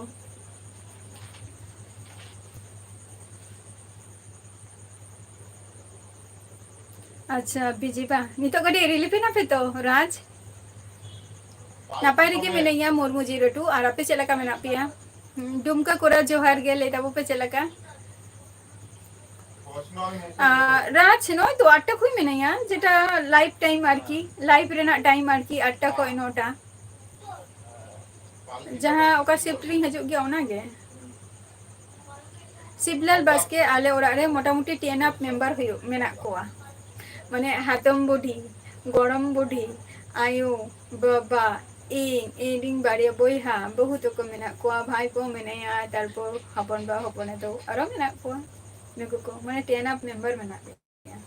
ᱟᱪᱪᱷᱟ, busy ᱵᱟ? ᱱᱤᱛᱚᱜ ᱠᱟᱹᱴᱤᱡ relief ᱮᱱᱟ ᱯᱮ ᱛᱚ, ᱨᱟᱡᱽ? ᱱᱟᱯᱟᱭ ᱨᱮᱜᱮ ᱢᱤᱱᱟᱹᱧᱟ, ᱢᱩᱨᱢᱩ ᱡᱤ ᱨᱟᱹᱴᱩ᱾ ᱟᱨ ᱟᱯᱮ ᱪᱮᱫ ᱞᱮᱠᱟ ᱢᱮᱱᱟᱜ ᱯᱮᱭᱟ? ᱦᱩᱸ, ᱰᱩᱢᱠᱟᱹ ᱠᱚᱨᱟ ᱡᱚᱦᱟᱨ ᱜᱮ, ᱞᱟᱹᱭ ᱛᱟᱵᱚ ᱯᱮ ᱪᱮᱫ ᱞᱮᱠᱟ? ᱟᱨ ᱨᱟᱡᱽ, ᱱᱚᱜᱼᱚᱭ ᱛᱚ ᱟᱴᱴᱟ ᱠᱷᱚᱱ ᱢᱤᱱᱟᱹᱧᱟ, ᱡᱮᱴᱟ live time ᱟᱨᱠᱤ, live ᱨᱮᱱᱟᱜ time ᱟᱨᱠᱤ, ᱟᱴᱴᱟ ᱠᱷᱚᱱ ᱱᱚᱴᱟ᱾ ᱡᱟᱦᱟᱸ ᱚᱠᱟ shift ᱨᱤᱧ ᱦᱤᱡᱩᱜ ᱜᱮᱭᱟ ᱚᱱᱟᱜᱮ᱾ ᱥᱤᱵᱞᱟᱞ ᱵᱟᱥᱠᱮ, ᱟᱞᱮ ᱚᱲᱟᱜ ᱨᱮ ᱢᱚᱴᱟᱢᱩᱴᱤ ten up member ᱦᱩᱭᱩᱜ, ᱢᱮᱱᱟᱜ ᱠᱚᱣᱟ᱾ ᱢᱟᱱᱮ ᱦᱟᱛᱚᱢ ᱵᱩᱰᱷᱤ, ᱜᱚᱲᱚᱢ ᱵᱩᱰᱷᱤ, ᱟᱭᱳ, ᱵᱟᱵᱟ, ᱤᱧ, ᱤᱧ ᱨᱤᱱ ᱵᱟᱨᱭᱟ ᱵᱚᱭᱦᱟ, ᱵᱟᱹᱦᱩ ᱛᱟᱠᱚ ᱢᱮᱱᱟᱜ ᱠᱚᱣᱟ, ᱵᱷᱟᱭᱯᱳ ᱢᱮᱱᱟᱭᱟ, ᱛᱟᱨᱯᱚᱨ ᱦᱚᱯᱚᱱ ᱵᱟ, ᱦᱚᱯᱚᱱ ᱮᱛᱚ, ᱟᱨᱚ ᱢᱮᱱᱟᱜ ᱠᱚᱣᱟ᱾ ᱱᱩᱠᱩ ᱠᱚ, ᱢᱟᱱᱮ ten up member ᱢᱮᱱᱟᱜ ᱞᱮᱭᱟ᱾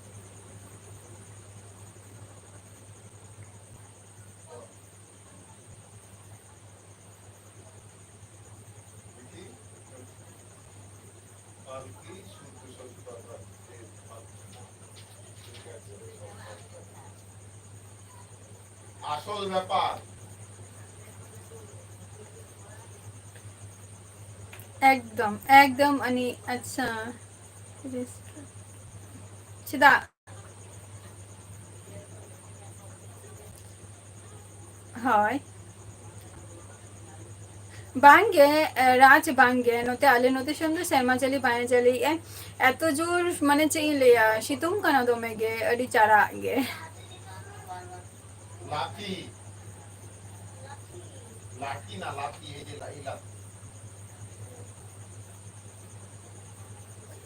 ᱟᱥᱚᱞ ᱵᱮᱯᱟᱨ᱾ ᱮᱠᱫᱚᱢ, ᱮᱠᱫᱚᱢ, ᱟᱹᱱᱤ, ᱟᱪᱪᱷᱟ᱾ ᱪᱮᱫᱟᱜ? ᱦᱳᱭ᱾ ᱵᱟᱝᱜᱮ, ᱮ, ᱨᱟᱡᱽ ᱵᱟᱝᱜᱮ, ᱱᱚᱛᱮ ᱟᱞᱮ ᱱᱚᱛᱮ ᱥᱮᱱ ᱫᱚ ᱥᱮᱨᱢᱟ ᱡᱟᱹᱲᱤ ᱵᱟᱭ ᱡᱟᱹᱲᱤᱭᱮᱜᱼᱟ᱾ ᱮᱛᱚ ᱡᱳᱨ, ᱢᱟᱱᱮ, ᱪᱮᱫ ᱤᱧ ᱞᱟᱹᱭᱟ, ᱥᱤᱛᱩᱝ ᱠᱟᱱᱟ ᱫᱚᱢᱮ ᱜᱮ, ᱟᱹᱰᱤ ᱪᱟᱨᱟᱜ ᱜᱮ᱾ ᱞᱟᱹᱠᱤ᱾ ᱞᱟᱹᱠᱤ ᱱᱟ ᱞᱟᱹᱠᱤ, ᱮ ᱡᱮ ᱞᱟᱹᱠᱤ, ᱞᱟᱹᱠᱤ᱾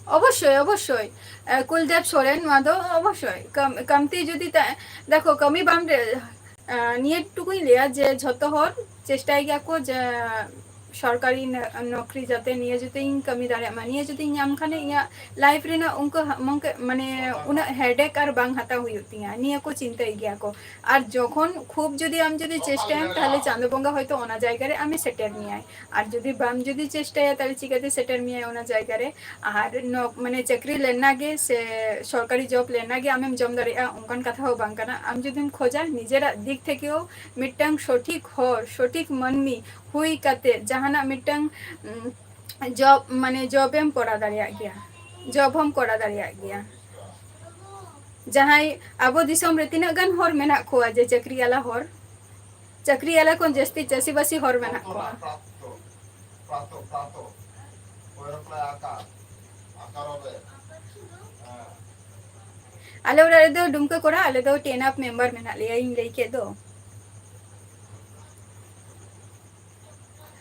ᱚᱵᱚᱥᱥᱳᱭ, ᱚᱵᱚᱥᱥᱳᱭ᱾ ᱮ, ᱠᱩᱞᱫᱮᱵ ᱥᱚᱨᱮᱱ, ᱱᱚᱣᱟ ᱫᱚ ᱚᱵᱚᱥᱥᱳᱭ᱾ ᱠᱟᱢ-, ᱠᱟᱢᱛᱤ ᱡᱩᱫᱤ ᱛᱟ-, ᱫᱮᱠᱷᱚ, ᱠᱟᱹᱢᱤ ᱵᱟᱢ ᱨᱮ-, ᱮ, ᱱᱤᱭᱟᱹ ᱴᱩᱠᱩᱧ ᱞᱟᱹᱭᱟ ᱡᱮ ᱡᱷᱚᱛᱚ ᱦᱚᱲ ᱪᱮᱥᱴᱟᱭ ᱜᱮᱭᱟ ᱠᱚ ᱡᱮ ᱥᱚᱨᱠᱟᱨᱤ ᱱᱚ-, ᱱᱚᱠᱨᱤ ᱡᱟᱛᱮ ᱱᱤᱭᱟᱹ ᱡᱩᱫᱤᱧ ᱠᱟᱹᱢᱤ ᱫᱟᱲᱮᱭᱟᱜ ᱢᱟ, ᱱᱤᱭᱟᱹ ᱡᱩᱫᱤᱧ ᱧᱟᱢ ᱠᱷᱟᱱ ᱤᱧᱟᱹᱜ life ᱨᱮᱱᱟᱜ ᱩᱱᱠᱩ ᱦᱟ-, ᱢᱚᱝᱠᱮ-, ᱢᱟᱱᱮ ᱩᱱᱟᱹᱜ headache ᱟᱨ ᱵᱟᱝ ᱦᱟᱛᱟᱣ ᱦᱩᱭᱩᱜ ᱛᱤᱧᱟᱹ, ᱱᱤᱭᱟᱹ ᱠᱚ ᱪᱤᱱᱛᱟᱹᱭ ᱜᱮᱭᱟ ᱠᱚ᱾ ᱟᱨ ᱡᱚᱠᱷᱚᱱ ᱠᱷᱩᱵ ᱡᱩᱫᱤ ᱟᱢ ᱡᱩᱫᱤ ᱪᱮᱥᱴᱟᱭᱟᱢ, ᱛᱟᱦᱞᱮ ᱪᱟᱸᱫᱚ ᱵᱚᱸᱜᱟ ᱦᱚᱭᱛᱳ ᱚᱱᱟ ᱡᱟᱭᱜᱟ ᱨᱮ ᱟᱢᱮ ᱥᱮᱴᱮᱨ ᱢᱮᱭᱟᱭ᱾ ᱟᱨ ᱡᱩᱫᱤ ᱵᱟᱢ ᱡᱩᱫᱤ ᱪᱮᱥᱴᱟᱭᱟ, ᱛᱟᱦᱞᱮ ᱪᱤᱠᱟᱹᱛᱮ ᱥᱮᱴᱮᱨ ᱢᱮᱭᱟᱭ ᱚᱱᱟ ᱡᱟᱭᱜᱟ ᱨᱮ? ᱟᱨ ᱱᱚ-, ᱢᱟᱱᱮ ᱪᱟᱹᱠᱨᱤ ᱞᱮᱱᱟ ᱜᱮ ᱥᱮ ᱥᱚᱨᱠᱟᱨᱤ job ᱞᱮᱱᱟ ᱜᱮ ᱟᱢᱮᱢ ᱡᱚᱢ ᱫᱟᱲᱮᱭᱟᱜᱼᱟ, ᱚᱱᱠᱟᱱ ᱠᱟᱛᱷᱟ ᱦᱚᱸ ᱵᱟᱝ ᱠᱟᱱᱟ᱾ ᱟᱢ ᱡᱩᱫᱤᱢ ᱠᱷᱚᱡᱟ ᱱᱤᱡᱮᱨᱟᱜ ᱫᱤᱠ ᱛᱷᱮᱠᱮᱣ ᱢᱤᱫᱴᱟᱝ ᱥᱚᱴᱷᱤᱠ ᱦᱚᱲ, ᱥᱚᱴᱷᱤᱠ ᱢᱟᱹᱱᱢᱤ ᱦᱩᱭ ᱠᱟᱛᱮ ᱡᱟᱦᱟᱱᱟᱜ ᱢᱤᱫᱴᱟᱝ, ᱩᱢ, job, ᱢᱟᱱᱮ job ᱮᱢ ᱠᱚᱨᱟᱣ ᱫᱟᱲᱮᱭᱟᱜ ᱜᱮᱭᱟ, job ᱦᱚᱸᱢ ᱠᱚᱨᱟᱣ ᱫᱟᱲᱮᱭᱟᱜ ᱜᱮᱭᱟ᱾ ᱡᱟᱦᱟᱸᱭ ᱟᱵᱚ ᱫᱤᱥᱚᱢ ᱨᱮ ᱛᱤᱱᱟᱹᱜ ᱜᱟᱱ ᱦᱚᱲ ᱢᱮᱱᱟᱜ ᱠᱚᱣᱟ ᱡᱮ ᱪᱟᱹᱠᱨᱤᱭᱟᱞᱟ ᱦᱚᱲ, ᱪᱟᱹᱠᱨᱤᱭᱟᱞᱟ ᱠᱷᱚᱱ ᱡᱟᱹᱥᱛᱤ ᱪᱟᱹᱥᱤᱵᱟᱹᱥᱤ ᱦᱚᱲ ᱢᱮᱱᱟᱜ ᱠᱚᱣᱟ᱾ ᱟᱞᱮ ᱚᱲᱟᱜ ᱨᱮᱫᱚ ᱰᱩᱢᱠᱟᱹ ᱠᱚᱲᱟ, ᱟᱞᱮ ᱫᱚ ten up member ᱢᱮᱱᱟᱜ ᱞᱮᱭᱟ, ᱤᱧ ᱞᱟᱹᱭ ᱠᱮᱫ ᱫᱚ᱾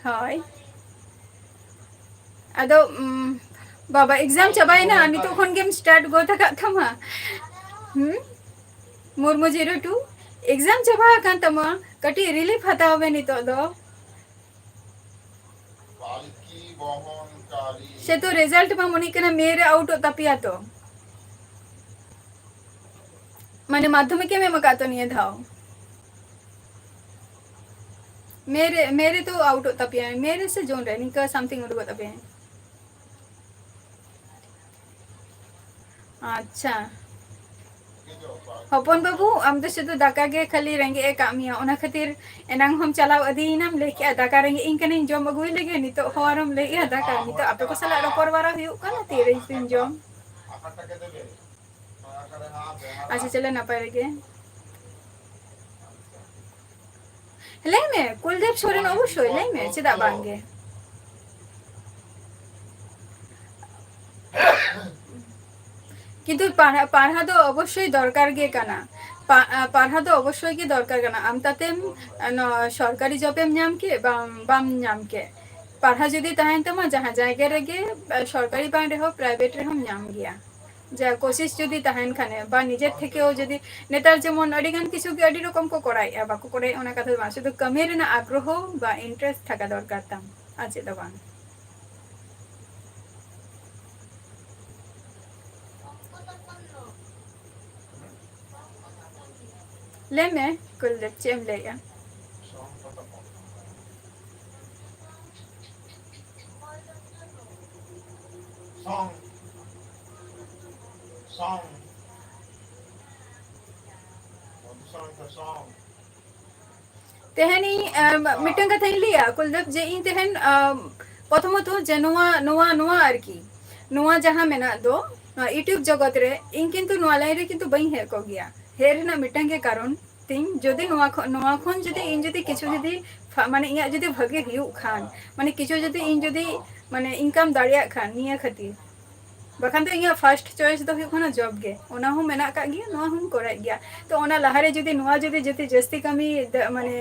ᱦᱳᱭ᱾ ᱟᱫᱚ ᱩᱢ, ᱵᱟᱵᱟ, exam ᱪᱟᱵᱟᱭᱮᱱᱟ, ᱱᱤᱛᱚᱜ ᱠᱷᱚᱱ ᱜᱮᱢ start ᱜᱚᱫ ᱟᱠᱟᱫ ᱛᱟᱢᱟ᱾ ᱦᱩᱸ? ᱢᱩᱨᱢᱩ zero two, exam ᱪᱟᱵᱟ ᱟᱠᱟᱱ ᱛᱟᱢᱟ, ᱠᱟᱹᱴᱤᱡ relief ᱦᱟᱛᱟᱣ ᱢᱮ ᱱᱤᱛᱚᱜ ᱫᱚ᱾ ᱥᱮ ᱛᱚ result ᱢᱟ ᱢᱚᱱᱮᱜ ᱠᱟᱱᱟ ᱢᱮ ᱨᱮ outᱚᱜ ᱛᱟᱯᱮᱭᱟ ᱛᱚ᱾ ᱢᱟᱱᱮ ᱢᱟᱫᱽᱫᱷᱚᱢᱤᱠ ᱮᱢ ᱮᱢ ᱟᱠᱟᱫ ᱛᱚ ᱱᱤᱭᱟᱹ ᱫᱷᱟᱣ? ᱢᱮ ᱨᱮ, ᱢᱮ ᱨᱮ ᱛᱚ outᱚᱜ ᱛᱟᱯᱮᱭᱟ, ᱢᱮ ᱨᱮ ᱥᱮ ᱡᱩᱱ ᱨᱮ ᱱᱤᱝᱠᱟᱹ something ᱩᱰᱩᱠᱚᱜ ᱛᱟᱯᱮᱭᱟ᱾ ᱟᱪᱪᱷᱟ᱾ ᱦᱚᱯᱚᱱ ᱵᱟᱹᱵᱩ, ᱟᱢ ᱫᱚ ᱥᱩᱫᱷᱩ ᱫᱟᱠᱟ ᱜᱮ ᱠᱷᱟᱹᱞᱤ ᱨᱮᱸᱜᱮᱡ ᱮ ᱠᱟᱜ ᱢᱮᱭᱟ, ᱚᱱᱟ ᱠᱷᱟᱹᱛᱤᱨ ᱮᱱᱟᱝ ᱦᱚᱸᱢ ᱪᱟᱞᱟᱣ ᱤᱫᱤᱭᱮᱱᱟᱢ, ᱞᱟᱹᱭ ᱠᱮᱜᱼᱟ, "ᱫᱟᱠᱟ ᱨᱮᱸᱜᱮᱡ ᱤᱧ ᱠᱟᱱᱟᱧ, ᱡᱚᱢ ᱟᱹᱜᱩᱭ ᱞᱮᱜᱮ", ᱱᱤᱛᱚᱜ ᱦᱚᱸ ᱟᱨᱦᱚᱸᱢ ᱞᱟᱹᱭᱮᱜᱼᱟ, "ᱫᱟᱠᱟ", ᱱᱤᱛᱚᱜ ᱟᱯᱮ ᱠᱚ ᱥᱟᱞᱟᱜ ᱨᱚᱯᱚᱲ ᱵᱟᱲᱟ ᱦᱩᱭᱩᱜ ᱠᱟᱱᱟ, ᱛᱤᱨᱮ ᱤᱥᱤᱱ ᱡᱚᱢ? ᱟᱪᱪᱷᱟ, ᱪᱚᱞᱮ, ᱱᱟᱯᱟᱭ ᱨᱮᱜᱮ᱾ ᱞᱟᱹᱭ ᱢᱮ, ᱠᱩᱞᱫᱤᱯ ᱥᱚᱨᱮᱱ, ᱚᱵᱚᱥᱥᱳᱭ ᱞᱟᱹᱭ ᱢᱮ, ᱪᱮᱫᱟᱜ ᱵᱟᱝ ᱜᱮ? ᱠᱤᱱᱛᱩ ᱯᱟᱲᱦᱟ-, ᱯᱟᱲᱦᱟᱣ ᱫᱚ ᱚᱵᱚᱥᱥᱳᱭ ᱫᱚᱨᱠᱟᱨ ᱜᱮ ᱠᱟᱱᱟ᱾ ᱯᱟ-, ᱟ, ᱯᱟᱲᱦᱟᱣ ᱫᱚ ᱚᱵᱚᱥᱥᱳᱭ ᱜᱮ ᱫᱚᱨᱠᱟᱨ ᱠᱟᱱᱟ᱾ ᱟᱢ ᱛᱟᱛᱮᱢ, ᱟ, ᱱᱚᱣᱟ ᱥᱚᱨᱠᱟᱨᱤ job ᱮᱢ ᱧᱟᱢ ᱠᱮᱫ, ᱵᱟᱢ, ᱵᱟᱢ ᱧᱟᱢ ᱠᱮᱫ, ᱯᱟᱲᱦᱟᱣ ᱡᱩᱫᱤ ᱛᱟᱦᱮᱱ ᱛᱟᱢᱟ, ᱡᱟᱦᱟᱸ ᱡᱟᱭᱜᱟ ᱨᱮᱜᱮ, ᱟ, ᱥᱚᱨᱠᱟᱨᱤ ᱵᱟᱝ ᱨᱮᱦᱚᱸ private ᱨᱮᱦᱚᱸᱢ ᱧᱟᱢ ᱜᱮᱭᱟ᱾ ᱡᱟ ᱠᱳᱥᱤᱥ ᱡᱩᱫᱤ ᱛᱟᱦᱮᱱ ᱠᱷᱟᱱᱮ, ᱵᱟ ᱱᱤᱡᱮᱨ ᱛᱷᱮᱠᱮᱣ ᱡᱩᱫᱤ, ᱱᱮᱛᱟᱨ ᱡᱮᱢᱚᱱ ᱟᱹᱰᱤ ᱜᱟᱱ ᱠᱤᱪᱷᱩ ᱜᱮ ᱟᱹᱰᱤ ᱨᱚᱠᱚᱢ ᱠᱚ ᱠᱚᱨᱟᱣᱮᱫᱼᱟ, ᱵᱟᱠᱚ ᱠᱚᱨᱟᱣᱮᱫ ᱚᱱᱟ ᱠᱟᱛᱷᱟ ᱫᱚ ᱵᱟᱝ, ᱥᱩᱫᱷᱩ ᱠᱟᱹᱢᱤ ᱨᱮᱱᱟᱜ ᱟᱜᱽᱨᱚᱦᱚ ᱵᱟ interest ᱛᱷᱟᱠᱟ ᱫᱚᱨᱠᱟᱨ ᱛᱟᱢ, ᱟᱨ ᱪᱮᱫ ᱫᱚ ᱵᱟᱝ᱾ ᱞᱟᱹᱭ ᱢᱮ, ᱠᱩᱞᱫᱮᱵ, ᱪᱮᱫ ᱮᱢ ᱞᱟᱹᱭᱮᱜᱼᱟ? ᱛᱮᱦᱮᱧ ᱤᱧ, ᱮᱢ, ᱢᱤᱫᱴᱟᱝ ᱠᱟᱛᱷᱟᱧ ᱞᱟᱹᱭᱟ, ᱠᱩᱞᱫᱮᱵ, ᱡᱮ ᱤᱧ ᱛᱮᱦᱮᱧ, ᱮᱢ, ᱯᱨᱚᱛᱷᱚᱢᱚᱛᱚ ᱡᱮ ᱱᱚᱣᱟ, ᱱᱚᱣᱟ, ᱱᱚᱣᱟ ᱟᱨᱠᱤ, ᱱᱚᱣᱟ ᱡᱟᱦᱟᱸ ᱢᱮᱱᱟᱜ ᱫᱚ, ᱱᱚᱣᱟ YouTube ᱡᱚᱜᱚᱛ ᱨᱮ, ᱤᱧ ᱠᱤᱱᱛᱩ ᱱᱚᱣᱟ line ᱨᱮ ᱠᱤᱱᱛᱩ ᱵᱟᱹᱧ ᱦᱮᱡ ᱠᱚᱜ ᱜᱮᱭᱟ᱾ ᱦᱮᱡ ᱨᱮᱱᱟᱜ ᱢᱤᱫᱴᱟᱝ ᱜᱮ ᱠᱟᱨᱚᱱ ᱛᱤᱧ, ᱡᱩᱫᱤ ᱱᱚᱣᱟ ᱠᱷᱚᱱ, ᱱᱚᱣᱟ ᱠᱷᱚᱱ ᱡᱩᱫᱤ ᱤᱧ ᱡᱩᱫᱤ ᱠᱤᱪᱷᱩ ᱡᱩᱫᱤ ᱯᱷᱟ-, ᱢᱟᱱᱮ ᱤᱧᱟᱹᱜ ᱡᱩᱫᱤ ᱵᱷᱟᱜᱮ ᱦᱩᱭᱩᱜ ᱠᱷᱟᱱ, ᱢᱟᱱᱮ ᱠᱤᱪᱷᱩ ᱡᱩᱫᱤ ᱤᱧ ᱡᱩᱫᱤ ᱢᱟᱱᱮ income ᱫᱟᱲᱮᱭᱟᱜ ᱠᱷᱟᱱ ᱱᱤᱭᱟᱹ ᱠᱷᱟᱹᱛᱤᱨ, ᱵᱟᱠᱷᱟᱱ ᱫᱚ ᱤᱧᱟᱹᱜ first choice ᱫᱚ ᱦᱩᱭᱩᱜ ᱠᱟᱱᱟ job ᱜᱮ, ᱚᱱᱟ ᱦᱚᱸ ᱢᱮᱱᱟᱜ ᱟᱠᱟᱫ ᱜᱮᱭᱟ, ᱱᱚᱣᱟ ᱦᱚᱸᱧ ᱠᱚᱨᱟᱣᱮᱫ ᱜᱮᱭᱟ᱾ ᱛᱚ ᱚᱱᱟ ᱞᱟᱦᱟᱨᱮ ᱡᱩᱫᱤ ᱱᱚᱣᱟ ᱡᱩᱫᱤ, ᱡᱩᱫᱤ ᱡᱟᱹᱥᱛᱤ ᱠᱟᱹᱢᱤ ᱫᱟ-, ᱢᱟᱱᱮ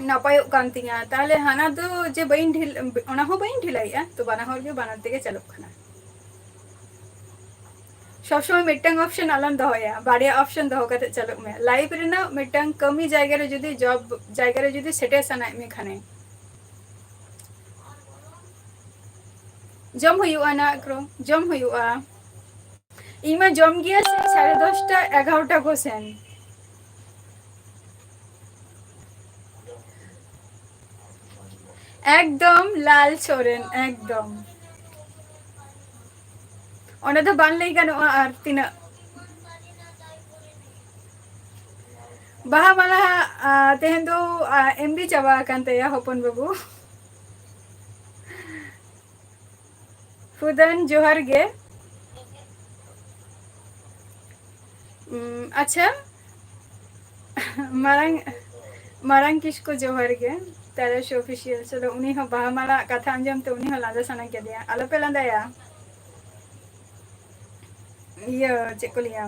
ᱱᱟᱯᱟᱭᱚᱜ ᱠᱟᱱ ᱛᱤᱧᱟ, ᱛᱟᱦᱞᱮ ᱦᱟᱱᱟ ᱫᱚ ᱡᱮ ᱵᱟᱹᱧ ᱰᱷᱤᱞ-, ᱚᱱᱟ ᱦᱚᱸ ᱵᱟᱹᱧ ᱰᱷᱤᱞᱟᱹᱭᱮᱫᱼᱟ, ᱛᱚ ᱵᱟᱱᱟ ᱦᱚᱲ ᱜᱮ ᱵᱟᱱᱟᱨ ᱛᱮᱜᱮ ᱪᱟᱞᱩᱜ ᱠᱟᱱᱟ᱾ ᱥᱚᱵ ᱥᱚᱢᱚᱭ ᱢᱤᱫᱴᱟᱝ ᱚᱯᱥᱮᱱ ᱟᱞᱚᱢ ᱫᱚᱦᱚᱭᱟ, ᱵᱟᱨᱭᱟ ᱚᱯᱥᱮᱱ ᱫᱚᱦᱚ ᱠᱟᱛᱮ ᱪᱟᱞᱩᱜ ᱢᱮ᱾ ᱞᱟᱭᱤᱯᱷ ᱨᱮᱱᱟᱜ ᱢᱤᱫᱴᱟᱝ ᱠᱟᱹᱢᱤ ᱡᱟᱭᱜᱟ ᱨᱮ ᱡᱩᱫᱤ, ᱡᱚᱵ ᱡᱟᱭᱜᱟ ᱨᱮ ᱡᱩᱫᱤ ᱥᱮᱴᱮᱨ ᱥᱟᱱᱟᱭᱮᱫ ᱢᱮ ᱠᱷᱟᱱᱮ, ᱡᱚᱢ ᱦᱩᱭᱩᱜᱼᱟ ᱱᱟᱜ ᱠᱨᱚ, ᱡᱚᱢ ᱦᱩᱭᱩᱜᱼᱟ᱾ ᱤᱧ ᱢᱟ ᱡᱚᱢ ᱜᱮᱭᱟ ᱥᱮ ᱥᱟᱲᱮ ᱫᱚᱥᱴᱟ ᱮᱜᱟᱨᱚᱴᱟ ᱠᱚ ᱥᱮᱱ᱾ ᱮᱠᱫᱚᱢ ᱞᱟᱞ ᱥᱚᱨᱮᱱ, ᱮᱠᱫᱚᱢ᱾ ᱚᱸᱰᱮ ᱫᱚ ᱵᱟᱝ ᱞᱟᱹᱭ ᱜᱟᱱᱚᱜᱼᱟ ᱟᱨ ᱛᱤᱱᱟᱹᱜ᱾ ᱵᱟᱦᱟ ᱢᱟᱞᱟ, ᱟ, ᱛᱮᱦᱮᱧ ᱫᱚ, ᱟ, ᱮᱢ ᱵᱤ ᱪᱟᱵᱟ ᱟᱠᱟᱱ ᱛᱟᱭᱟ ᱦᱚᱯᱚᱱ ᱵᱟᱹᱵᱩ᱾ ᱯᱷᱩᱫᱟᱱ ᱡᱚᱦᱟᱨ ᱜᱮ᱾ ᱩᱢ, ᱟᱪᱪᱷᱟ, ᱢᱟᱨᱟᱝ, ᱢᱟᱨᱟᱝ ᱠᱤᱥᱠᱩ ᱡᱚᱦᱟᱨ ᱜᱮ᱾ ᱛᱟᱨᱟᱥ ᱚᱯᱷᱤᱥᱤᱭᱟᱞ, ᱪᱚᱞᱚ, ᱩᱱᱤ ᱦᱚᱸ ᱵᱟᱦᱟ ᱢᱟᱞᱟ ᱠᱟᱛᱷᱟ ᱟᱸᱡᱚᱢ ᱛᱮ ᱩᱱᱤ ᱦᱚᱸ ᱞᱟᱸᱫᱟ ᱥᱟᱱᱟ ᱠᱮᱫᱮᱭᱟ᱾ ᱟᱞᱚᱯᱮ ᱞᱟᱸᱫᱟᱭᱟ᱾ ᱤᱭᱟᱹ, ᱪᱮᱫ ᱠᱚ ᱞᱟᱹᱭᱟ,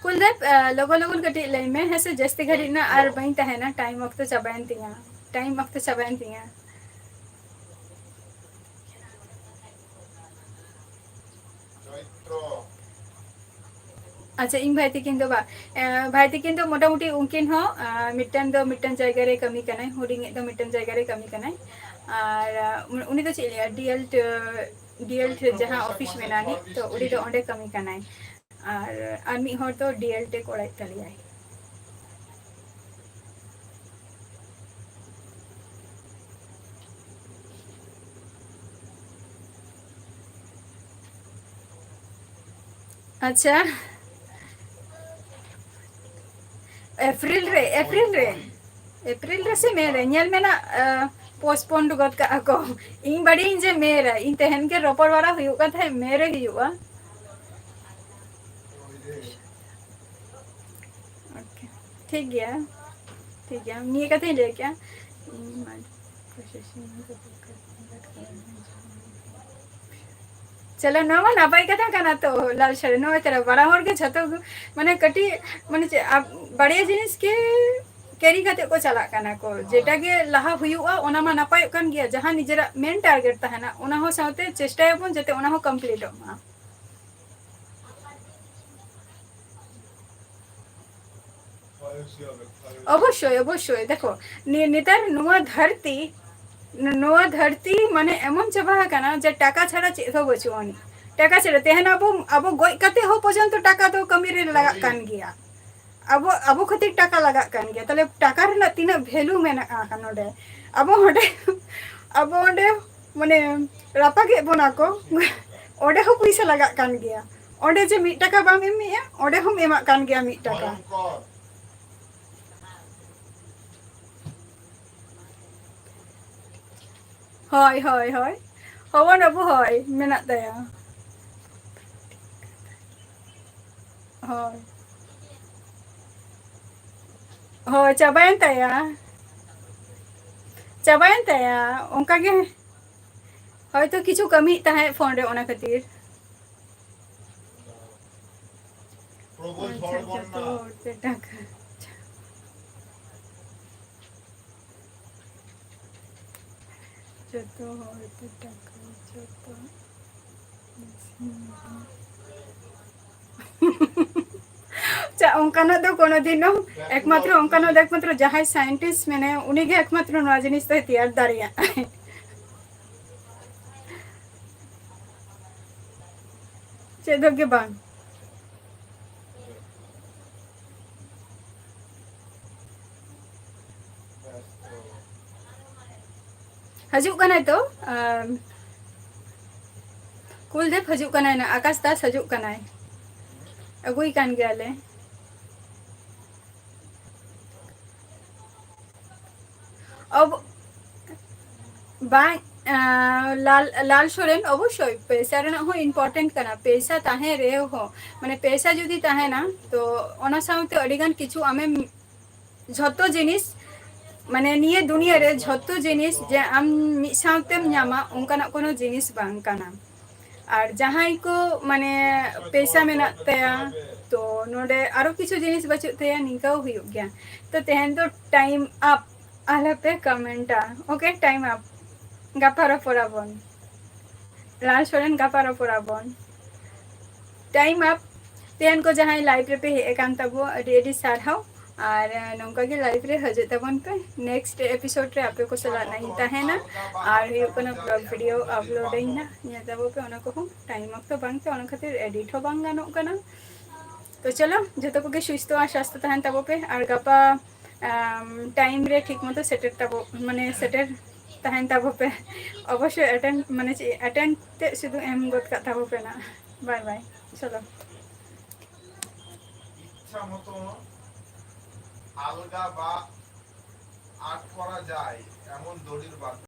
ᱠᱩᱞᱫᱮᱵ, ᱟ, ᱞᱚᱜᱚᱱ ᱞᱚᱜᱚᱱ ᱠᱟᱹᱴᱤᱡ ᱞᱟᱹᱭ ᱢᱮ, ᱦᱮᱸ ᱥᱮ? ᱡᱟᱹᱥᱛᱤ ᱜᱷᱟᱹᱲᱤᱡ ᱨᱮᱱᱟᱜ ᱟᱨ ᱵᱟᱹᱧ ᱛᱟᱦᱮᱱᱟ, ᱴᱟᱭᱤᱢ ᱚᱠᱛᱚ ᱪᱟᱵᱟᱭᱮᱱ ᱛᱤᱧᱟ, ᱴᱟᱭᱤᱢ ᱚᱠᱛᱚ ᱪᱟᱵᱟᱭᱮᱱ ᱛᱤᱧᱟ᱾ ᱟᱪᱪᱷᱟ, ᱤᱧ ᱵᱷᱟᱭ ᱛᱤᱠᱤᱱ ᱫᱚ ᱵᱟ-, ᱮ, ᱵᱷᱟᱭ ᱛᱤᱠᱤᱱ ᱫᱚ ᱢᱚᱴᱟᱢᱩᱴᱤ ᱩᱱᱠᱤᱱ ᱦᱚᱸ, ᱟ, ᱢᱤᱫᱴᱟᱝ ᱫᱚ ᱢᱤᱫᱴᱟᱝ ᱡᱟᱭᱜᱟ ᱨᱮ ᱠᱟᱹᱢᱤ ᱠᱟᱱᱟᱭ, ᱦᱩᱰᱤᱧᱤᱡ ᱫᱚ ᱢᱤᱫᱴᱟᱝ ᱡᱟᱭᱜᱟ ᱨᱮ ᱠᱟᱹᱢᱤ ᱠᱟᱱᱟᱭ᱾ ᱟᱨ, ᱟ, ᱩᱱ-, ᱩᱱᱤ ᱫᱚ ᱪᱮᱫ ᱤᱧ ᱞᱟᱹᱭᱟ, ᱰᱤ ᱮᱞ ᱴ, ᱰᱤ ᱮᱞ ᱴ ᱡᱟᱦᱟᱸ ᱚᱯᱷᱤᱥ ᱢᱮᱱᱟᱜ ᱟᱹᱱᱤᱡ, ᱛᱚ ᱩᱱᱤ ᱫᱚ ᱚᱸᱰᱮ ᱠᱟᱹᱢᱤ ᱠᱟᱱᱟᱭ᱾ ᱟᱨ, ᱟᱨ ᱢᱤᱫ ᱦᱚᱲ ᱫᱚ ᱰᱤ ᱮᱞ ᱴ ᱮ ᱠᱚᱨᱟᱣᱮᱫ ᱛᱟᱞᱮᱭᱟᱭ᱾ ᱟᱪᱪᱷᱟ, ᱮᱯᱨᱤᱞ ᱨᱮ, ᱮᱯᱨᱤᱞ ᱨᱮ, ᱮᱯᱨᱤᱞ ᱨᱮ ᱥᱮ ᱢᱮ ᱨᱮ, ᱧᱮᱞ ᱢᱮ ᱱᱟᱜ, ᱟ, postpone ᱜᱚᱫ ᱠᱟᱜᱼᱟ ᱠᱚ᱾ ᱤᱧ ᱵᱟᱰᱟᱭᱟᱹᱧ ᱡᱮ ᱢᱮ ᱨᱮ, ᱤᱧ ᱛᱮᱦᱮᱧ ᱜᱮ ᱨᱚᱯᱚᱲ ᱵᱟᱲᱟ ᱦᱩᱭᱩᱜ ᱠᱟᱱ ᱛᱟᱦᱮᱸᱫ, ᱢᱮ ᱨᱮ ᱦᱩᱭᱩᱜᱼᱟ᱾ Okay, ᱴᱷᱤᱠ ᱜᱮᱭᱟ, ᱴᱷᱤᱠ ᱜᱮᱭᱟ, ᱱᱤᱭᱟᱹ ᱠᱟᱛᱷᱟᱧ ᱞᱟᱹᱭ ᱠᱮᱜᱼᱟ᱾ ᱪᱚᱞᱚ, ᱱᱚᱣᱟ ᱢᱟ ᱱᱟᱯᱟᱭ ᱠᱟᱛᱷᱟ ᱠᱟᱱᱟ ᱛᱚ, ᱞᱟᱞ ᱥᱟᱹᱲᱤ, ᱱᱚᱜᱼᱚᱭ ᱛᱚᱨᱟ ᱵᱟᱱᱟ ᱦᱚᱲ ᱜᱮ ᱡᱷᱚᱛᱚ ᱜᱮ, ᱢᱟᱱᱮ, ᱠᱟᱹᱴᱤᱡ, ᱢᱟᱱᱮ, ᱪᱮᱫ, ᱟᱵ-, ᱵᱟᱨᱭᱟ ᱡᱤᱱᱤᱥ ᱜᱮ ᱠᱮᱨᱤ ᱠᱟᱛᱮ ᱠᱚ ᱪᱟᱞᱟᱜ ᱠᱟᱱᱟ ᱠᱚ᱾ ᱡᱮᱴᱟ ᱜᱮ ᱞᱟᱦᱟ ᱦᱩᱭᱩᱜᱼᱟ, ᱚᱱᱟ ᱢᱟ ᱱᱟᱯᱟᱭᱚᱜ ᱠᱟᱱ ᱜᱮᱭᱟ, ᱡᱟᱦᱟᱸ ᱱᱤᱡᱮᱨᱟᱜ ᱢᱮᱱ ᱴᱟᱨᱜᱮᱴ ᱛᱟᱦᱮᱱᱟ, ᱚᱱᱟ ᱦᱚᱸ ᱥᱟᱶᱛᱮ ᱪᱮᱥᱴᱟᱭᱟᱵᱚᱱ ᱡᱟᱛᱮ ᱚᱱᱟ ᱦᱚᱸ ᱠᱚᱢᱯᱞᱤᱴᱚᱜ ᱢᱟ᱾ ᱚᱵᱚᱥᱥᱳᱭ, ᱚᱵᱚᱥᱥᱳᱭ᱾ ᱫᱮᱠᱷᱚ, ᱱᱤ-, ᱱᱮᱛᱟᱨ ᱱᱚᱣᱟ ᱫᱷᱟᱹᱨᱛᱤ, ᱱᱚᱣᱟ ᱫᱷᱟᱹᱨᱛᱤ ᱢᱟᱱᱮ ᱮᱢᱚᱱ ᱪᱟᱵᱟ ᱟᱠᱟᱱᱟ ᱡᱮ ᱴᱟᱠᱟ ᱪᱷᱟᱲᱟ ᱪᱮᱫ ᱦᱚᱸ ᱵᱟᱹᱪᱩᱜ ᱟᱹᱱᱤᱡ᱾ ᱴᱟᱠᱟ ᱪᱷᱟᱲᱟ ᱛᱮᱦᱮᱧ ᱟᱵᱚ, ᱟᱵᱚ ᱜᱚᱡ ᱠᱟᱛᱮ ᱦᱚᱸ ᱯᱚᱨᱡᱚᱱᱛᱚ ᱴᱟᱠᱟ ᱫᱚ ᱠᱟᱹᱢᱤ ᱨᱮ ᱞᱟᱜᱟᱜ ᱠᱟᱱ ᱜᱮᱭᱟ᱾ ᱟᱵᱚ, ᱟᱵᱚ ᱠᱷᱟᱹᱛᱤᱨ ᱴᱟᱠᱟ ᱞᱟᱜᱟᱜ ᱠᱟᱱ ᱜᱮᱭᱟ᱾ ᱛᱟᱦᱞᱮ ᱴᱟᱠᱟ ᱨᱮᱱᱟᱜ ᱛᱤᱱᱟᱹᱜ ᱵᱷᱮᱞᱩ ᱢᱮᱱᱟᱜᱼᱟ ᱱᱚᱰᱮ? ᱟᱵᱚ ᱚᱸᱰᱮ, ᱟᱵᱚ ᱚᱸᱰᱮ ᱢᱟᱱᱮ ᱨᱟᱯᱟᱜᱮᱫ ᱵᱚᱱᱟ ᱠᱚ᱾ ᱚᱸᱰᱮ ᱦᱚᱸ ᱯᱚᱭᱥᱟ ᱞᱟᱜᱟᱜ ᱠᱟᱱ ᱜᱮᱭᱟ᱾ ᱚᱸᱰᱮ ᱡᱮ ᱢᱤᱫ ᱴᱟᱠᱟ ᱵᱟᱢ ᱮᱢᱮᱜᱼᱟ, ᱚᱸᱰᱮ ᱦᱚᱸᱢ ᱮᱢᱟᱜ ᱠᱟᱱ ᱜᱮᱭᱟ ᱢᱤᱫ ᱴᱟᱠᱟ᱾ ᱦᱳᱭ, ᱦᱳᱭ, ᱦᱳᱭ᱾ ᱦᱚᱵᱚᱱ ᱟᱵᱚ, ᱦᱳᱭ, ᱢᱮᱱᱟᱜ ᱛᱟᱭᱟ᱾ ᱦᱳᱭ᱾ ᱦᱳᱭ, ᱪᱟᱵᱟᱭᱮᱱ ᱛᱟᱭᱟ᱾ ᱪᱟᱵᱟᱭᱮᱱ ᱛᱟᱭᱟ᱾ ᱚᱱᱠᱟ ᱜᱮ ᱦᱚᱭᱛᱳ ᱠᱤᱪᱷᱩ ᱠᱟᱹᱢᱤᱭᱮᱫ ᱛᱟᱦᱮᱸᱫ ᱯᱷᱳᱱ ᱨᱮ, ᱚᱱᱟ ᱠᱷᱟᱹᱛᱤᱨ᱾ ᱟᱪᱪᱷᱟ, ᱡᱚᱛᱚ ᱦᱚᱲ ᱛᱮ ᱴᱟᱠᱟ᱾ ᱡᱚᱛᱚ ᱦᱚᱲ ᱛᱮ ᱴᱟᱠᱟ, ᱡᱚᱛᱚ᱾ ᱪᱟ, ᱚᱱᱠᱟᱱᱟᱜ ᱫᱚ ᱠᱳᱱᱳ ᱫᱤᱱ ᱦᱚᱸ, ᱮᱠᱢᱟᱛᱨᱚ ᱚᱱᱠᱟᱱᱟᱜ ᱫᱚ ᱮᱠᱢᱟᱛᱨᱚ ᱡᱟᱦᱟᱸᱭ scientist ᱢᱮᱱᱟᱭᱟ, ᱩᱱᱤᱜᱮ ᱮᱠᱢᱟᱛᱨᱚ ᱱᱚᱣᱟ ᱡᱤᱱᱤᱥ ᱫᱚᱭ ᱛᱮᱭᱟᱨ ᱫᱟᱲᱮᱭᱟᱜᱼᱟᱭ᱾ ᱪᱮᱫ ᱦᱚᱸ ᱜᱮ ᱵᱟᱝ᱾ ᱦᱤᱡᱩᱜ ᱠᱟᱱᱟᱭ ᱛᱚ, ᱟᱢ, ᱠᱩᱞᱫᱮᱵ ᱦᱤᱡᱩᱜ ᱠᱟᱱᱟᱭ ᱱᱟ, ᱟᱠᱟᱥ ᱫᱟᱥ ᱦᱤᱡᱩᱜ ᱠᱟᱱᱟᱭ, ᱟᱹᱜᱩᱭ ᱠᱟᱱ ᱜᱮᱭᱟᱞᱮ᱾ ᱚᱵ-, ᱵᱟᱝ, ᱟᱸ, ᱞᱟᱞ, ᱞᱟᱞ ᱥᱚᱨᱮᱱ, ᱚᱵᱚᱥᱥᱳᱭ ᱯᱚᱭᱥᱟ ᱨᱮᱱᱟᱜ ᱦᱚᱸ important ᱠᱟᱱᱟ, ᱯᱚᱭᱥᱟ ᱛᱟᱦᱮᱸ ᱨᱮᱦᱚᱸ, ᱢᱟᱱᱮ ᱯᱚᱭᱥᱟ ᱡᱩᱫᱤ ᱛᱟᱦᱮᱱᱟ, ᱛᱚ ᱚᱱᱟ ᱥᱟᱶᱛᱮ ᱟᱹᱰᱤᱜᱟᱱ ᱠᱤᱪᱷᱩ ᱟᱢᱮᱢ, ᱡᱷᱚᱛᱚ ᱡᱤᱱᱤᱥ, ᱢᱟᱱᱮ ᱱᱤᱭᱟᱹ ᱫᱩᱱᱤᱭᱟᱹ ᱨᱮ ᱡᱷᱚᱛᱚ ᱡᱤᱱᱤᱥ ᱡᱮ ᱟᱢ ᱢᱤᱫ ᱥᱟᱶᱛᱮᱢ ᱧᱟᱢᱟ, ᱚᱱᱠᱟᱱᱟᱜ ᱠᱳᱱᱳ ᱡᱤᱱᱤᱥ ᱵᱟᱝ ᱠᱟᱱᱟ᱾ ᱟᱨ ᱡᱟᱦᱟᱸᱭ ᱠᱚ ᱢᱟᱱᱮ ᱯᱚᱭᱥᱟ ᱢᱮᱱᱟᱜ ᱛᱟᱭᱟ, ᱛᱚ ᱱᱚᱰᱮ ᱟᱨᱚ ᱠᱤᱪᱷᱩ ᱡᱤᱱᱤᱥ ᱵᱟᱹᱪᱩᱜ ᱛᱟᱭᱟ, ᱱᱤᱝᱠᱟᱹ ᱦᱚᱸ ᱦᱩᱭᱩᱜ ᱜᱮᱭᱟ᱾ ᱛᱚ ᱛᱮᱦᱮᱧ ᱫᱚ time up, ᱟᱞᱚᱯᱮ comment ᱟ, okay? Time up, ᱜᱟᱯᱟ ᱨᱚᱯᱚᱲ ᱟᱵᱚᱱ᱾ ᱞᱟᱞ ᱥᱚᱨᱮᱱ, ᱜᱟᱯᱟ ᱨᱚᱯᱚᱲ ᱟᱵᱚᱱ᱾ Time up᱾ ᱛᱮᱦᱮᱧ ᱠᱚ ᱡᱟᱦᱟᱸᱭ live ᱨᱮᱯᱮ ᱦᱮᱡ ᱟᱠᱟᱱ ᱛᱟᱵᱚ, ᱟᱹᱰᱤ ᱟᱹᱰᱤ ᱥᱟᱨᱦᱟᱣ᱾ ᱟᱨ ᱱᱚᱝᱠᱟ ᱜᱮ live ᱨᱮ ᱦᱤᱡᱩᱜ ᱛᱟᱵᱚᱱ ᱯᱮ᱾ Next episode ᱨᱮ ᱟᱯᱮ ᱠᱚ ᱥᱟᱞᱟᱜ ᱱᱟᱜ ᱤᱧ ᱛᱟᱦᱮᱱᱟ᱾ ᱟᱨ ᱦᱩᱭᱩᱜ ᱠᱟᱱᱟ, vlog video upload ᱟᱹᱧ ᱱᱟᱜ, ᱧᱮᱞ ᱛᱟᱵᱚ ᱯᱮ᱾ ᱚᱱᱟ ᱠᱚᱦᱚᱸ time up ᱛᱚ ᱵᱟᱝᱛᱮ, ᱚᱱᱟ ᱠᱷᱟᱹᱛᱤᱨ edit ᱦᱚᱸ ᱵᱟᱝ ᱜᱟᱱᱚᱜ ᱠᱟᱱᱟ᱾ ᱛᱚ ᱪᱚᱞᱚ, ᱡᱚᱛᱚ ᱠᱚᱜᱮ ᱥᱩᱥᱛᱷᱚ ᱟᱨ ᱥᱟᱥᱛᱷᱚ ᱛᱟᱦᱮᱱ ᱛᱟᱵᱚ ᱯᱮ᱾ ᱟᱨ ᱜᱟᱯᱟ time ᱨᱮ ᱴᱷᱤᱠ ᱢᱚᱛᱚ ᱥᱮᱴᱮᱨ ᱛᱟᱵᱚ, ᱢᱟᱱᱮ ᱥᱮᱴᱮᱨ ᱛᱟᱦᱮᱱ ᱛᱟᱵᱚ ᱯᱮ᱾ ᱚᱵᱚᱥᱥᱳᱭ attend, ᱢᱟᱱᱮ ᱪᱮᱫ, attend ᱛᱮᱫ ᱥᱩᱫᱷᱩ ᱮᱢ ᱜᱚᱫ ᱠᱟᱜ ᱛᱟᱵᱚ ᱯᱮ ᱱᱟᱜ᱾ Bye bye, ᱪᱚᱞᱚ᱾ ইচ্ছা মতো আলগা বা আট করা যায় এমন দড়ির বাঁধন।